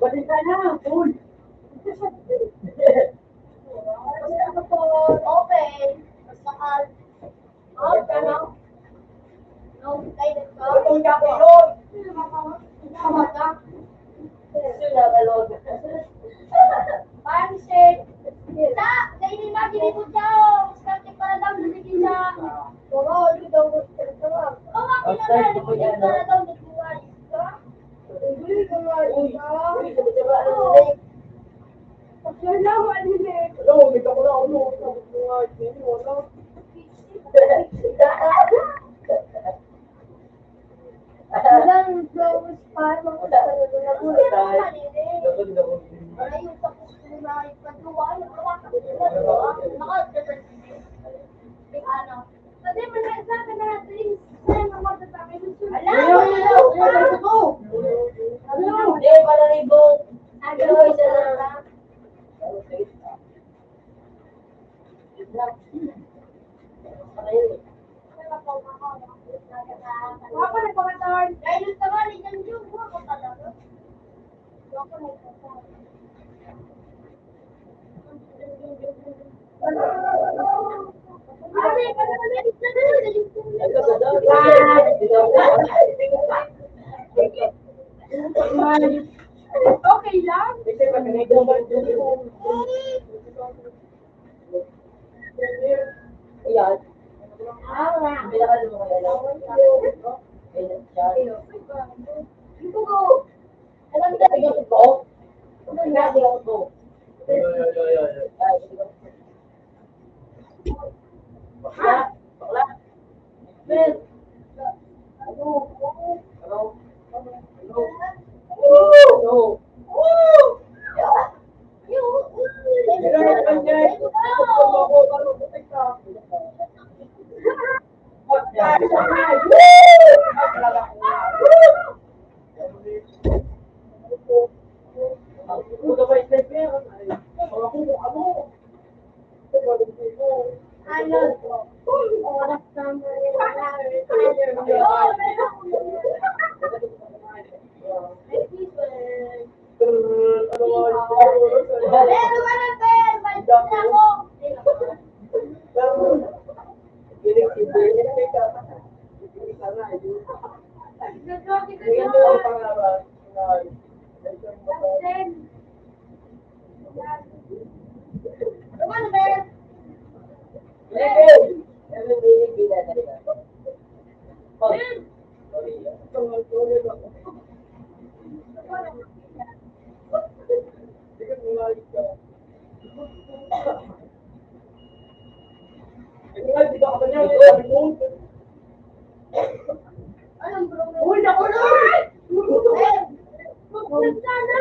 Balik ka na, Paul. Open. Basta ka. Out ka, no? No, kayo ka. Itong gabi yun. Tama ka. Sila ka, Lord. Parang shit. Sa, sa inimagine ko siya, oh. Gusto ko para daw, hindi kita. Oo, hindi daw gusto ko. Oo, ako na lang, hindi para daw, hindi ko alis ka. Uy, uy, uy, sabay-sabay, ano, Hello, may kakula ako, no? Sabi ko nga, hindi, wala. Walang flowers pa, mga talaga na po. Ay, yung tapos ko na ipagawa, yung hawakan ko na, no? Nakakita sa yung ano, Pati man na isa ka na, dali, isa na mo sa panginoon. Ala! Ayaw, ayaw, ayaw, ayaw, ayaw. Ano? Hindi, para libo. Ano? Isa na. Wala pa nagpakatawan. Dahil sa mga ligang yung buha ko talaga. Okay lang. Ayan. Ah, kailangan mo kaya lang. Ayan siya. Alam mo, tingnan ko. Tingnan ko. Bakla. Bakla. Uy, naku na! Magpunta na!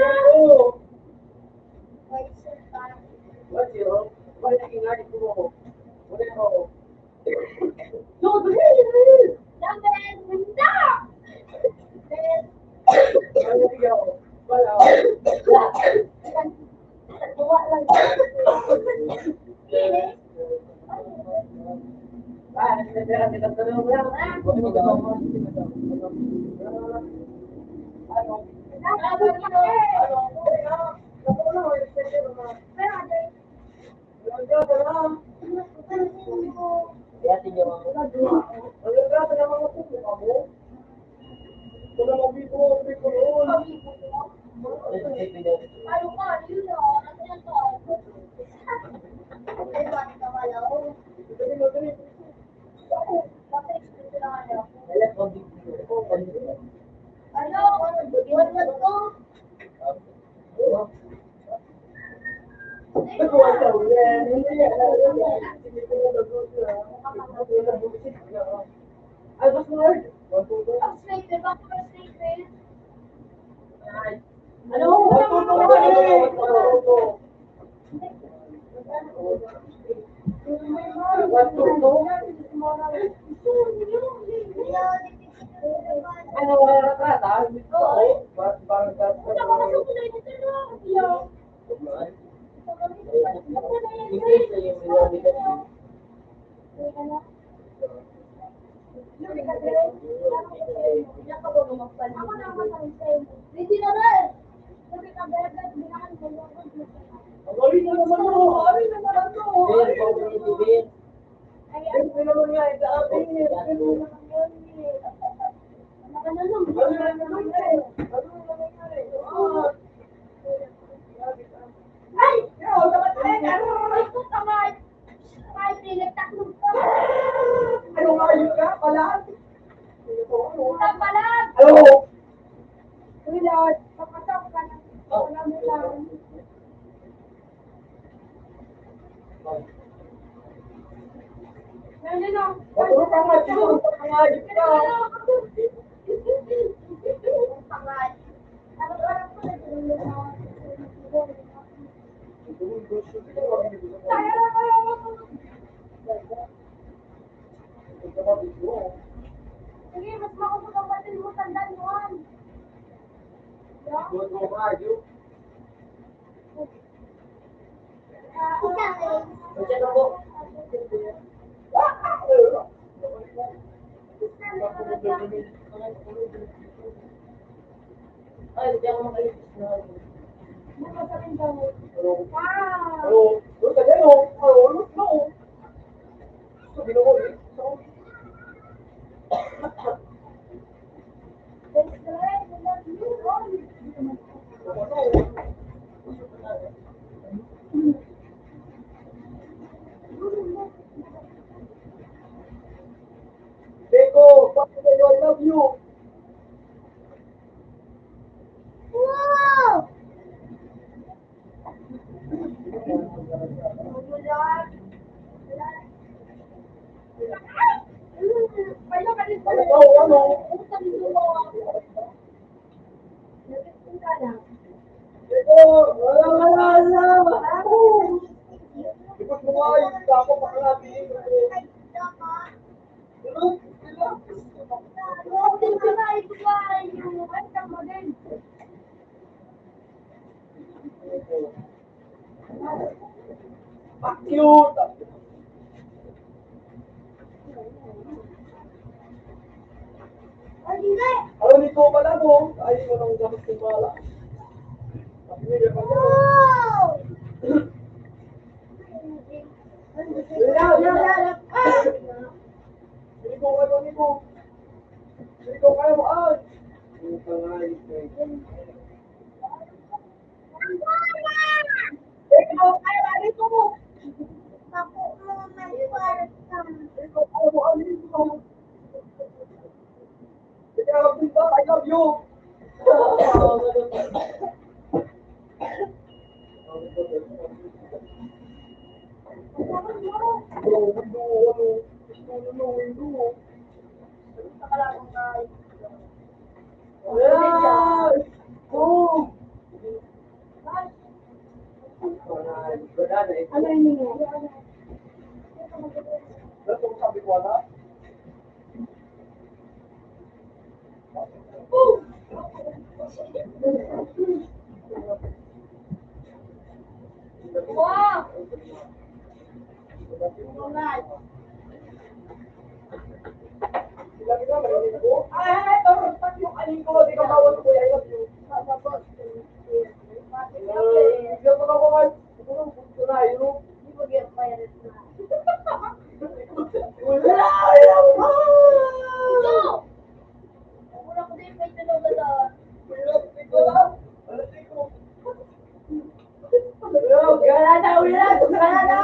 Wala na, wala na, wala na!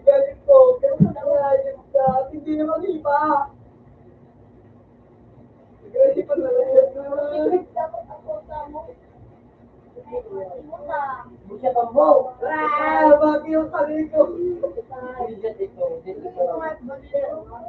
Galing ko, pero sa nangyayari ka, hindi naman iba. Galing pa na lang yan. Dapat ako sa mo. Hindi siya tambo. Ah, bakit yung sabi ko? Hindi siya ito. Hindi siya ito.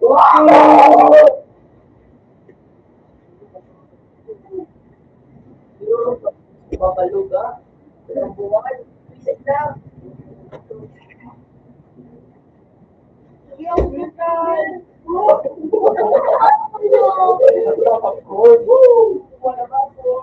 Wow! Babaluga, ang buhay, isip na. Yung buhay. Wala ba po?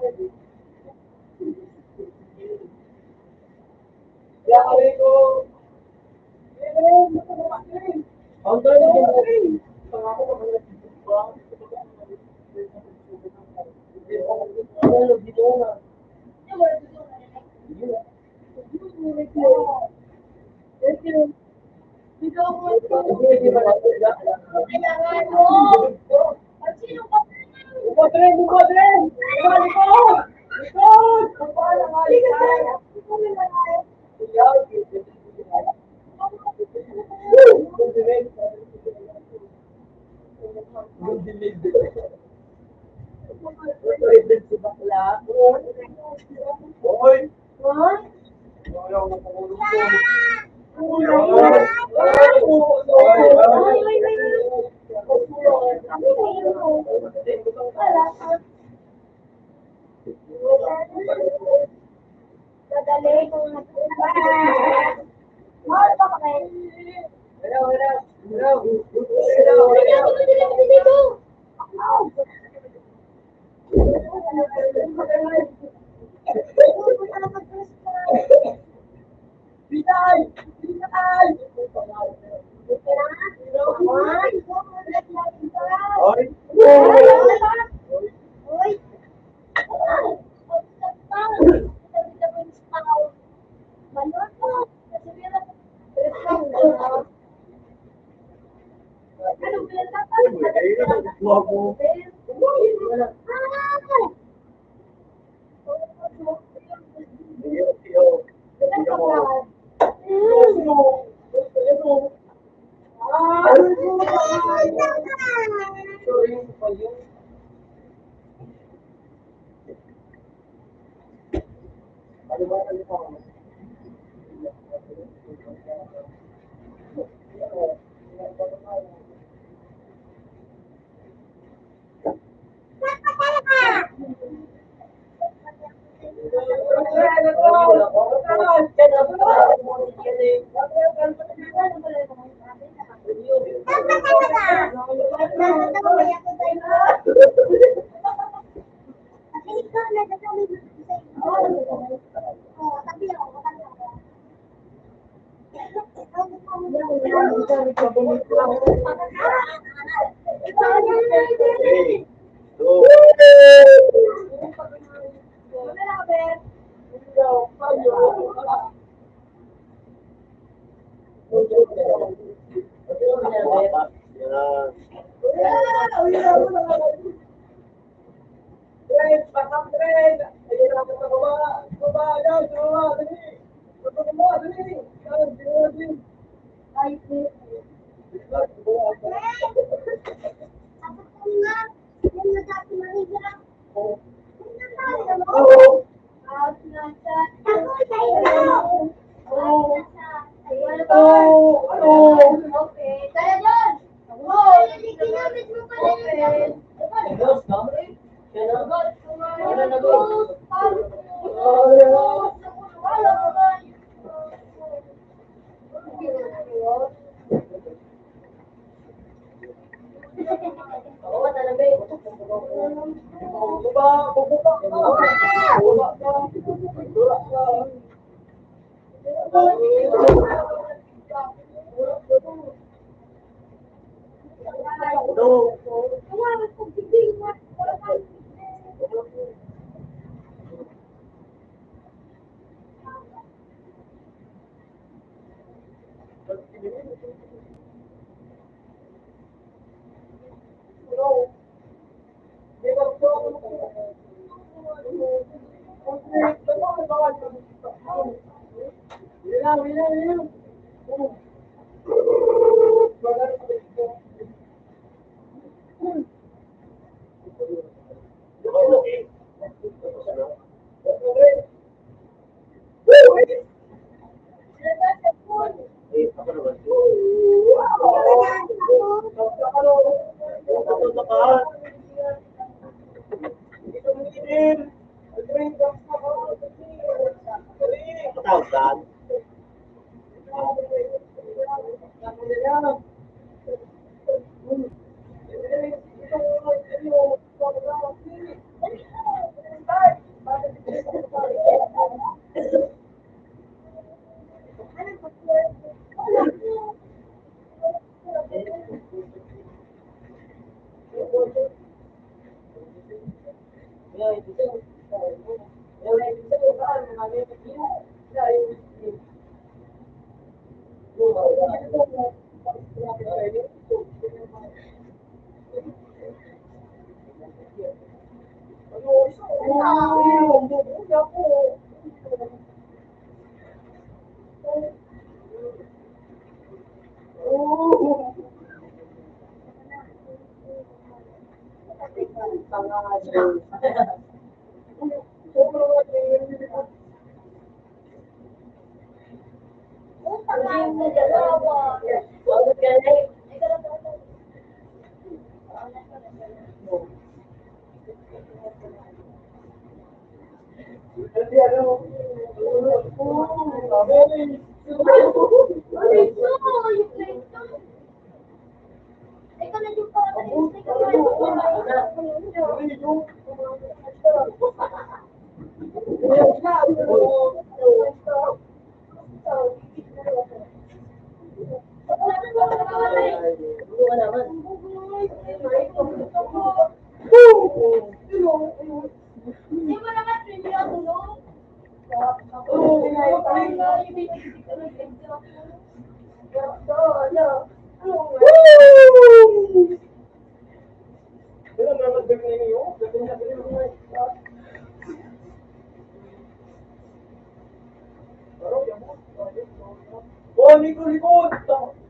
Oh, likod, likod!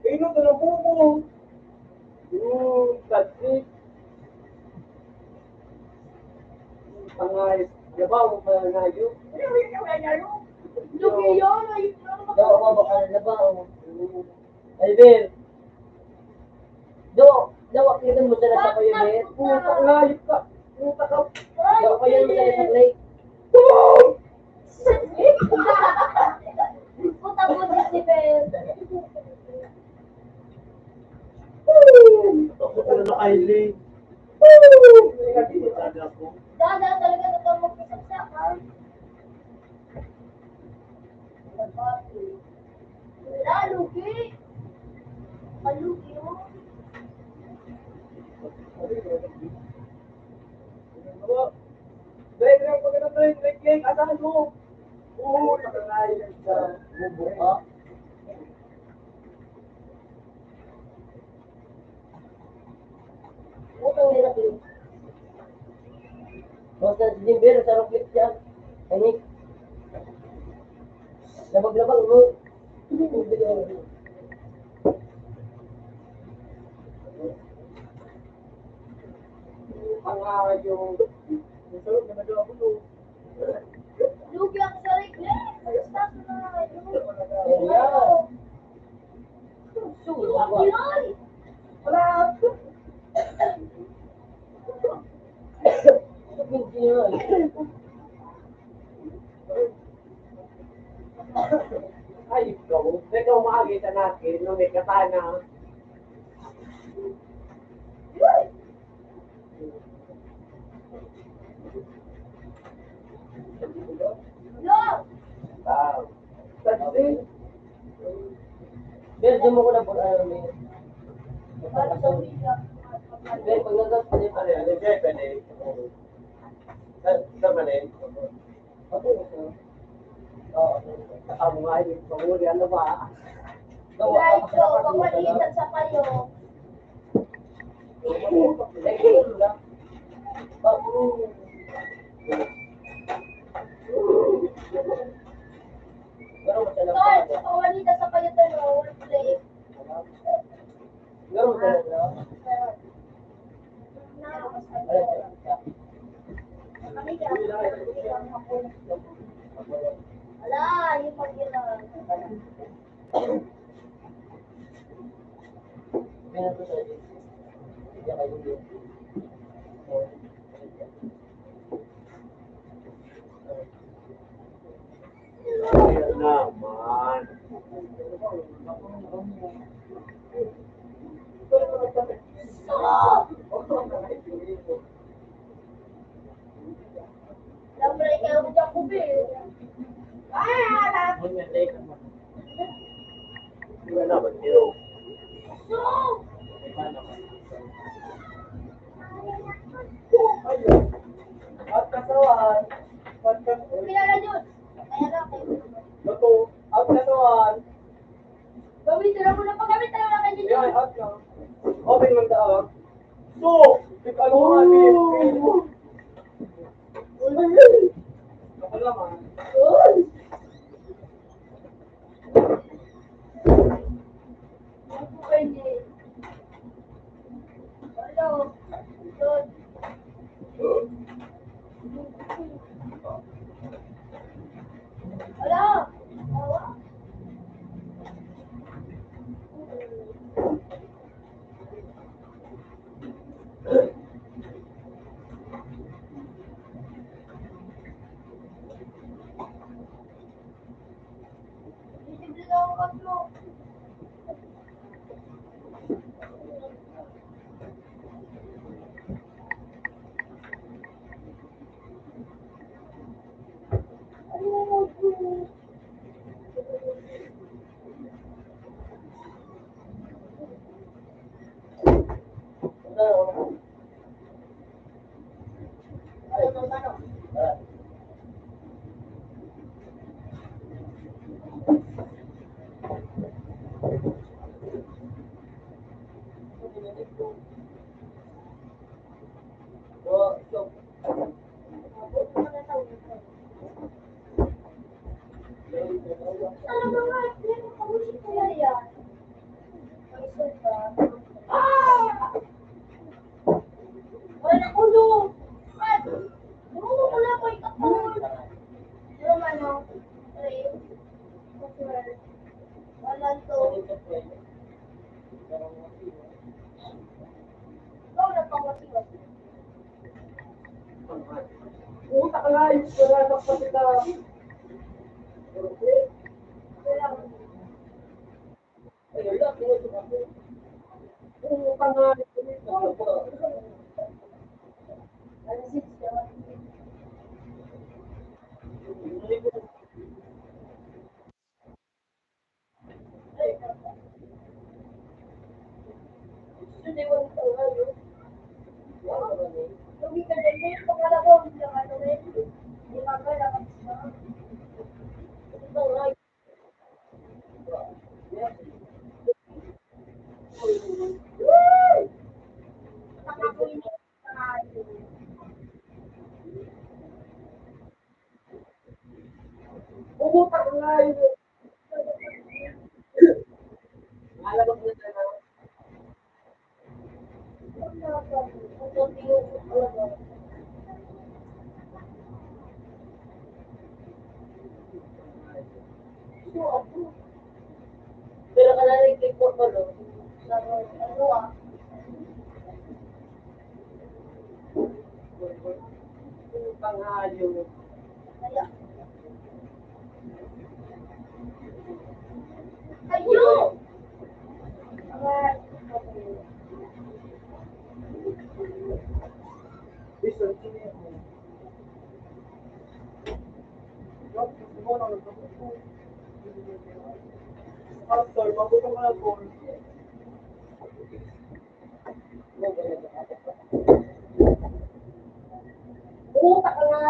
Inot na ng bubo! Hmm, tagsit. Pangayos. Labaw mo pala na yun. Lugi yun, ayun lang. Daw ako baka labaw. Ay, Ben. Do, daw, aklitan mo talaga sa Kuya Ben. Puta, ngayop ka. Puta ka. Daw, kaya mo talaga sa Clay. Puta, butis ni Ben. Ako na, Kylie. Dada talaga na tamo sa sakay. Lalugi. Malugi, oh. Dahil lang pagkatapos, like, like, asahan mo. Oo, nakakain ka. Bubo ka. Putang ina, Phil. Basta si Jimber, sa rock clip siya. Ani? Labag-labag, no? Ang, ah, yung, yung sarap na nagawa ko, no? Lugi ako sa reclaim. Basta ko na, yun. Ayan. Suwak yun. Wala. Ay, ikaw. Teka, umaagi ka natin, no, may katana. Wow. Sabi. Pero di mo ko na pag-alam eh. Pero pag nagat, pwede pa rin. Ano siya, pwede? Sa, sa mali. Ang mga ini, panguli, ano ba? Guys, so, pagmalitan sa payo. Guys, so, pagmalitan sa payo, ano, play. Ala, yung pag-ilang. Ayan naman. Siyempre, ikaw, Jacob, eh. Ah, Wala naman, pero so, at kasawan, pag Kilala yun. Kaya lang kayo. Luto. Out na to, ah. Gawin, tira mo na paggamit, tira mo na kayo. Yeah, out na. Open man daw. So, ikaw mo nga, eh. Ako naman. Puta ka nga, yung wala na pa sila. Puta nga, Puta ka nga, yun. Pero ka na rin kay Porto, no? Sa ano, ah? Pangayo. Ayo! Pastor, mabuti mo na po. Puta ka nga!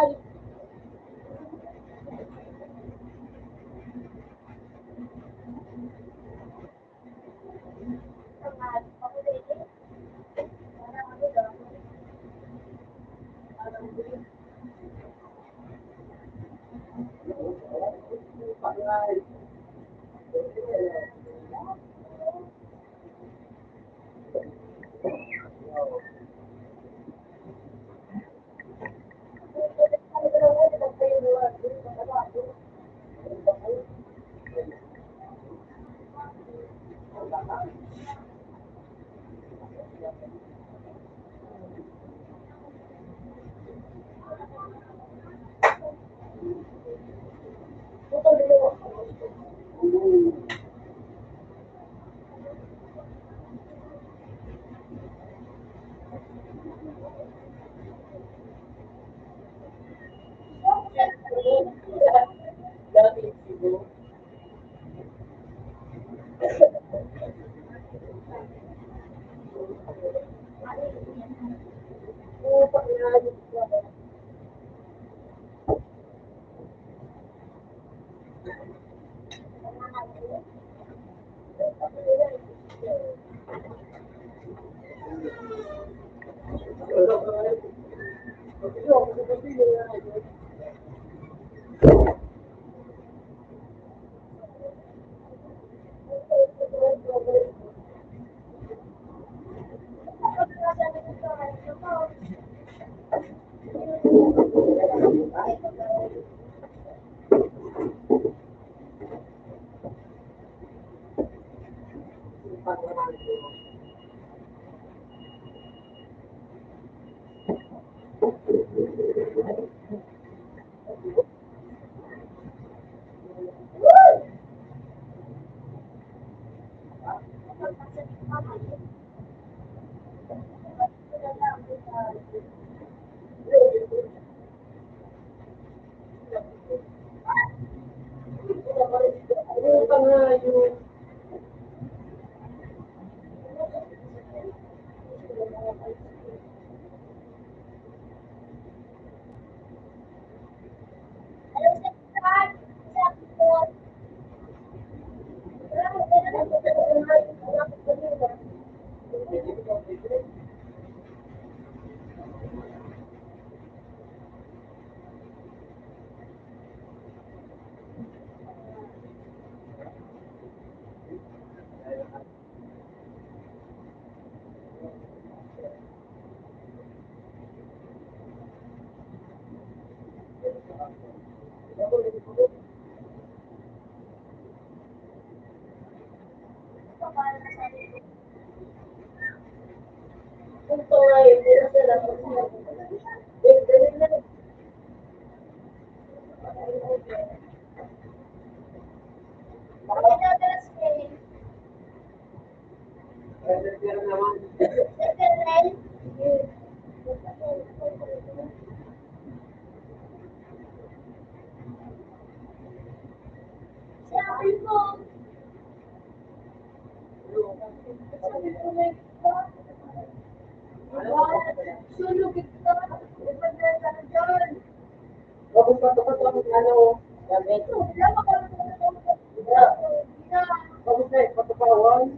Tapos matapat ang ano, gamit. Tapos na, patapawan.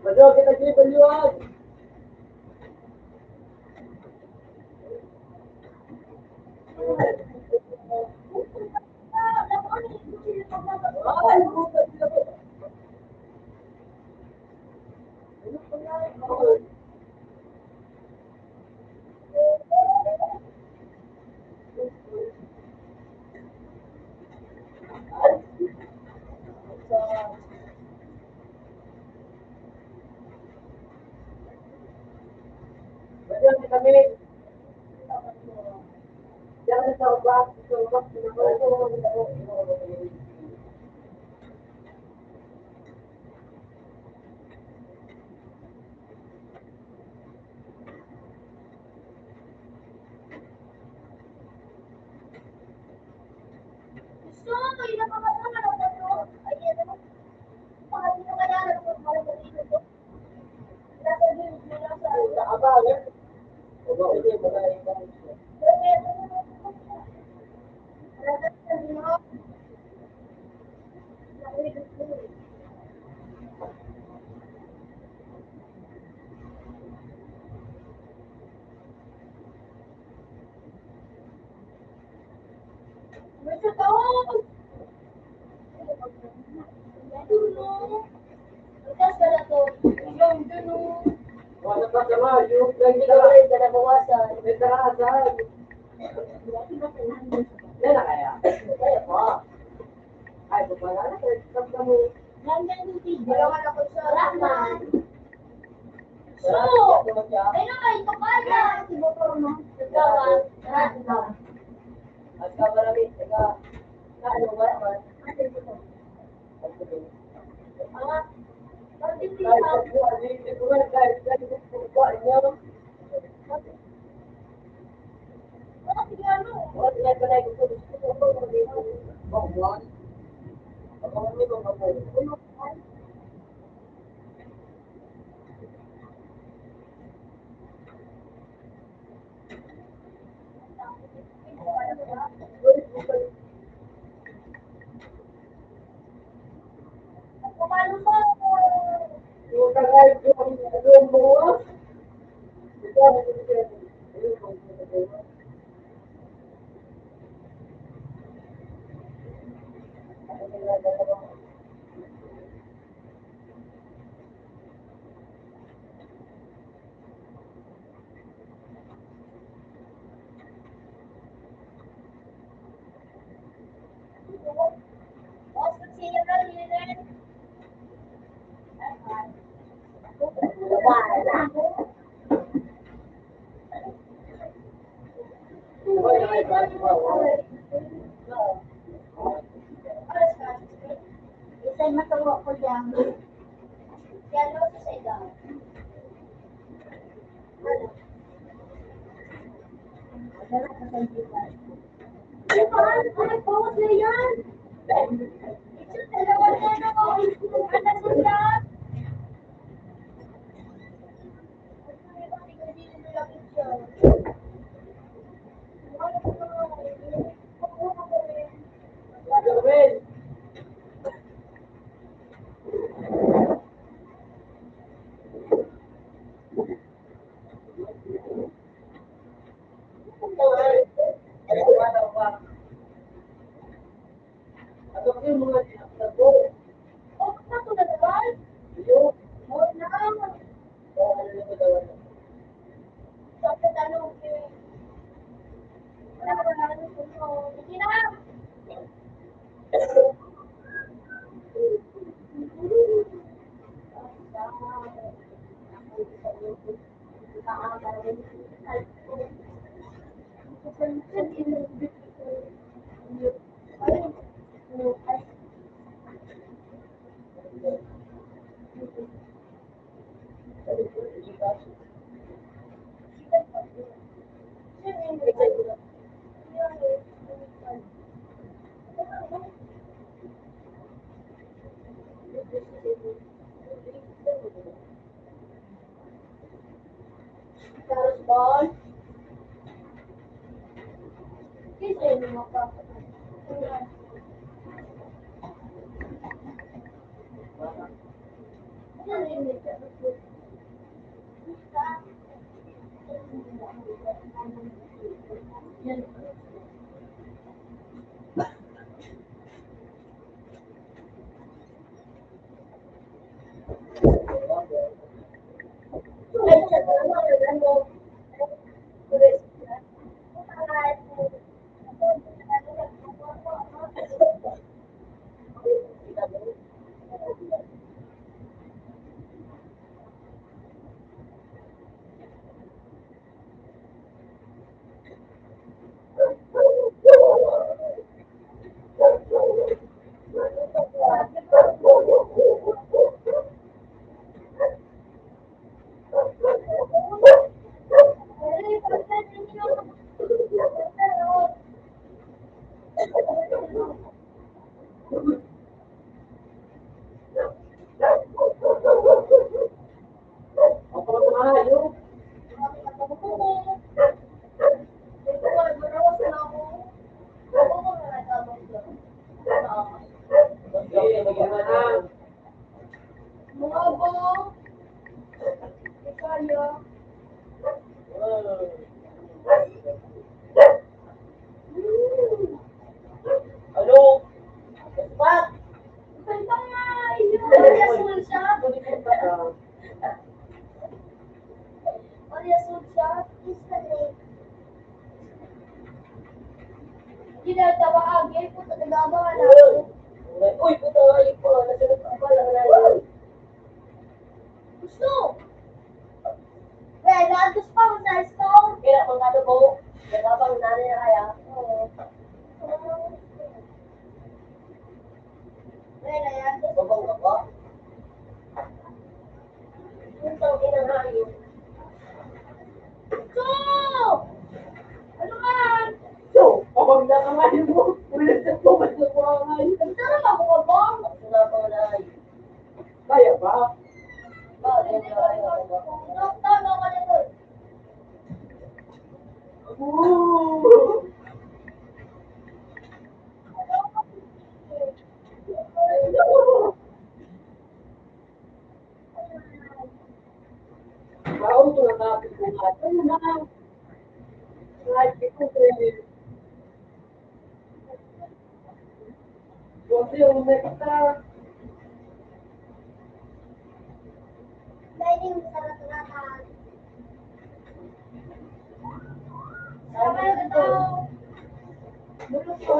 Madyo kita gibalyohan. Wala pa ka nga, yung nagkita, may tarasan. Yan na kaya? Kaya pa. Ay, wala na, kaya mo. Wala na ako sa Rahman. So, ano ba ito kaya? Sinoporma. Ikaw, ah, Rahman. At ka maraming taga, ano ba naman? Ah, pati sila. Isa'y matuwa ko diyan. Yan, no, sa ikaw. Ano? Ano? Ano? Ano? Ano? Ano? Ba't? Ano ba nga yun? Ano siya? Ano siya? Ano siya? Ginagawa agi, puta, nagagawa na ako. Uy, puta, ay pa, nasunod ang bala na yun. Gusto! Well, naantos pa ako sa store. Kaya kung ano po, nagabang nanay na kaya. Oo. Well, naantos. Babang ka pa? Putang ina nga yun. So! Ano man? So, pabangga ka nga yun mo. Pwede sa pabangga ko nga yun. Ang sarap ako, abang. Ang sarap ako na yun. Kaya ba? Kaya ba? Tama ka na yun. Ooh. Wow, ito na nga, ito na nga. Right, ito na nga. Huwag yung nektar. Pwedeng sa naturahan. Tama na ito. Bulok ko.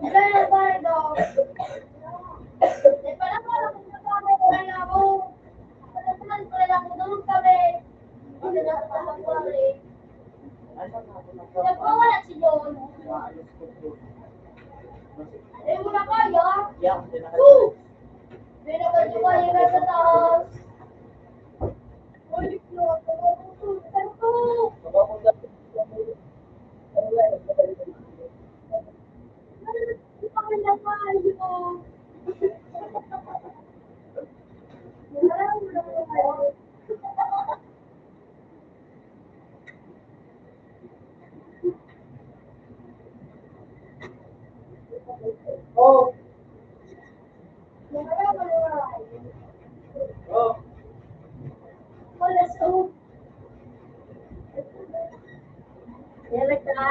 Kaya ba ito? Eh, pala, parang kung nagkakaroon ako. Pala, pala, pala, kung doon kami. Hindi na ako makakawala eh. Nagwawala si John. Ayaw mo na kaya? Sus! Hindi na kayo kaya na sa taas. Uy, no, ano to? Oh. Oh. Meron ka?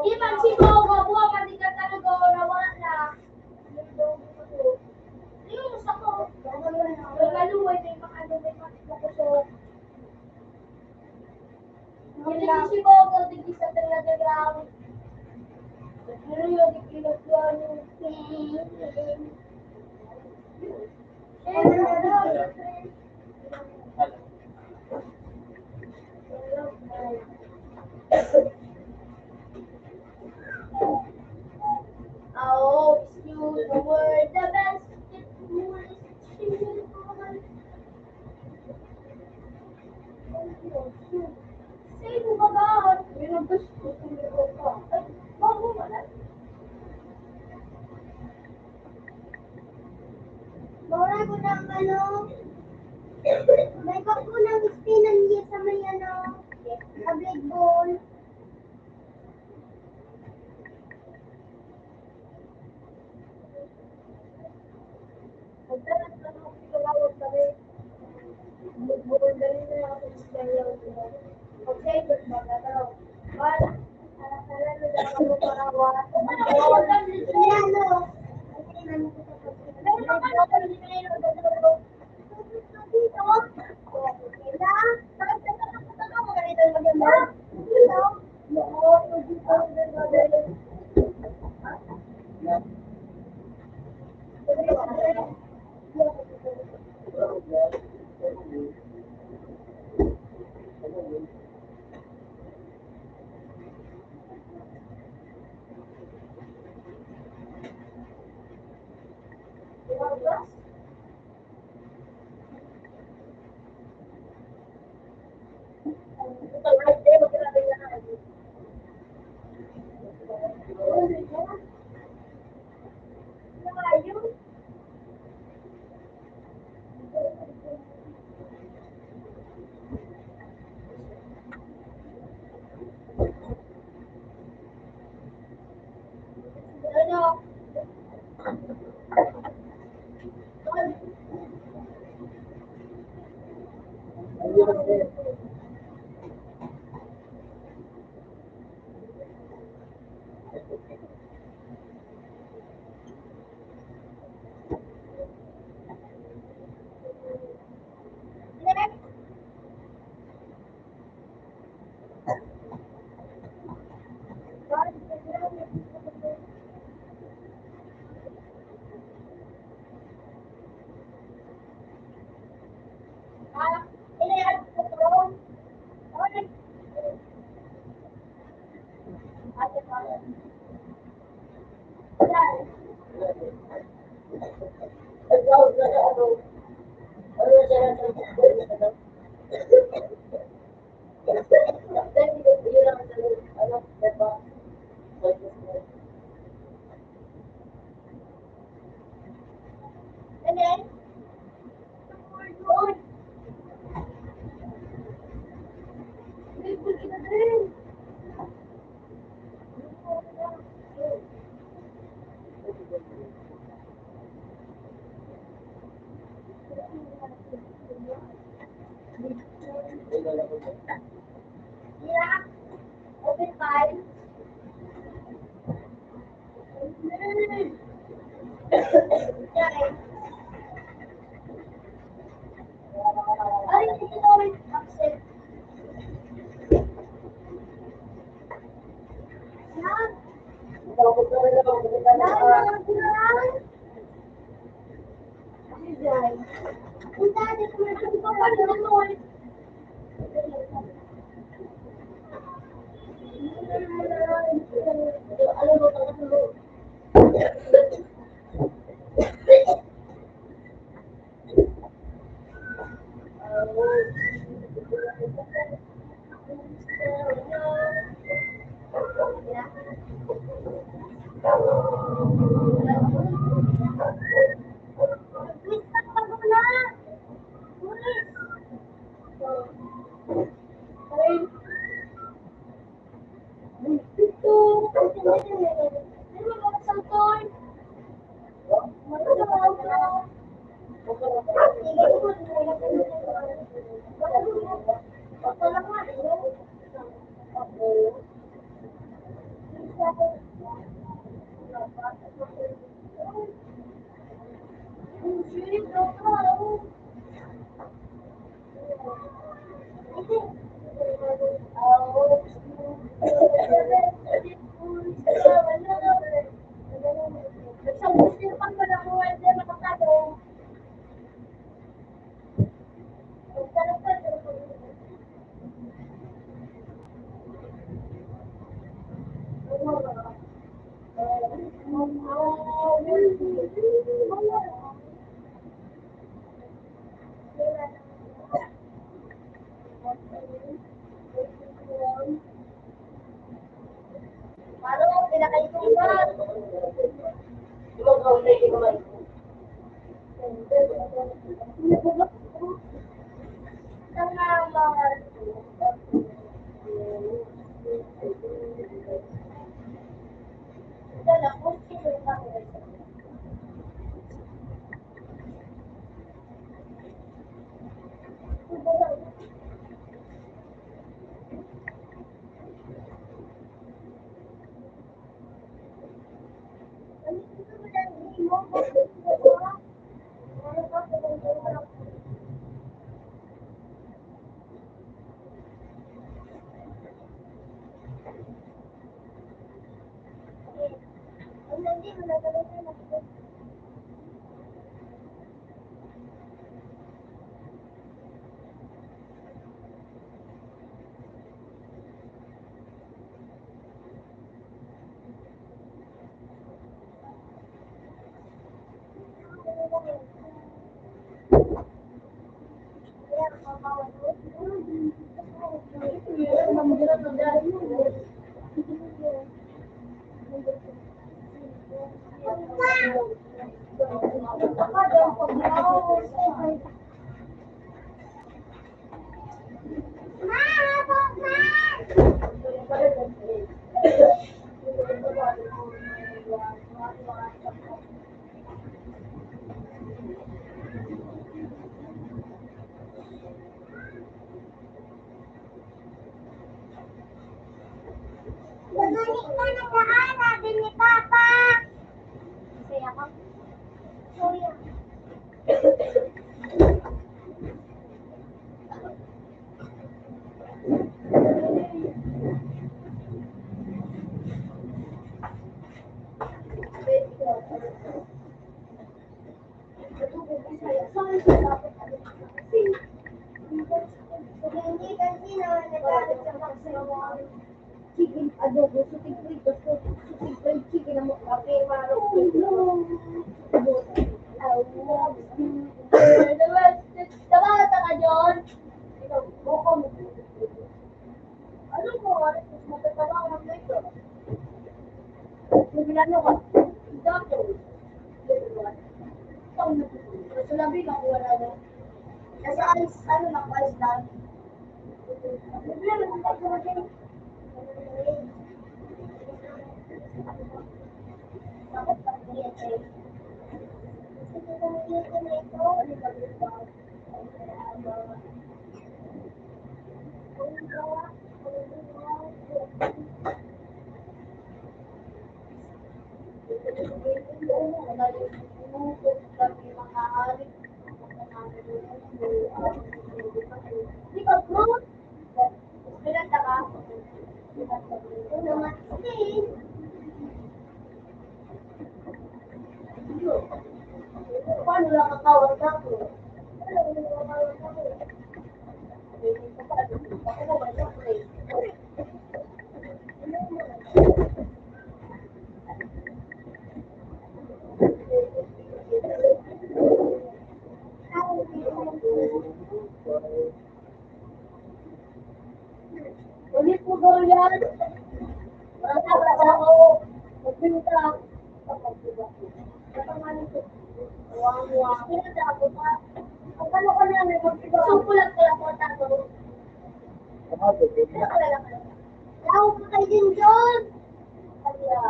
Di man si Bobo, buwa, pati ka talaga, nawala na. Yung sa ko, yung maluway, may mga ano, may mga kusog. Hindi si Bobo, hindi sa talaga lang. Pero yung di pinagplano. Oh, you were the best. Mura ko ng ano, may bako ng spinach niya sa may ano, sa blade ball. Ni Papa. Saya ka. Kuya. Chicken adobo, suking prito, su-, suking fried chicken na makape, maro. Tama ka, John? Ikaw, buko mo. Ano mo, ano, mas matatawa ka ng ganito? Kung ano ka, example, sa labi, nakuha na, no? Nasa ice, ano lang, ice lang. Dapat pag-diet, eh. Di ba, fruit? Paano nakakawat ako? Ulit mo daw yan. Wala ka, wala ako. Magpinta. Pinta ako pa. Ang ano ka na, may magpinta. Ang kulang-kulang ko, tato. Wala ka lang. Tao ka kay Jinjon. Kaya,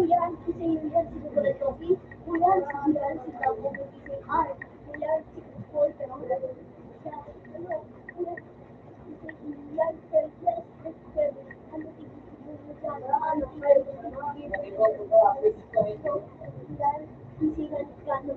Yan, kasi yan, siguro na Toby. Kuya, si Kuya, si Gabo, si Art. Kuya, si Paul, pero wala rin siya. Ano? Kuya, si Kuya, si Kuya, ano, si Kuya, ano, si Kuya, si Kuya, ano, si Kuya, ano,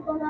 pangalan?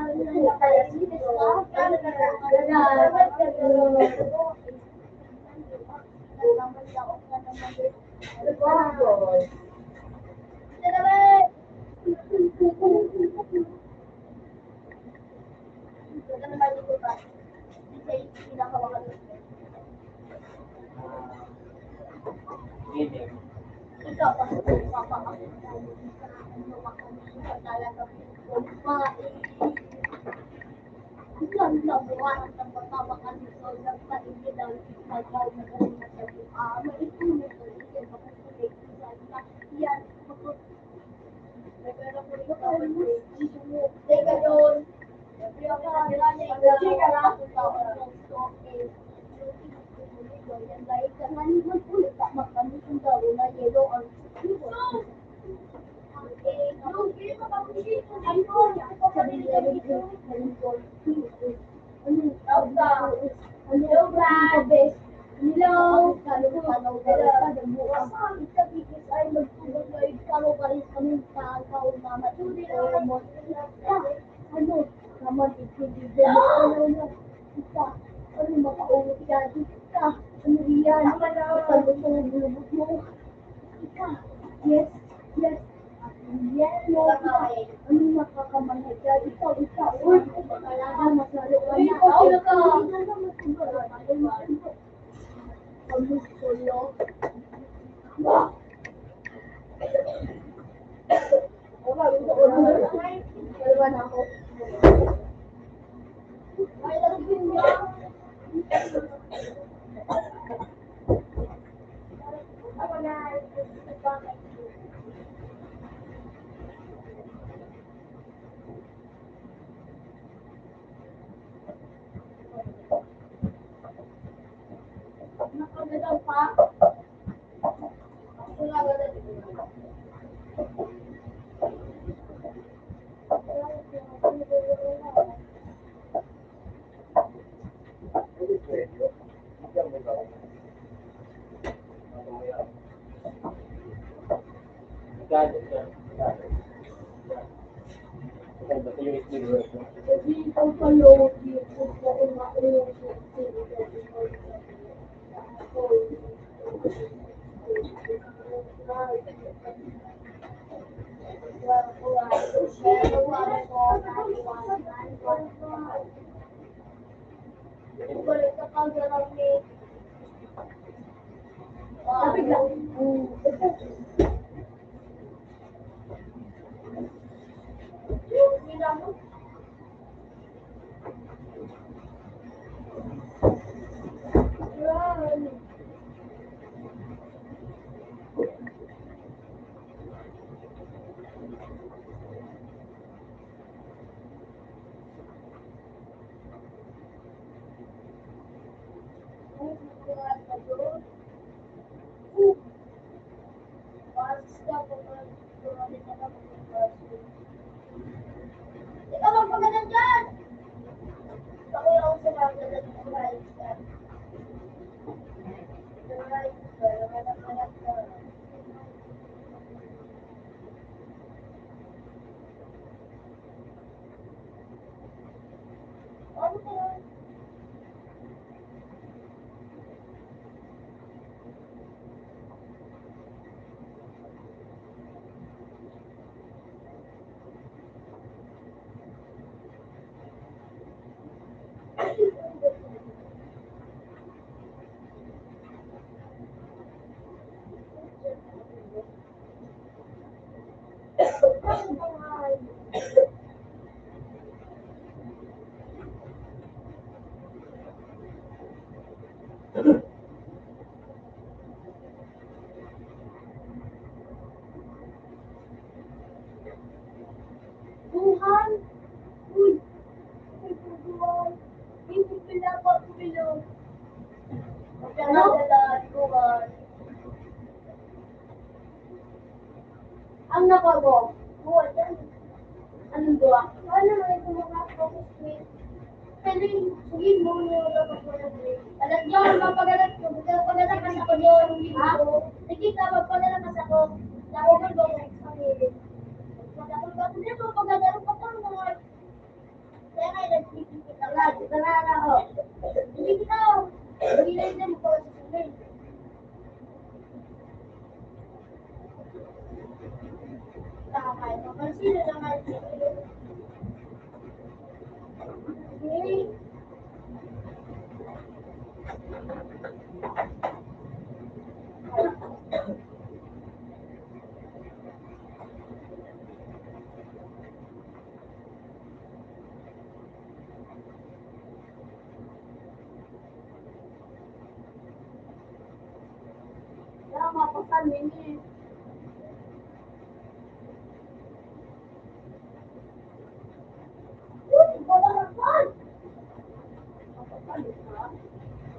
Ang napago. Buwan yan. Anong duwa? Ano na ito mga pag-sweet? Pwede, sige mo, yung dapat mo na drink. Alam niyo, ang mga pagalat ko, buta pagalat ka sa kanya, yung linggo. Nakita, magpagalat ka sa ko. Nakuha ko, sa pamilya. Matakot ka, hindi mo pagkagalit, patulong mo. Kaya nga, nagpipikit ako. Nagpipikit ako. Hindi na yun, hindi ko sasabihin.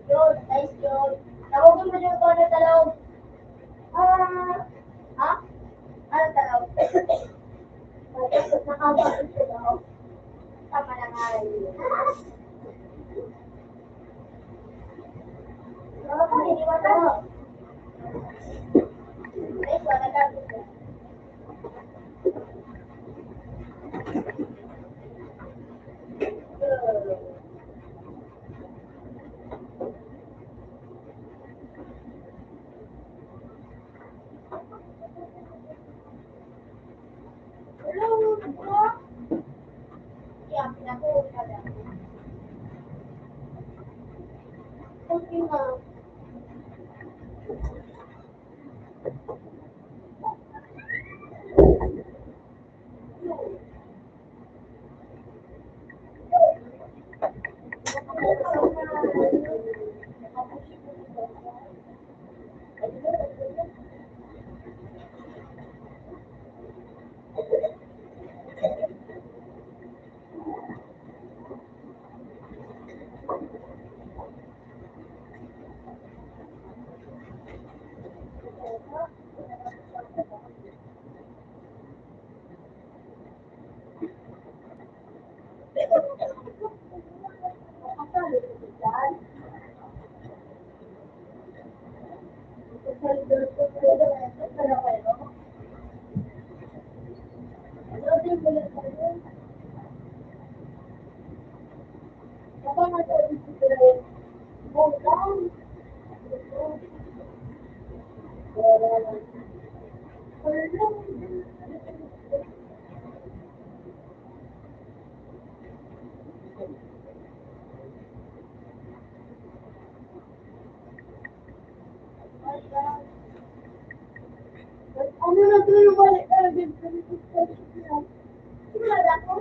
Yun, nice yun. Tawagin mo yung mga Tagalog. Ah, ha? Ano Tagalog? Nakakapagod ko daw. Tama na nga yun. Ano na to yung balik na naging Sigurado ako.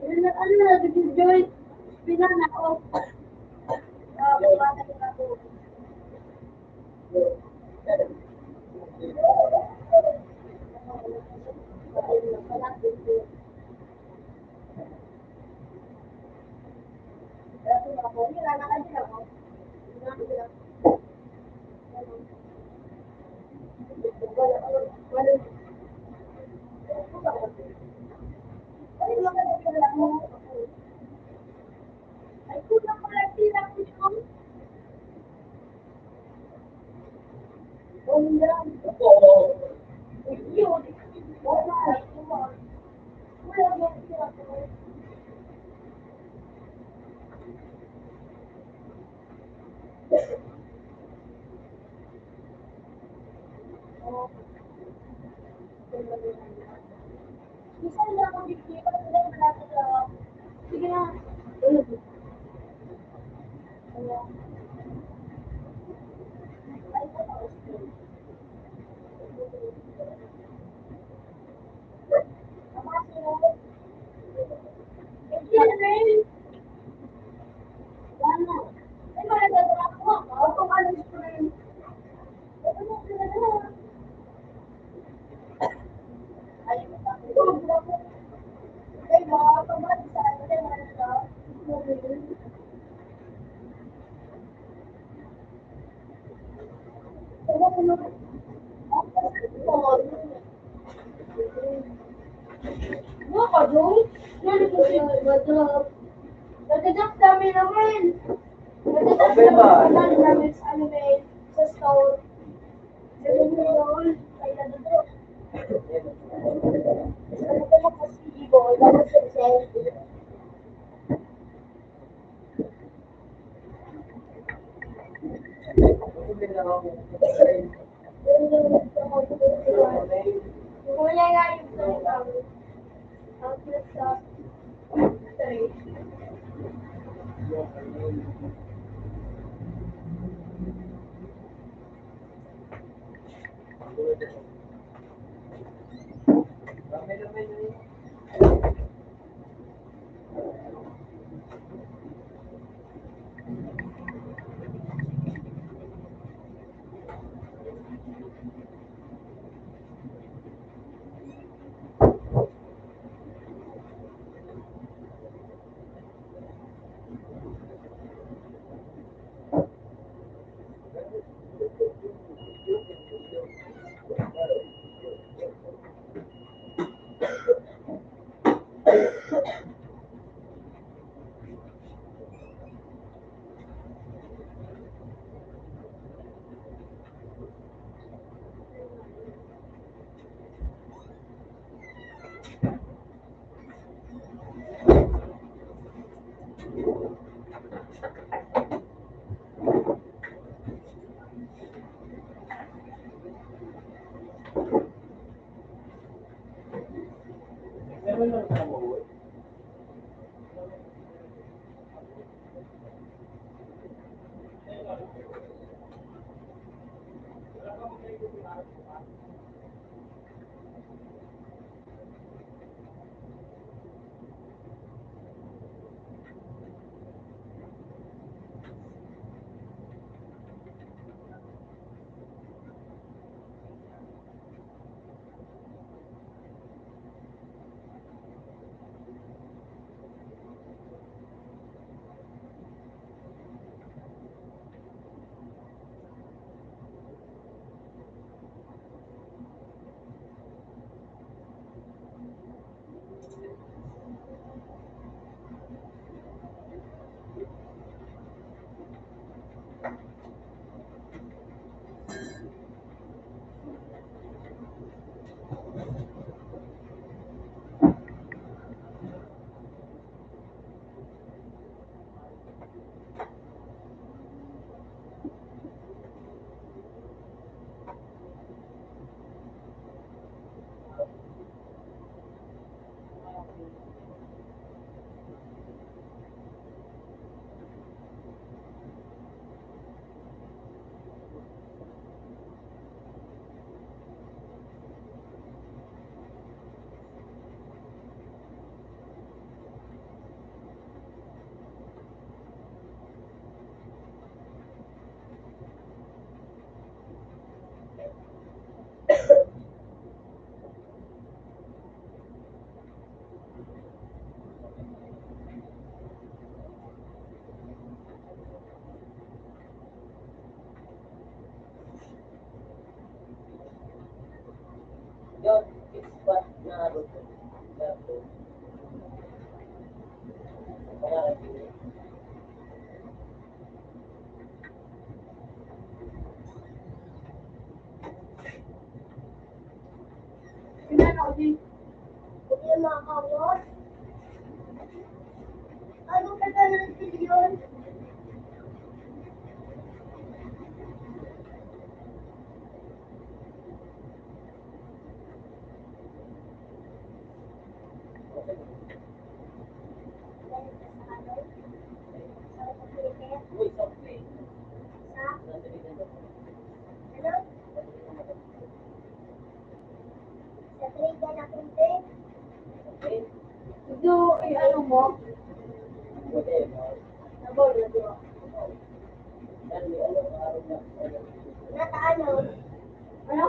Ano na, ano na, Joy? Pinana, oh. Ah, bumata na ako. Nagdadap kami naman. Nagdadap kami naman sa ano, sa store. Ano ka na ng bilyon? Sa trade na natin, te. So, eh, ano mo? Nabol na, di ba? Nata ano? Ano?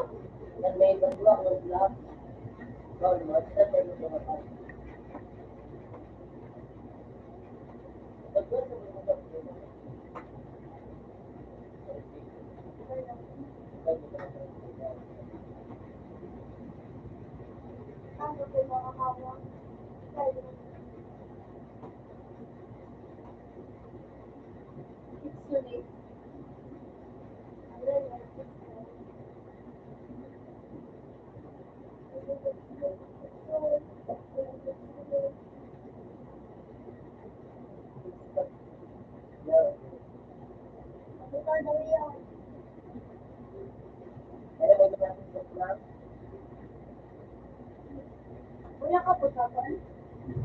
Wala ka po sa akin?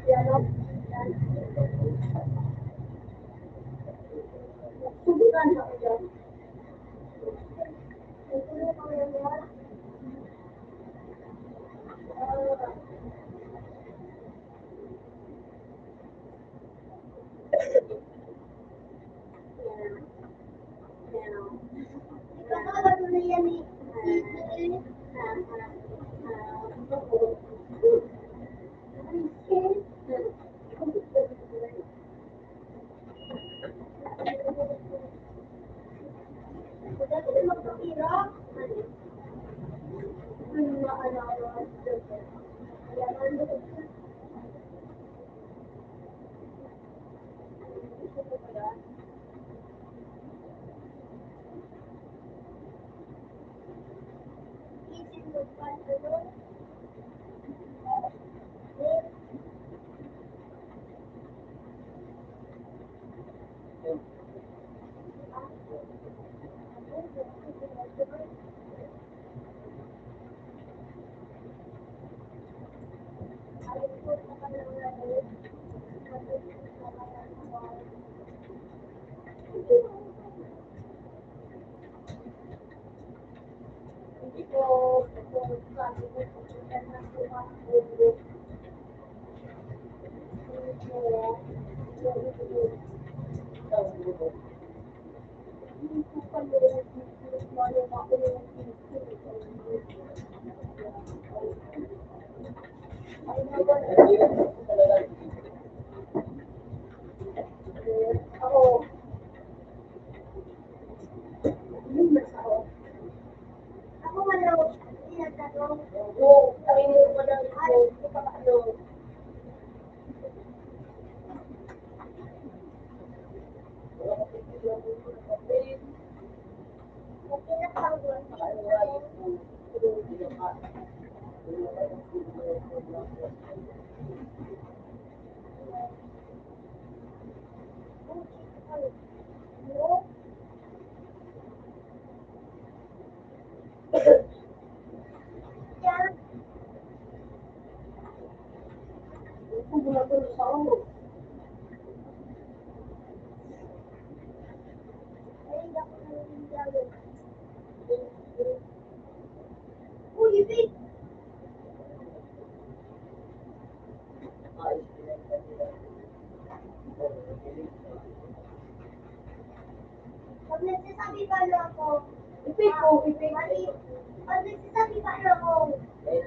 Yan, no? Yan. Subukan ako yan. Pag nagsasabi pano ako, ipik ko, ipik. Mali. Pag nagsasabi pano ako,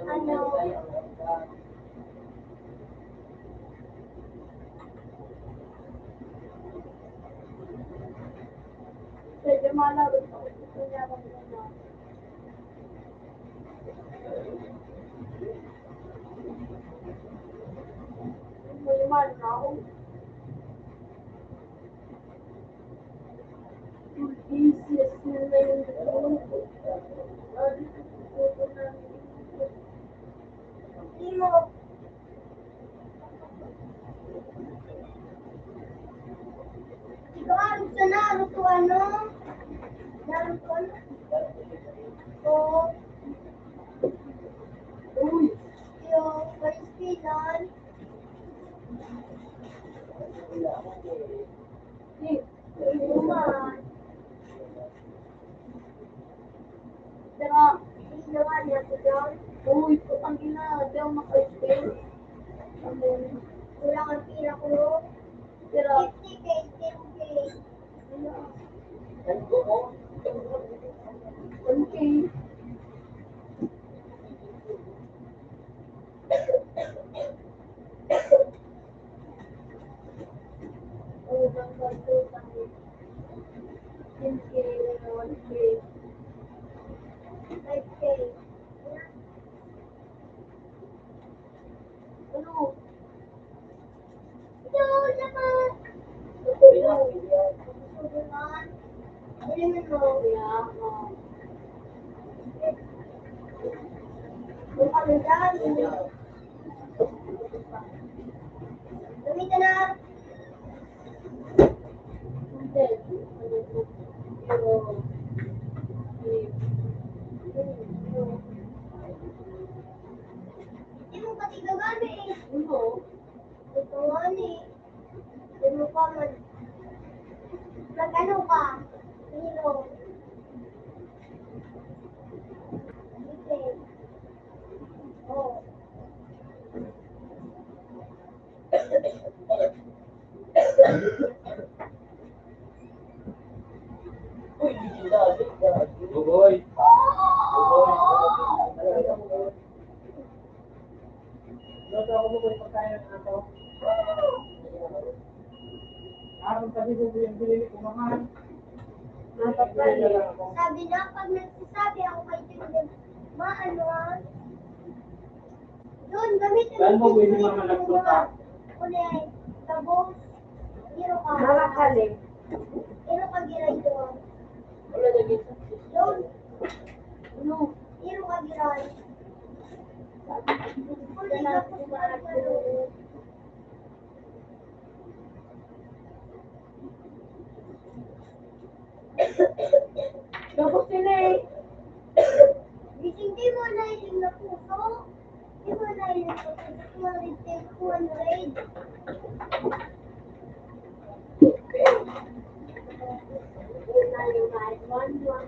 ano, pwede malagot ako sa kanya. May man ako. Ikaw, ano sa Naruto, ano? Naruto, ano? Oo. Uy. Yung, may spinal. Tara, ginawa niya si John. Uy, putang ina, di ako maka-spin. Kulang ang pira ko, no? Tara. Fifty K, ten K. Ten K. Ano? Ito naman. Hindi mo pati gagana eh. Ano? Ito nga ni. Ano pa man? Mag-ano ka? Hero. Okay. Oh. Buboy! Buboy! Luto ako po yung pagkain ng aso. Aron sa bibo yung binili ko, mahal. Ang pagkain. Sabi na, pag nagsasabi ako kay Jun, maano ah? Jun, gamitin mo yung mga kulay. Tabos. Hero ka. Marakali. Hero ka, Giray, Jun. Wala na dito. Jun. Ano? Hero ka, Giray. Tapos sila eh. Gising, di mo na hiling na puso. Di mo na hiling na puso. Di mo na hiling na puso. One, one.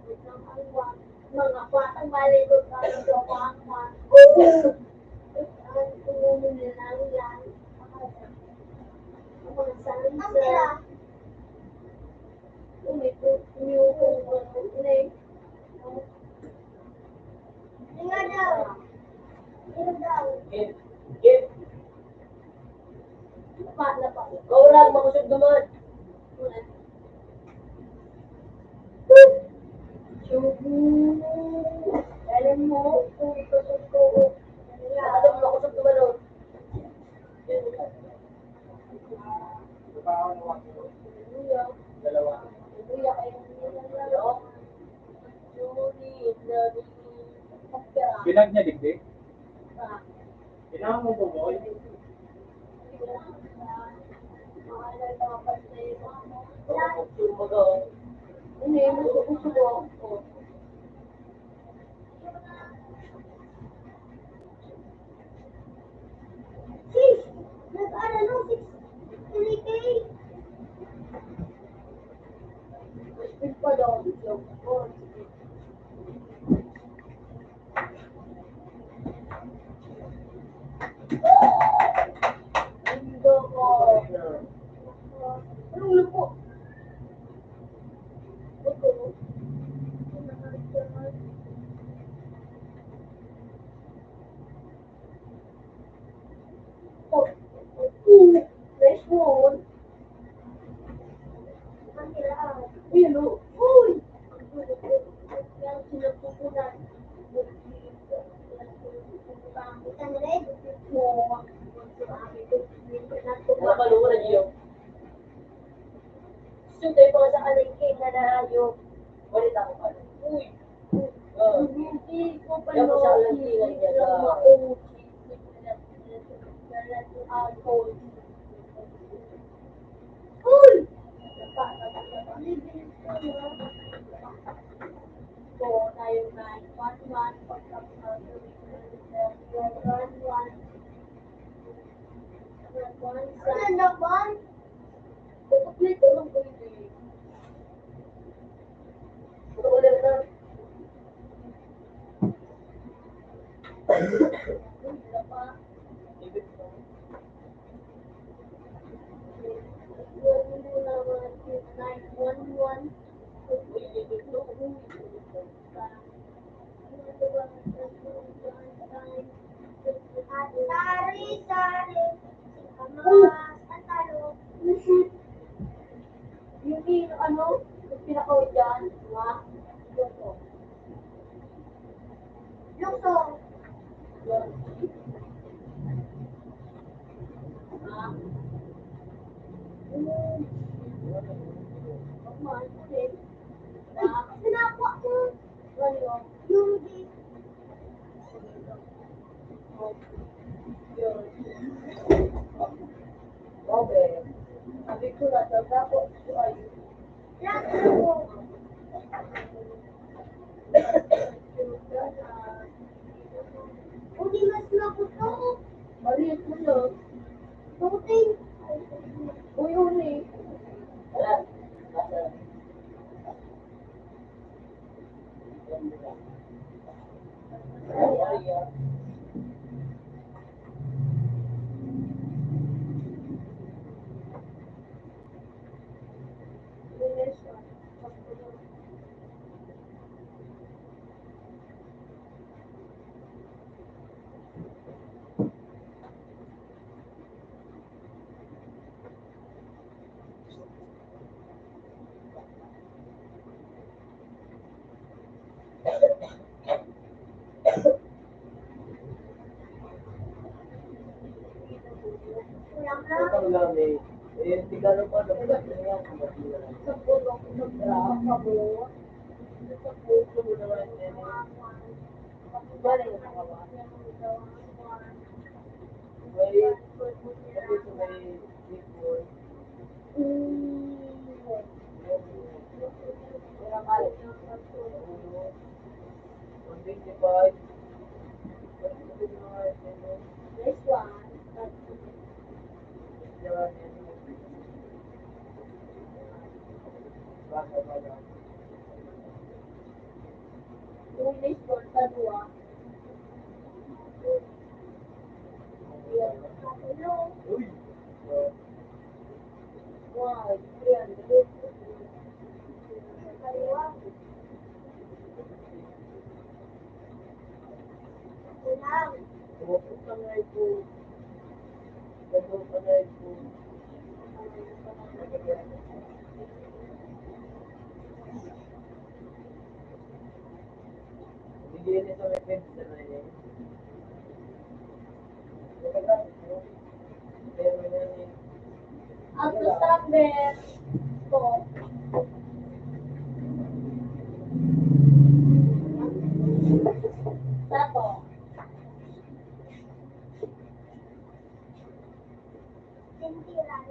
Ang mga batang malikot ka ng tropa ang mga ang umuwi na lang yan. Ang mga sansa. Ang mga sansa. Tingnan daw. Tingnan daw. Ikaw lang, makusog naman. Alam mo, kung ito sa ko, ano, makusog naman, oh. Dalawa. Binag niya digdi? Kailangan mo bumoy? Sis, nag-ano, six three K. Fresh one. Ang tira, ah. Uy, ano? Uy! Ang red. Ang paluwa na niyo. Gusto tayo pa sa alingking na naayo. Ulit ako pa. Uy! Ah. Hindi ko pa. Yan po sa alingking na niya. Uy! Tayo nine one one, pagka one one. Ano naman? Kompleto lang po ito eh. Wala na. Sari-sari. Yung ano, yung pinakaw dyan, mga Lukso. Pinapwa ko. Yung Yun. Robert. Sabi ko na daw, dapat ko ay Hindi mas makuto. Mali ko na. Tuting. Uy, uli. Ang number po. Tapo. Hindi lang.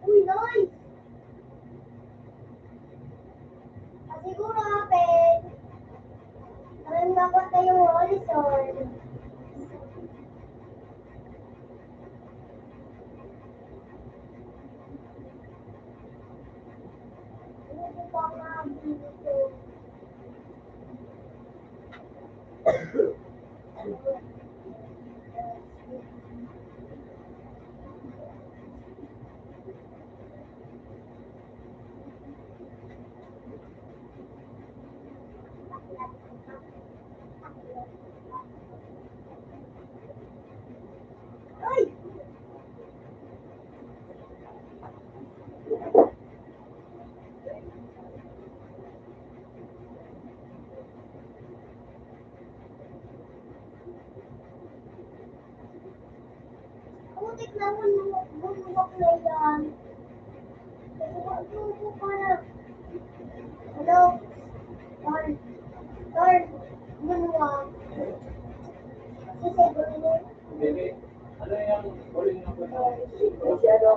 Uy, Loy! Ah, siguro open. Parang dapat kayong Horizon. Ano ba nga dito? Putik na mo, mo, mo, mo, na yan. Ano? Turn. Turn. Moonwalk. Kasi siguro yun. Hindi, ano yung huling na po? Hindi, ano?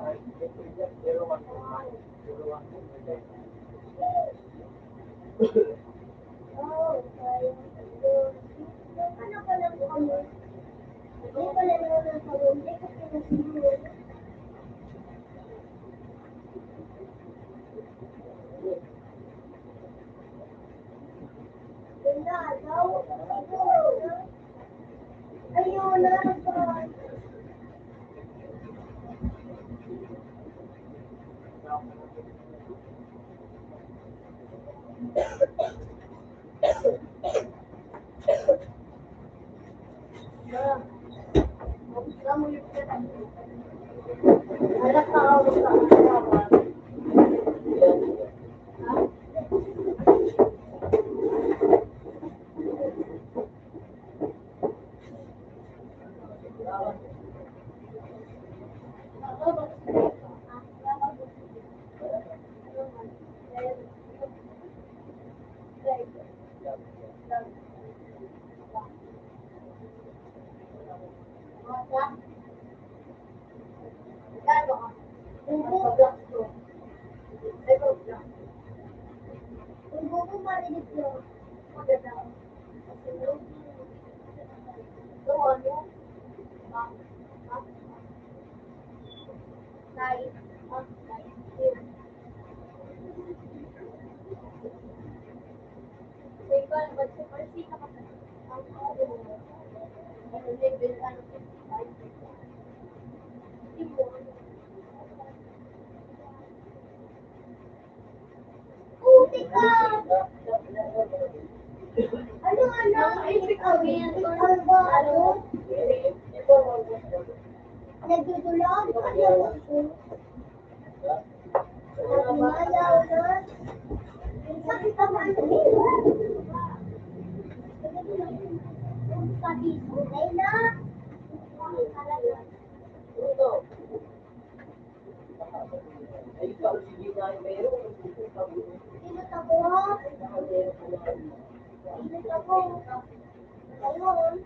Ayun na. Puti ka! Ano, ano? Ano ba? Ano? Nagdudulog? Ano? Sabi na, ayaw na. Sakit ang ano. Sabi, okay na. Inot ako. Inot ako. Ayun.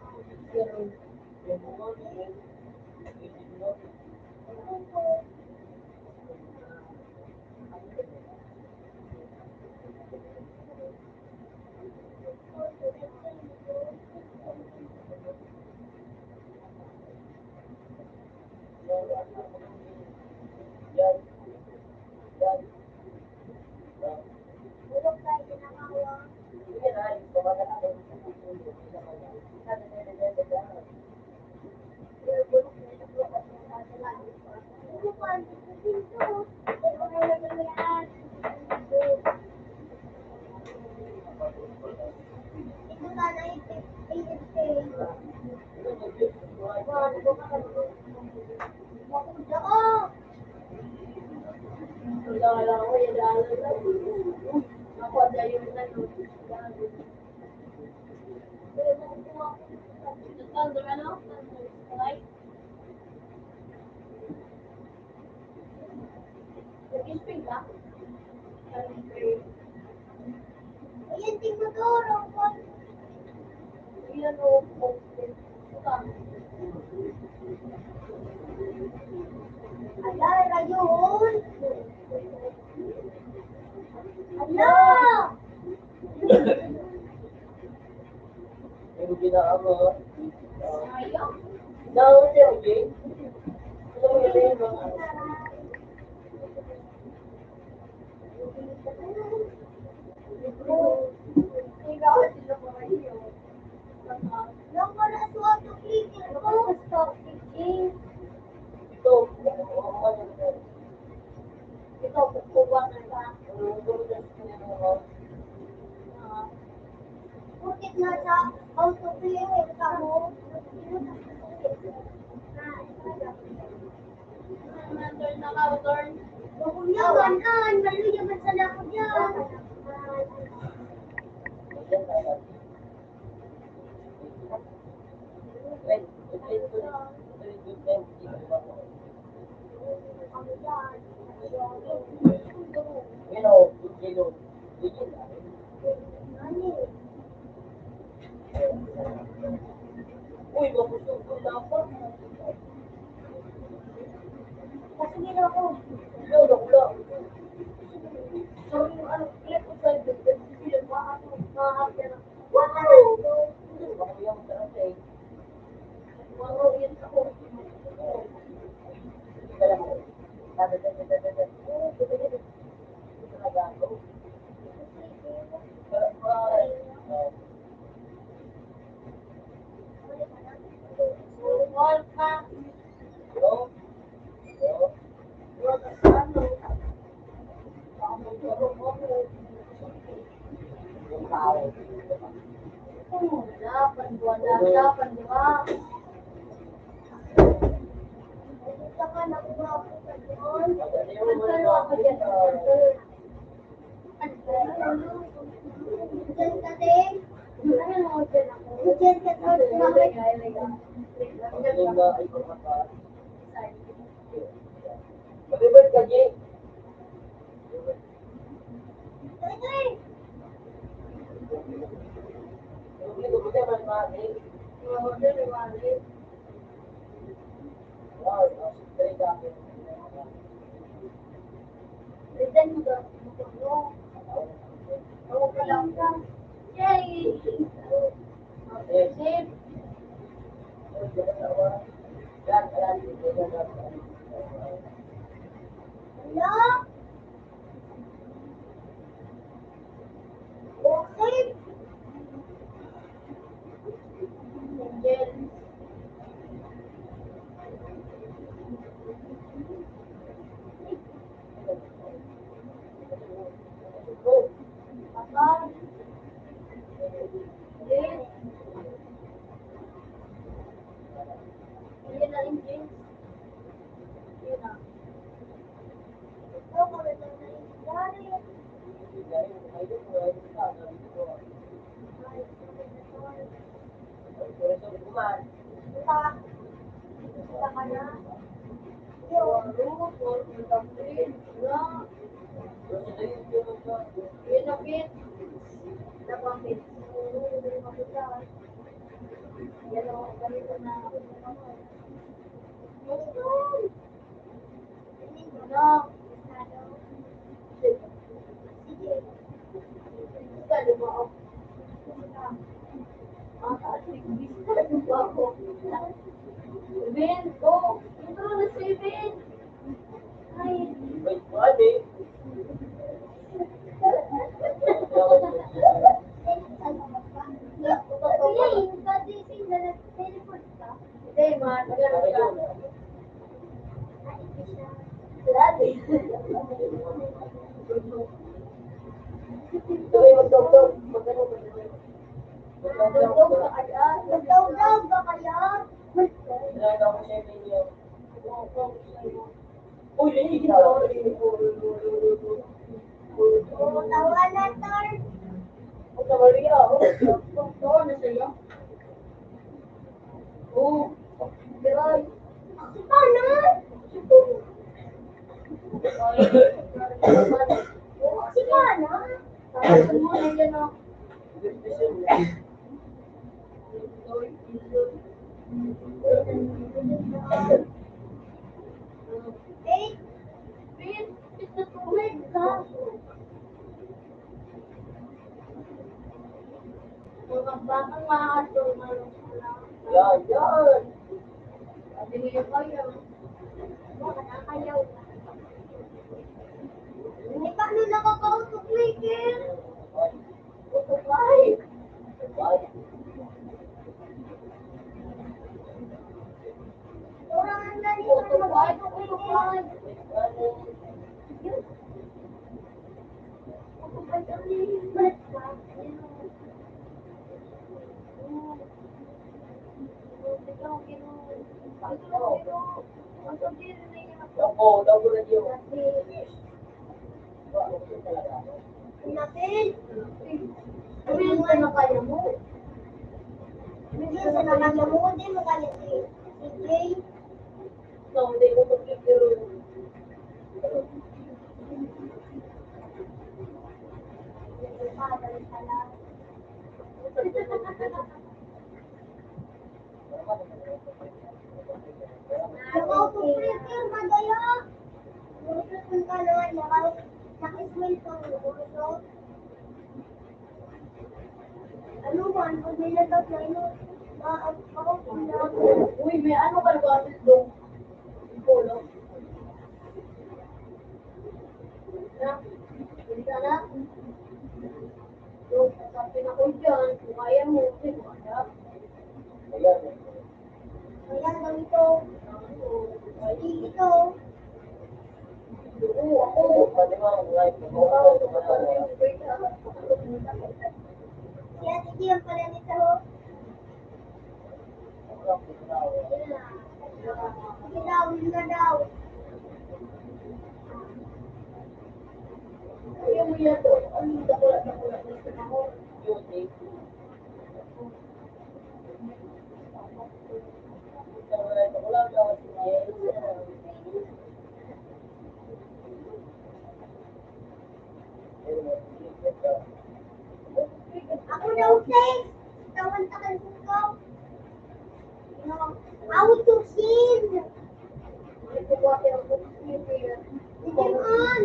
Ayan, tingnan mo to, Rongkon. Ayan, o. Ala, rayon. Ala! Yung ginawa mo. Naon siya, okay? Ano mo yun? Ikaw, sila mga iyo. Nang wala sa auto-click, ito. Ito. Ito, kukuha na sa, ah, purkit nasa auto-click ka mo. Turn na ka, turn. Kuya, man, an, maluya man sana ako dyan. Uy, mabusog ko dapat. Kasi nila ako. Wala, wala, wala. Sorry, ano, clip ko sa, Ben, go! Intro na si Ben! Ay. Hindi, man. Uy, linisin mo. Tawa na, Tar. Ang Maria, oh. Tawa na siya. Oh, diray. Si Pana? Si Pana? Tawa mo na yan, oh. Yan, yan. Hindi pa nila nakakautok, Michael. Napil. Ano yung sa nakaya mo? Ano yung sa nakaya mo? Hindi mo kaya si, si Jay. Ikaw, hindi mo pagkikiro. Nakaupo, Peter, madaya. Gusto kong tanungan, naka-, naka-smile pa ang ulo. Ano man, pag may nagkakaino, ma-, ma-, Uy, may ano ka ba, Dong? Polo. Na? Hindi ka na? Dong, sasabihin ako dyan, kung kaya mo, hindi mo kaya. Ayan. Ayan, ganito. Hindi ito. Oo, ako. Si Ate Gia pala nito. Ayan na. Sige daw, yun na daw. Ayaw mo yan, Dok. Ang dakula-dakula ng panahon. Ako daw, sis. Tawan-takan ko. Auto sin. Hindi man.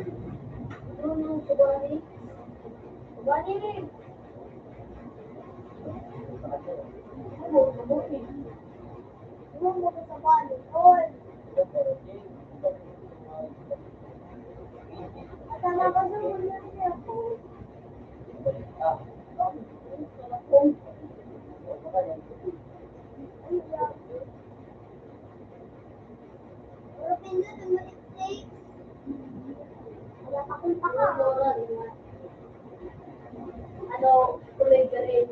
Ano, kulay green.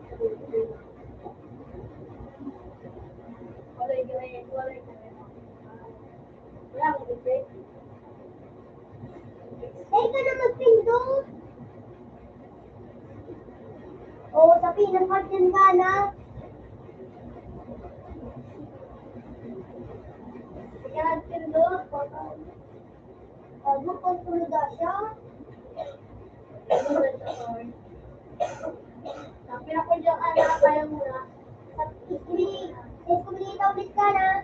Kulay green, kulay green. Wala akong green. Dahil ka na magpindot. Oo, sabi, nagpagyan ka na. Kaya nagpindot. Ano, kontrolda siya? Sabi na ko dyan, ano, kaya mo na. Sa iskuminita ulit ka na.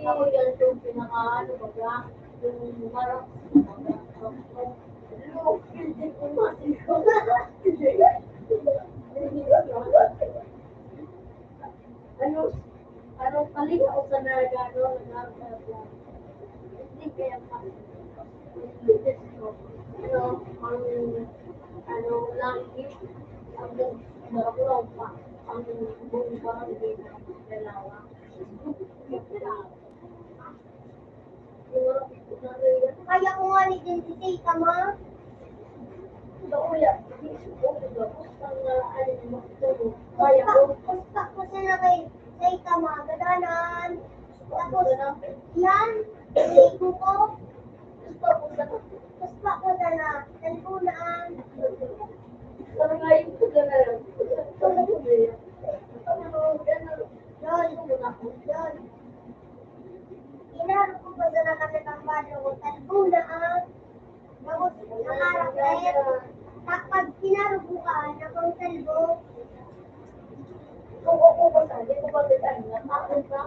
Ako yan yung pinaka, ano ba, yung marap. Ano, ano, palingaw ka na gano'n, na, na, na, hindi kaya pa. Ano, ang, ano, langit, ang, ang, ang buong barangay na dalawa. Kaya ko nga ni Dentitita, ma. Kaya ko. Puspak ko sana kay Tita, ma. Gadanan. Tapos, yan. Ligo ko. Puspak ko sana. Talbunan. Yan. Yan. Inaro ko pa sana kami pang padre ko, talbog na, ah. Tapos, nakarapet. Ta-, pag inaro ko ka, nakong talbog. Kung ako pa sa, di ko pa kita, nakakot ka.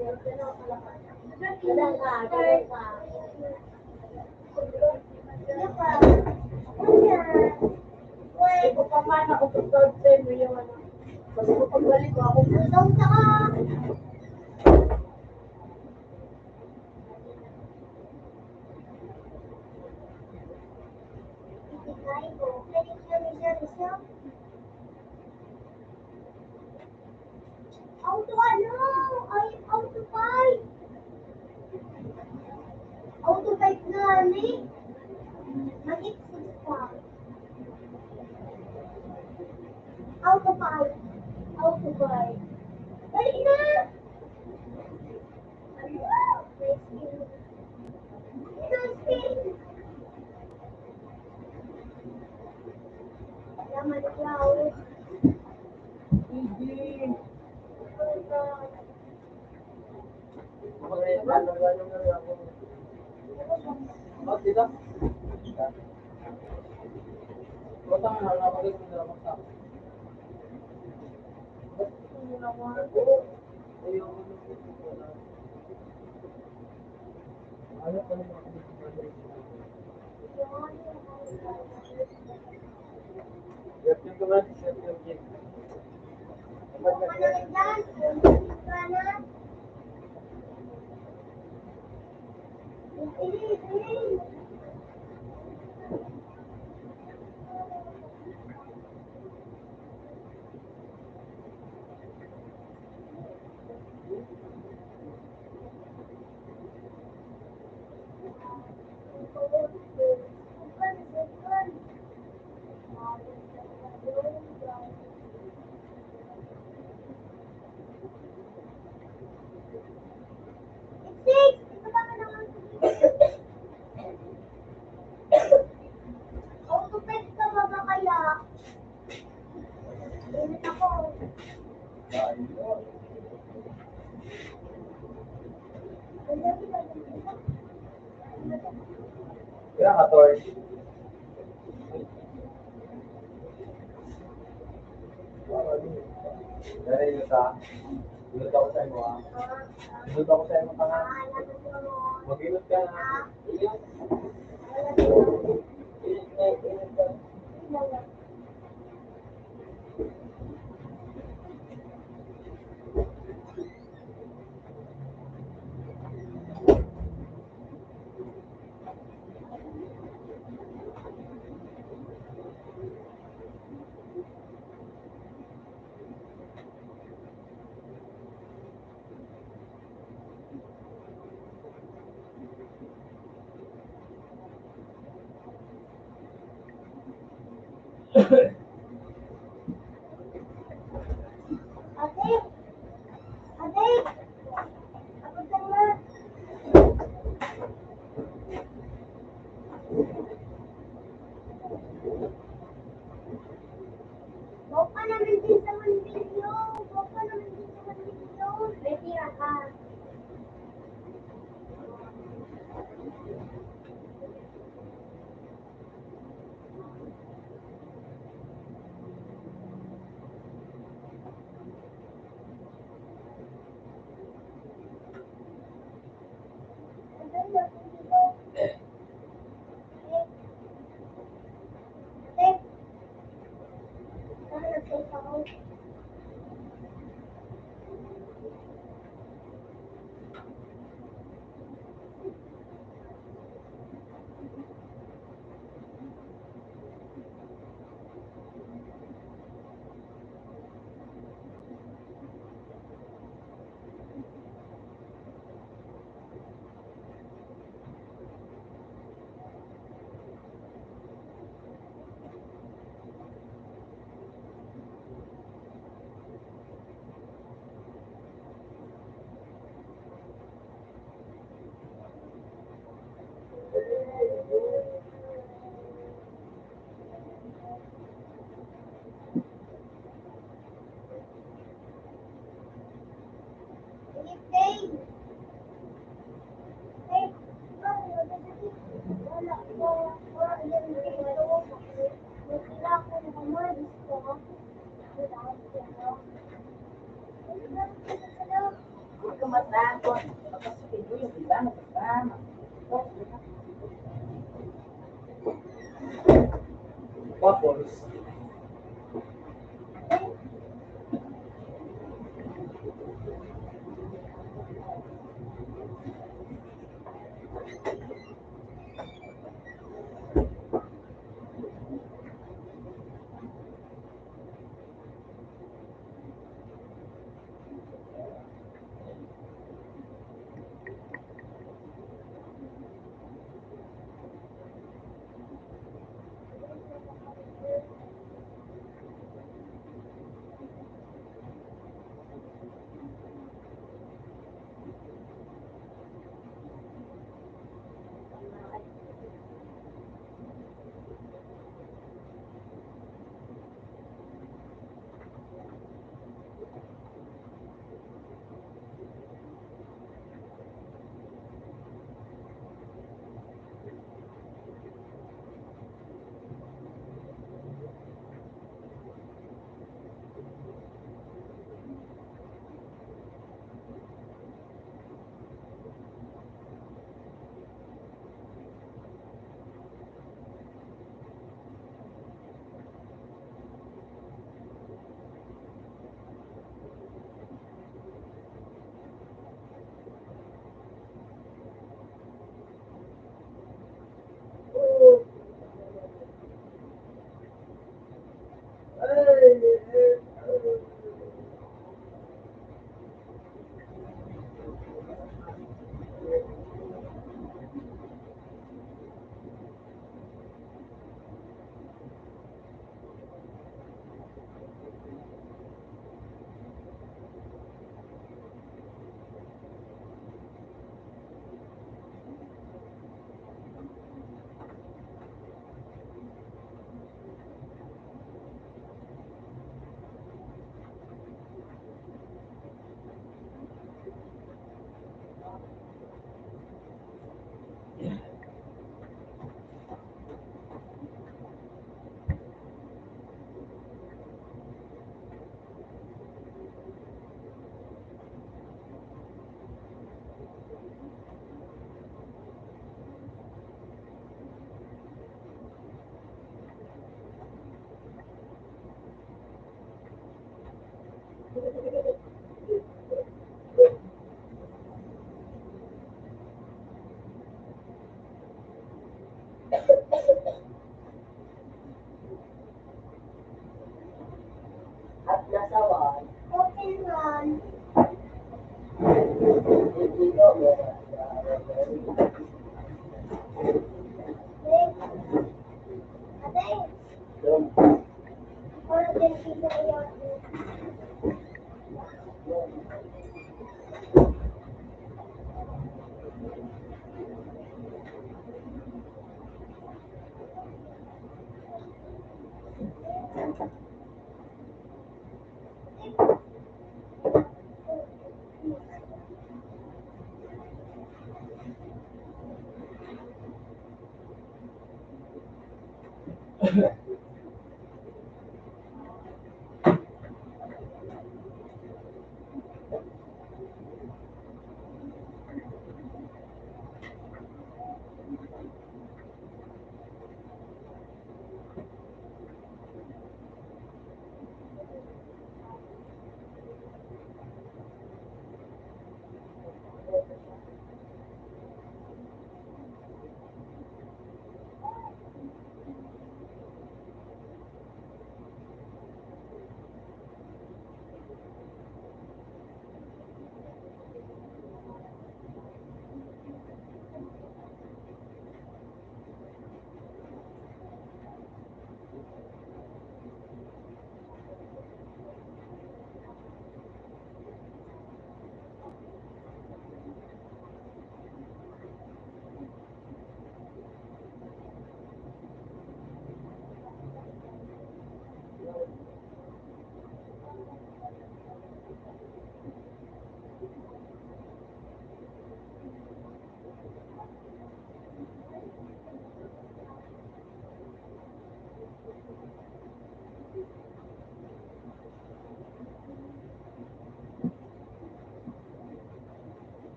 Yan, ganun ka lang. Ganun ka, ganun ka. Auto ano? Ay, auto five. Auto five na ni. Mag-exist pa. Auto five. Auto five. Dali na! Ano? Nice game. Nice game. Salamat, Cloud. Sige. Kaya ka, Tor. Dahil sa Inot ako sa'yo, ah. Inot ako sa'yo, mga. Mag-inot ka na. Ate! Ate! Abot ka na! Baka naman din sa Mandaluyong! Baka naman din sa Mandaluyong! May tira ka! Tapos,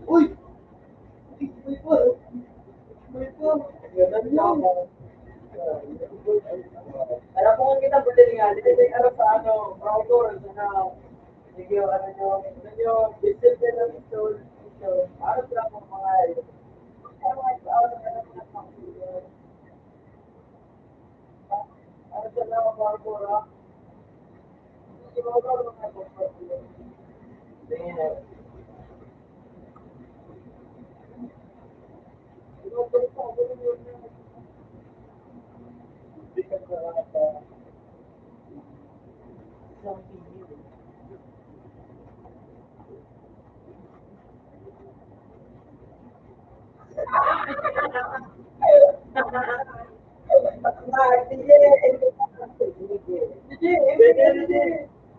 Uy! Alam mo, kung kita pwede nga, dito yung ano sa ano, mga author, sa na, sige, ano nyo, ano nyo, business na lang ito, ito, ano sila pong mga, ano sila mga author, ha?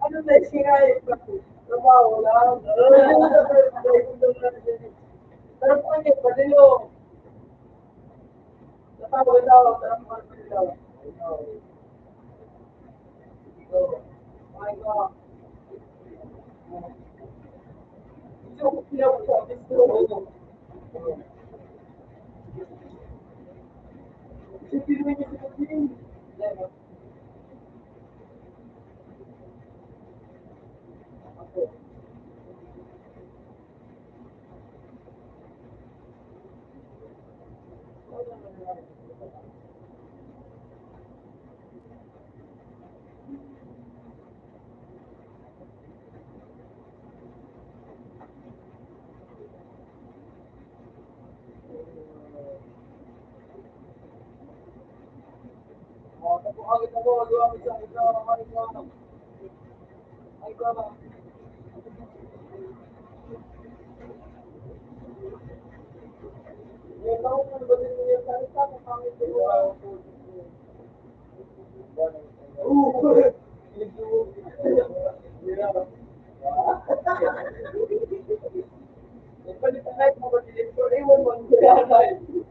Ano na siya? Trabaho lang. Pero po, ano, pwede yun. Natawag na ako, pero ang mga sila. So, mga ito,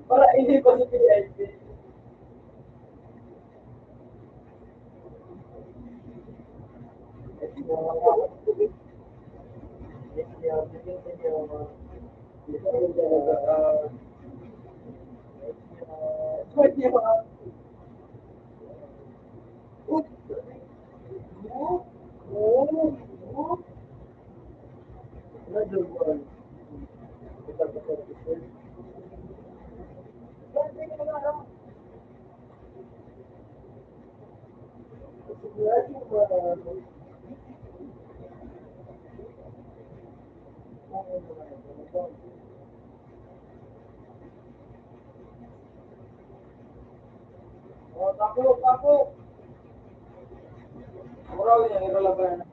Para hindi pa sa V I P. Oh, tapo, tapo. Mura niya, niralaban.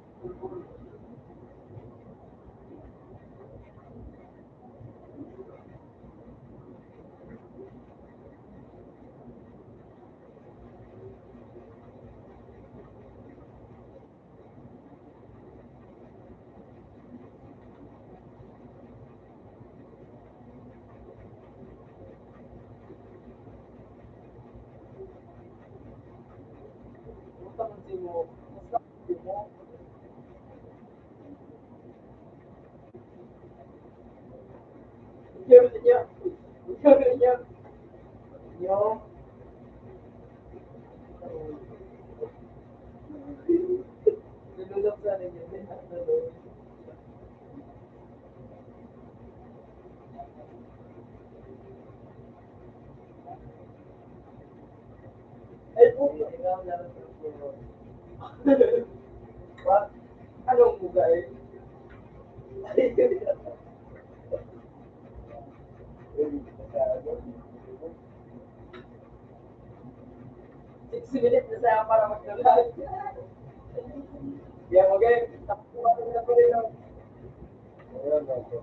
Ay, puto, ikaw na lang. What? Anong buga eh? Six minutes na siya para magdala. Yeah, okay. Tapos na pala yun. Ayan, okay.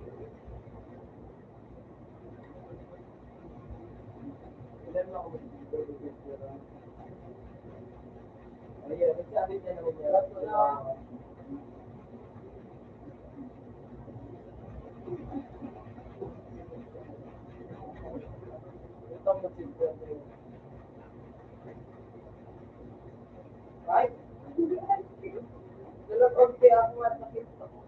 Right? Nalagog kaya ako at nakita ko.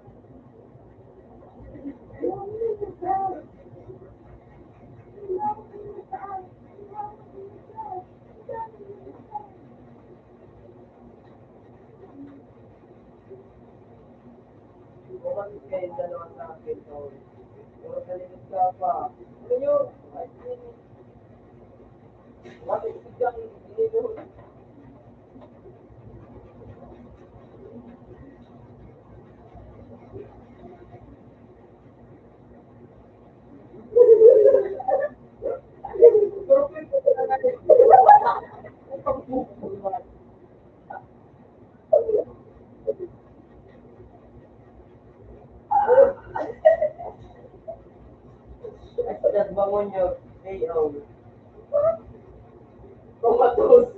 Umalis kayo dalawa sa akin, Paul. Pero talikod ka pa. Ano yun? Ay, bakit biglang iniluhod? Nagbangon yun. K O. Kumatos.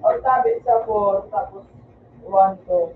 Ang tabi sa four, tapos one, two.